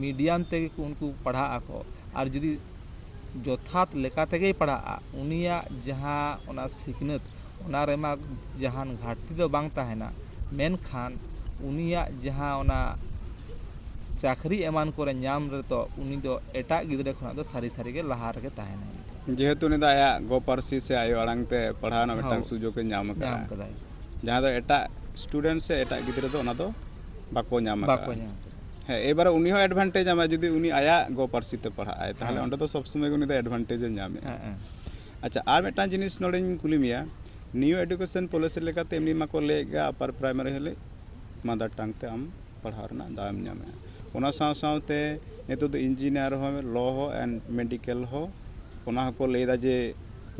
ᱢᱤᱰᱤᱭᱟᱢ ᱛᱮᱜᱮ ᱠᱚ ᱩᱱᱠᱩ ᱯᱟᱲᱦᱟᱜ ᱟᱠᱚ, ᱟᱨ ᱡᱩᱫᱤ ᱡᱚᱛᱷᱟᱛ ᱞᱮᱠᱟ ᱛᱮᱜᱮᱭ ᱯᱟᱲᱦᱟᱜᱼᱟ, ᱩᱱᱤᱭᱟᱜ ᱡᱟᱦᱟᱸ ᱚᱱᱟ ᱥᱤᱠᱷᱱᱟᱹᱛ, ᱚᱱᱟ ᱨᱮᱢᱟ ᱡᱟᱦᱟᱱ ᱜᱷᱟᱴᱛᱤ ᱫᱚ ᱵᱟᱝ ᱛᱟᱦᱮᱱᱟ, ᱢᱮᱱᱠᱷᱟᱱ ᱩᱱᱤᱭᱟᱜ ᱡᱟᱦᱟᱸ ᱚᱱᱟ ᱪᱟᱹᱠᱨᱤ ᱮᱢᱟᱱ ᱠᱚᱨᱮ ᱧᱟᱢ ᱨᱮᱫᱚ ᱩᱱᱤ ᱫᱚ ᱮᱴᱟᱜ ᱜᱤᱫᱽᱨᱟᱹ ᱠᱷᱚᱱᱟᱜ ᱫᱚ ᱥᱟᱹᱨᱤ ᱥᱟᱹᱨᱤ ᱜᱮ ᱞᱟᱦᱟ ᱨᱮᱜᱮ ᱛᱟᱦᱮᱱᱟᱭ ᱩᱱᱤ ᱫᱚ᱾ ᱡᱮᱦᱮᱛᱩ ᱩᱱᱤ ᱫᱚ ᱟᱭᱟᱜ ᱜᱚ ᱯᱟᱹᱨᱥᱤ ᱥᱮ ᱟᱭᱳ ᱟᱲᱟᱝ ᱛᱮ ᱯᱟᱲᱦᱟᱣ ᱨᱮᱱᱟᱜ ᱢᱤᱫᱴᱟᱝ ᱦᱳᱭ᱾ ᱥᱩᱡᱳᱜᱽ ᱮ ᱧᱟᱢ ᱟᱠᱟᱫᱟ᱾ ᱧᱟᱢ ᱠᱟᱫᱟᱭ᱾ ᱡᱟᱦᱟᱸ ᱫᱚ ᱮᱴᱟᱜ student ᱥᱮ ᱮᱴᱟᱜ ᱜᱤᱫᱽᱨᱟᱹ ᱫᱚ ᱚᱱᱟ ᱫᱚ ᱵᱟᱠᱚ ᱧᱟᱢ ᱟᱠᱟᱫᱟ᱾ ᱵᱟᱠᱚ ᱧᱟᱢ ᱠᱟᱫᱟ᱾ ᱦᱮᱸ, ᱮᱵᱟᱨᱮ ᱩᱱᱤ ᱦᱚᱸ advantage ᱧᱟᱢᱟ ᱡᱩᱫᱤ ᱩᱱᱤ ᱟᱭᱟᱜ ᱜᱚ ᱯᱟᱹᱨᱥᱤ ᱛᱮ ᱯᱟᱲᱦᱟᱜ ᱟᱭ, ᱛᱟᱦᱚᱞᱮ ᱦᱮᱸ᱾ ᱚᱸᱰᱮ ᱫᱚ ᱥᱚᱵ ᱥᱚᱢᱚᱭ ᱜᱮ ᱩᱱᱤ ᱫᱚ advantage ᱮ ᱧᱟᱢᱮᱫᱼᱟ᱾ ᱦᱮᱸ, ᱦᱮᱸ᱾ ᱟᱪᱪᱷᱟ, ᱟᱨ ᱢᱤᱫᱴᱟᱝ ᱡᱤᱱᱤᱥ ᱱᱚᱰᱮᱧ ᱠᱩᱞᱤ ᱢᱮᱭᱟ, new education policy ᱞᱮᱠᱟᱛᱮ ᱮᱢᱱᱤ ᱢᱟᱠᱚ ᱞᱟᱹᱭᱮᱫ ᱜᱮᱭᱟ upper primary ᱦᱤᱞᱳᱜ mother tongue ᱛᱮ ᱟᱢ ᱯᱟᱲᱦᱟᱣ ᱨᱮᱱᱟᱜ ᱫᱟᱣᱮᱢ ᱧᱟᱢᱮᱫᱼᱟ᱾ ᱚᱱᱟ ᱥᱟᱶ ᱥᱟᱶᱛᱮ ᱱᱤᱛᱚᱜ ᱫᱚ engineer ᱦᱚᱸ, law ᱦᱚᱸ and medical ᱦᱚᱸ, ᱚᱱᱟ ᱦᱚᱸᱠᱚ ᱞᱟᱹᱭᱫᱟ ᱡᱮ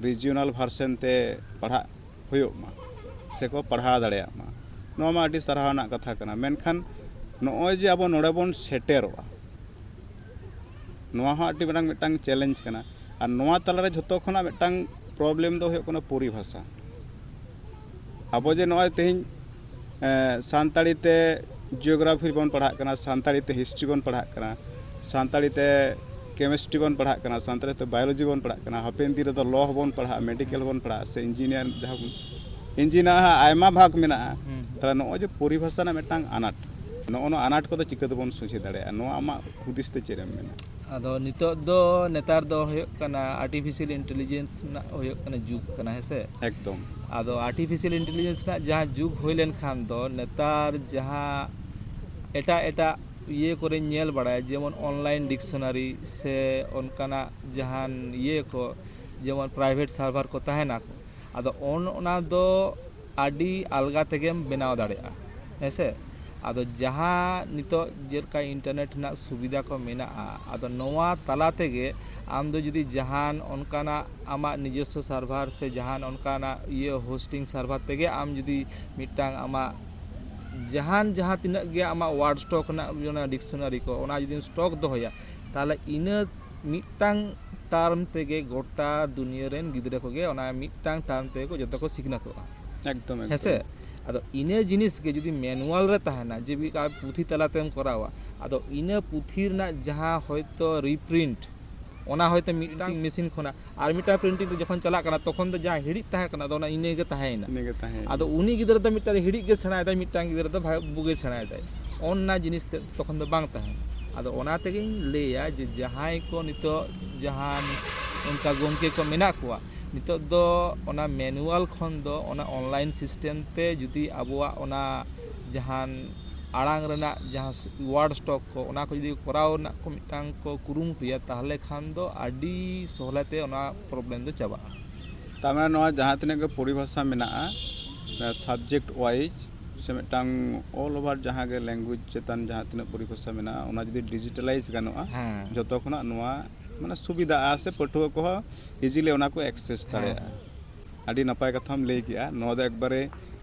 regional version ᱛᱮ ᱯᱟᱲᱦᱟᱜ ᱦᱩᱭᱩᱜ ᱢᱟ ᱥᱮᱠᱚ ᱯᱟᱲᱦᱟᱣ ᱫᱟᱲᱮᱭᱟᱜ ᱢᱟ᱾ ᱱᱚᱣᱟ ᱢᱟ ᱟᱹᱰᱤ ᱥᱟᱨᱦᱟᱣ ᱨᱮᱱᱟᱜ ᱠᱟᱛᱷᱟ ᱠᱟᱱᱟ, ᱢᱮᱱᱠᱷᱟᱱ ᱱᱚᱜᱼᱚᱭ ᱡᱮ ᱟᱵᱚ ᱱᱚᱰᱮ ᱵᱚᱱ ᱥᱮᱴᱮᱨᱚᱜᱼᱟ, ᱱᱚᱣᱟ ᱦᱚᱸ ᱟᱹᱰᱤ ᱢᱟᱨᱟᱝ ᱢᱤᱫᱴᱟᱝ challenge ᱠᱟᱱᱟ᱾ ᱟᱨ ᱱᱚᱣᱟ ᱛᱟᱞᱟᱨᱮ ᱡᱷᱚᱛᱚ ᱠᱷᱚᱱᱟᱜ ᱢᱤᱫᱴᱟᱝ problem ᱫᱚ ᱦᱩᱭᱩᱜ ᱠᱟᱱᱟ ᱯᱚᱨᱤᱵᱷᱟᱥᱟ᱾ ᱟᱵᱚ ᱡᱮ ᱱᱚᱜᱼᱚᱭ ᱛᱮᱦᱮᱧ, ᱮᱸ, ᱥᱟᱱᱛᱟᱲᱤ ᱛᱮ geography ᱵᱚᱱ ᱯᱟᱲᱦᱟᱜ ᱠᱟᱱᱟ, ᱥᱟᱱᱛᱟᱲᱤ ᱛᱮ history ᱵᱚᱱ ᱯᱟᱲᱦᱟᱜ ᱠᱟᱱᱟ, ᱥᱟᱱᱛᱟᱲᱤ ᱛᱮ chemistry ᱵᱚᱱ ᱯᱟᱲᱦᱟᱜ ᱠᱟᱱᱟ, ᱥᱟᱱᱛᱟᱲᱤ ᱛᱮ biology ᱵᱚᱱ ᱯᱟᱲᱦᱟᱜ ᱠᱟᱱᱟ, ᱦᱟᱯᱮᱱ ᱫᱤᱱ ᱨᱮᱫᱚ law ᱦᱚᱸᱵᱚᱱ ᱯᱟᱲᱦᱟᱜᱼᱟ, medical ᱵᱚᱱ ᱯᱟᱲᱦᱟᱜᱼᱟ, ᱥᱮ engineer, ᱡᱟᱦᱟᱸ ᱵᱚᱱ, engineer ᱦᱚᱸ ᱟᱭᱢᱟ ᱵᱷᱟᱜᱽ ᱢᱮᱱᱟᱜᱼᱟ᱾ ᱦᱩᱸ᱾ ᱛᱟᱦᱚᱞᱮ ᱱᱚᱜᱼᱚᱭ ᱡᱮ ᱯᱚᱨᱤᱵᱷᱟᱥᱟ ᱨᱮᱱᱟᱜ ᱢᱤᱫᱴᱟᱝ ᱟᱱᱟᱴ, ᱱᱚᱜᱼᱚ ᱱᱚᱣᱟ ᱟᱱᱟᱴ ᱠᱚᱫᱚ ᱪᱤᱠᱟᱹ ᱛᱮᱵᱚᱱ ᱥᱚᱡᱷᱮ ᱫᱟᱲᱮᱭᱟᱜᱼᱟ? ᱱᱚᱣᱟ ᱟᱢᱟᱜ ᱦᱩᱫᱤᱥ ᱛᱮ ᱪᱮᱫ ᱮᱢ ᱢᱮᱱᱟ? ᱟᱫᱚ ᱱᱤᱛᱚᱜ ᱫᱚ, ᱱᱮᱛᱟᱨ ᱫᱚ ᱦᱩᱭᱩᱜ ᱠᱟᱱᱟ artificial intelligence ᱨᱮᱱᱟᱜ ᱦᱩᱭᱩᱜ ᱠᱟᱱᱟ ᱡᱩᱜᱽ ᱠᱟᱱᱟ, ᱦᱮᱸ ᱥᱮ? ᱮᱠᱫᱚᱢ᱾ ᱟᱫᱚ artificial intelligence ᱨᱮᱱᱟᱜ ᱡᱟᱦᱟᱸ ᱡᱩᱜᱽ ᱦᱩᱭ ᱞᱮᱱᱠᱷᱟᱱ ᱫᱚ, ᱱᱮᱛᱟᱨ ᱡᱟᱦᱟᱸ ᱮᱴᱟᱜ ᱮᱴᱟᱜ ᱤᱭᱟᱹ ᱠᱚᱨᱮᱧ ᱧᱮᱞ ᱵᱟᱲᱟᱭᱟ, ᱡᱮᱢᱚᱱ online dictionary ᱥᱮ ᱚᱱᱠᱟᱱᱟᱜ ᱡᱟᱦᱟᱱ ᱤᱭᱟᱹ ᱠᱚ, ᱡᱮᱢᱚᱱ private server ᱠᱚ ᱛᱟᱦᱮᱱᱟ, ᱟᱫᱚ ᱚᱱ-, ᱚᱱᱟ ᱫᱚ ᱟᱹᱰᱤ ᱟᱞᱜᱟ ᱛᱮᱜᱮᱢ ᱵᱮᱱᱟᱣ ᱫᱟᱲᱮᱭᱟᱜᱼᱟ, ᱦᱮᱸ ᱥᱮ? ᱟᱫᱚ ᱡᱟᱦᱟᱸ ᱱᱤᱛᱚᱜ ᱡᱮᱞᱮᱠᱟ internet ᱨᱮᱱᱟᱜ ᱥᱩᱵᱤᱫᱷᱟ ᱠᱚ ᱢᱮᱱᱟᱜᱼᱟ, ᱟᱫᱚ ᱱᱚᱣᱟ ᱛᱟᱞᱟ ᱛᱮᱜᱮ ᱟᱢ ᱫᱚ ᱡᱩᱫᱤ ᱡᱟᱦᱟᱱ ᱚᱱᱠᱟᱱᱟᱜ ᱟᱢᱟᱜ ᱱᱤᱡᱚᱥᱥᱚ server ᱥᱮ ᱡᱟᱦᱟᱱ ᱚᱱᱠᱟᱱᱟᱜ ᱤᱭᱟᱹ hosting server ᱛᱮᱜᱮ ᱟᱢ ᱡᱩᱫᱤ ᱢᱤᱫᱴᱟᱝ ᱟᱢᱟᱜ ᱡᱟᱦᱟᱱ, ᱡᱟᱦᱟᱸ ᱛᱤᱱᱟᱹᱜ ᱜᱮ ᱟᱢᱟᱜ word stock ᱨᱮᱱᱟᱜ ᱚᱱᱟ dictionary ᱠᱚ, ᱚᱱᱟ ᱡᱩᱫᱤᱢ stock ᱫᱚᱦᱚᱭᱟ, ᱛᱟᱦᱚᱞᱮ ᱤᱱᱟᱹ ᱢᱤᱫᱴᱟᱝ term ᱛᱮᱜᱮ ᱜᱚᱴᱟ ᱫᱩᱱᱤᱭᱟᱹ ᱨᱮᱱ ᱜᱤᱫᱽᱨᱟᱹ ᱠᱚᱜᱮ ᱚᱱᱟ ᱢᱤᱫᱴᱟᱝ term ᱛᱮᱜᱮ ᱠᱚ ᱡᱚᱛᱚ ᱠᱚ ᱥᱤᱠᱷᱱᱟᱹᱛᱚᱜᱼᱟ᱾ ᱮᱠᱫᱚᱢ, ᱮᱠᱫᱚᱢ᱾ ᱦᱮᱸᱥᱮ? ᱟᱫᱚ ᱤᱱᱟᱹ ᱡᱤᱱᱤᱥ ᱜᱮ ᱡᱩᱫᱤ manual ᱨᱮ ᱛᱟᱦᱮᱱᱟ, ᱡᱮ ᱟᱨ ᱯᱩᱛᱷᱤ ᱛᱟᱞᱟ ᱛᱮᱢ ᱠᱚᱨᱟᱣᱟ, ᱟᱫᱚ ᱤᱱᱟᱹ ᱯᱩᱛᱷᱤ ᱨᱮᱱᱟᱜ ᱡᱟᱦᱟᱸ ᱦᱚᱭᱛᱳ reprint, ᱚᱱᱟ ᱦᱚᱭᱛᱳ ᱢᱤᱫᱴᱟᱝ machine ᱠᱷᱚᱱᱟᱜ ᱟᱨ ᱢᱤᱫᱴᱟᱝ printing ᱨᱮ ᱡᱚᱠᱷᱚᱱ ᱪᱟᱞᱟᱜ ᱠᱟᱱᱟ, ᱛᱚᱠᱷᱚᱱ ᱫᱚ ᱡᱟᱦᱟᱸ ᱦᱤᱲᱤᱡ ᱛᱟᱦᱮᱸ ᱠᱟᱱᱟ, ᱟᱫᱚ ᱚᱱᱟ ᱤᱱᱟᱹ ᱜᱮ ᱛᱟᱦᱮᱸᱭᱮᱱᱟ᱾ ᱤᱱᱟᱹ ᱜᱮ ᱛᱟᱦᱮᱸᱭᱮᱱᱟ᱾ ᱟᱫᱚ ᱩᱱᱤ ᱜᱤᱫᱽᱨᱟᱹ ᱫᱚ ᱢᱤᱫᱴᱟᱝ ᱦᱤᱲᱤᱡ ᱜᱮ ᱥᱮᱬᱟᱭᱮᱫᱟᱭ, ᱢᱤᱫᱴᱟᱝ ᱜᱤᱫᱽᱨᱟᱹ ᱫᱚ ᱵᱷᱟ-, ᱵᱩᱜᱮ ᱥᱮᱬᱟᱭᱮᱫᱟᱭ᱾ ᱚᱱᱟ ᱡᱤᱱᱤᱥ ᱛᱮᱫ ᱛᱚᱠᱷᱚᱱ ᱫᱚ ᱵᱟᱝ ᱛᱟᱦᱮᱱᱟ᱾ ᱟᱫᱚ ᱚᱱᱟ ᱛᱮᱜᱮᱧ ᱞᱟᱹᱭᱟ ᱡᱮ ᱡᱟᱦᱟᱸᱭ ᱠᱚ ᱱᱤᱛᱚᱜ ᱡᱟᱦᱟᱱ ᱚᱱᱠᱟ ᱜᱚᱢᱠᱮ ᱠᱚ ᱢᱮᱱᱟᱜ ᱠᱚᱣᱟ᱾ ᱱᱤᱛᱚᱜ ᱫᱚ ᱚᱱᱟ ᱢᱮᱱᱩᱣᱟᱞ ᱠᱷᱚᱱ ᱫᱚ ᱚᱱᱟ ᱚᱱᱞᱟᱭᱤᱱ ᱥᱤᱥᱴᱮᱢ ᱛᱮ ᱡᱩᱫᱤ ᱟᱵᱚᱣᱟᱜ ᱚᱱᱟ ᱡᱟᱦᱟᱱ ᱟᱲᱟᱝ ᱨᱮᱱᱟᱜ ᱡᱟᱦᱟᱸ ᱣᱟᱨᱰ ᱥᱴᱚᱠ ᱠᱚ, ᱚᱱᱟ ᱠᱚ ᱡᱩᱫᱤ ᱠᱚᱨᱟᱣ ᱨᱮᱱᱟᱜ ᱠᱚ ᱢᱤᱫᱴᱟᱝ ᱠᱚ ᱠᱩᱨᱩᱢᱩᱴᱩᱭᱟ, ᱛᱟᱦᱚᱞᱮ ᱠᱷᱟᱱ ᱫᱚ ᱟᱹᱰᱤ ᱥᱚᱦᱞᱮ ᱛᱮ ᱚᱱᱟ ᱯᱨᱚᱵᱞᱮᱢ ᱫᱚ ᱪᱟᱵᱟᱜᱼᱟ᱾ ᱛᱟᱨ ᱢᱟᱱᱮ ᱱᱚᱣᱟ ᱡᱟᱦᱟᱸ ᱛᱤᱱᱟᱹᱜ ᱜᱮ ᱯᱚᱨᱤᱵᱷᱟᱥᱟ ᱢᱮᱱᱟᱜᱼᱟ, ᱥᱟᱵᱡᱮᱠᱴ ᱣᱟᱭᱤᱡᱽ ᱥᱮ ᱢᱤᱫᱴᱟᱝ ᱚᱞ ᱳᱵᱷᱟᱨ ᱡᱟᱦᱟᱸ ᱜᱮ ᱞᱮᱝᱜᱩᱭᱮᱡᱽ ᱪᱮᱛᱟᱱ ᱡᱟᱦᱟᱸ ᱛᱤᱱᱟᱹᱜ ᱯᱚᱨᱤᱵᱷᱟᱥᱟ ᱢᱮᱱᱟᱜᱼᱟ, ᱚᱱᱟ ᱡᱩᱫᱤ ᱰᱤᱡᱤᱴᱟᱞᱟᱭᱤᱡᱽ ᱜᱟᱱᱚᱜᱼᱟ, ᱦᱮᱸ᱾ ᱡᱚᱛᱚ ᱠᱷᱚᱱᱟᱜ ᱱᱚᱣᱟ ᱢᱟᱱᱮ ᱥᱩᱵᱤᱫᱷᱟᱜᱼᱟ ᱥᱮ ᱯᱟᱹᱴᱷᱩᱣᱟᱹ ᱠᱚᱦᱚᱸ ᱤᱡᱤᱞᱤ ᱚᱱᱟ ᱠᱚ ᱮᱠᱥᱮᱥ ᱦᱮᱸ, ᱫᱟᱲᱮᱭᱟᱜᱼᱟ᱾ ᱟᱹᱰᱤ ᱱᱟᱯᱟᱭ ᱠᱟᱛᱷᱟᱢ ᱞᱟᱹᱭ ᱠᱮᱜᱼᱟ᱾ ᱱᱚᱣᱟ ᱫᱚ ᱮᱠᱵᱟᱨᱮ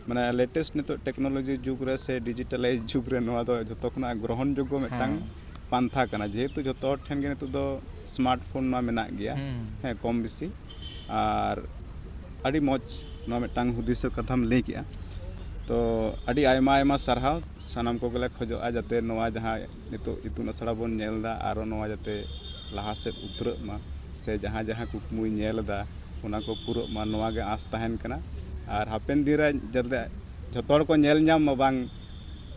ᱢᱟᱱᱮ ᱞᱮᱴᱮᱥᱴ ᱱᱤᱛᱚᱜ ᱴᱮᱠᱱᱳᱞᱚᱡᱤ ᱡᱩᱜᱽ ᱨᱮ ᱥᱮ ᱰᱤᱡᱤᱴᱟᱞᱟᱭᱤᱡᱽ ᱡᱩᱜᱽ ᱨᱮ ᱱᱚᱣᱟ ᱫᱚ ᱡᱷᱚᱛᱚ ᱠᱷᱚᱱᱟᱜ ᱜᱨᱚᱦᱚᱱ ᱡᱳᱜᱽᱜᱚ ᱢᱤᱫᱴᱟᱝ ᱦᱮᱸ᱾ ᱯᱟᱱᱛᱷᱟ ᱠᱟᱱᱟ, ᱡᱮᱦᱮᱛᱩ ᱡᱷᱚᱛᱚ ᱦᱚᱲ ᱴᱷᱮᱱ ᱜᱮ ᱱᱤᱛᱚᱜ ᱫᱚ ᱥᱢᱟᱨᱴ ᱯᱷᱳᱱ ᱢᱟ ᱢᱮᱱᱟᱜ ᱜᱮᱭᱟ᱾ ᱦᱩᱸ᱾ ᱦᱮᱸ, ᱠᱚᱢ ᱵᱮᱥᱤ᱾ ᱟᱨ ᱟᱹᱰᱤ ᱢᱚᱡᱽ ᱱᱚᱣᱟ ᱢᱤᱫᱴᱟᱝ ᱦᱩᱫᱤᱥ ᱠᱟᱛᱷᱟᱢ ᱞᱟᱹᱭ ᱠᱮᱜᱼᱟ᱾ ᱛᱚ ᱟᱹᱰᱤ ᱟᱭᱢᱟ ᱟᱭᱢᱟ ᱥᱟᱨᱦᱟᱣ᱾ ᱥᱟᱱᱟᱢ ᱠᱚᱜᱮᱞᱮ ᱠᱷᱚᱡᱚᱜᱼᱟ ᱡᱟᱛᱮ ᱱᱚᱣᱟ ᱡᱟᱦᱟᱸ ᱱᱤᱛᱚᱜ ᱤᱛᱩᱱ ᱟᱥᱲᱟ ᱵᱚᱱ ᱧᱮᱞ ᱮᱫᱟ, ᱟᱨᱚ ᱱᱚᱣᱟ ᱡᱟᱛᱮ ᱞᱟᱦᱟ ᱥᱮᱫ ᱩᱛᱨᱟᱹᱜ ᱢᱟ, ᱥᱮ ᱡᱟᱦᱟᱸ ᱡᱟᱦᱟᱸ ᱠᱩᱠᱢᱩᱭ ᱧᱮᱞ ᱮᱫᱟ ᱚᱱᱟ ᱠᱚ ᱯᱩᱨᱟᱹᱜ ᱢᱟ, ᱱᱚᱣᱟ ᱜᱮ ᱟᱸᱥ ᱛᱟᱦᱮᱱ ᱠᱟᱱᱟ᱾ ᱟᱨ ᱦᱟᱯᱮᱱ ᱫᱤᱱ ᱨᱮ ᱡᱟᱛᱮ ᱡᱷᱚᱛᱚ ᱦᱚᱲ ᱠᱚ ᱧᱮᱞ ᱧᱟᱢ ᱢᱟ, ᱵᱟᱝ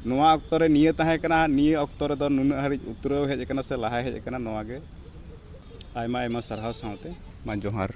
ᱱᱚᱣᱟ ᱚᱠᱛᱚ ᱨᱮ ᱱᱤᱭᱟᱹ ᱛᱟᱦᱮᱸ ᱠᱟᱱᱟ, ᱱᱤᱭᱟᱹ ᱚᱠᱛᱚ ᱨᱮᱫᱚ ᱱᱩᱱᱟᱹᱜ ᱦᱟᱹᱨᱤᱡ ᱩᱛᱨᱟᱹᱣ ᱦᱮᱡ ᱟᱠᱟᱱᱟ ᱥᱮ ᱞᱟᱦᱟ ᱦᱮᱡ ᱟᱠᱟᱱᱟ᱾ ᱱᱚᱣᱟ ᱜᱮ ᱟᱭᱢᱟ ᱟᱭᱢᱟ ᱥᱟᱨᱦᱟᱣ ᱥᱟᱶᱛᱮ ᱢᱟ ᱡᱚᱦᱟᱨ᱾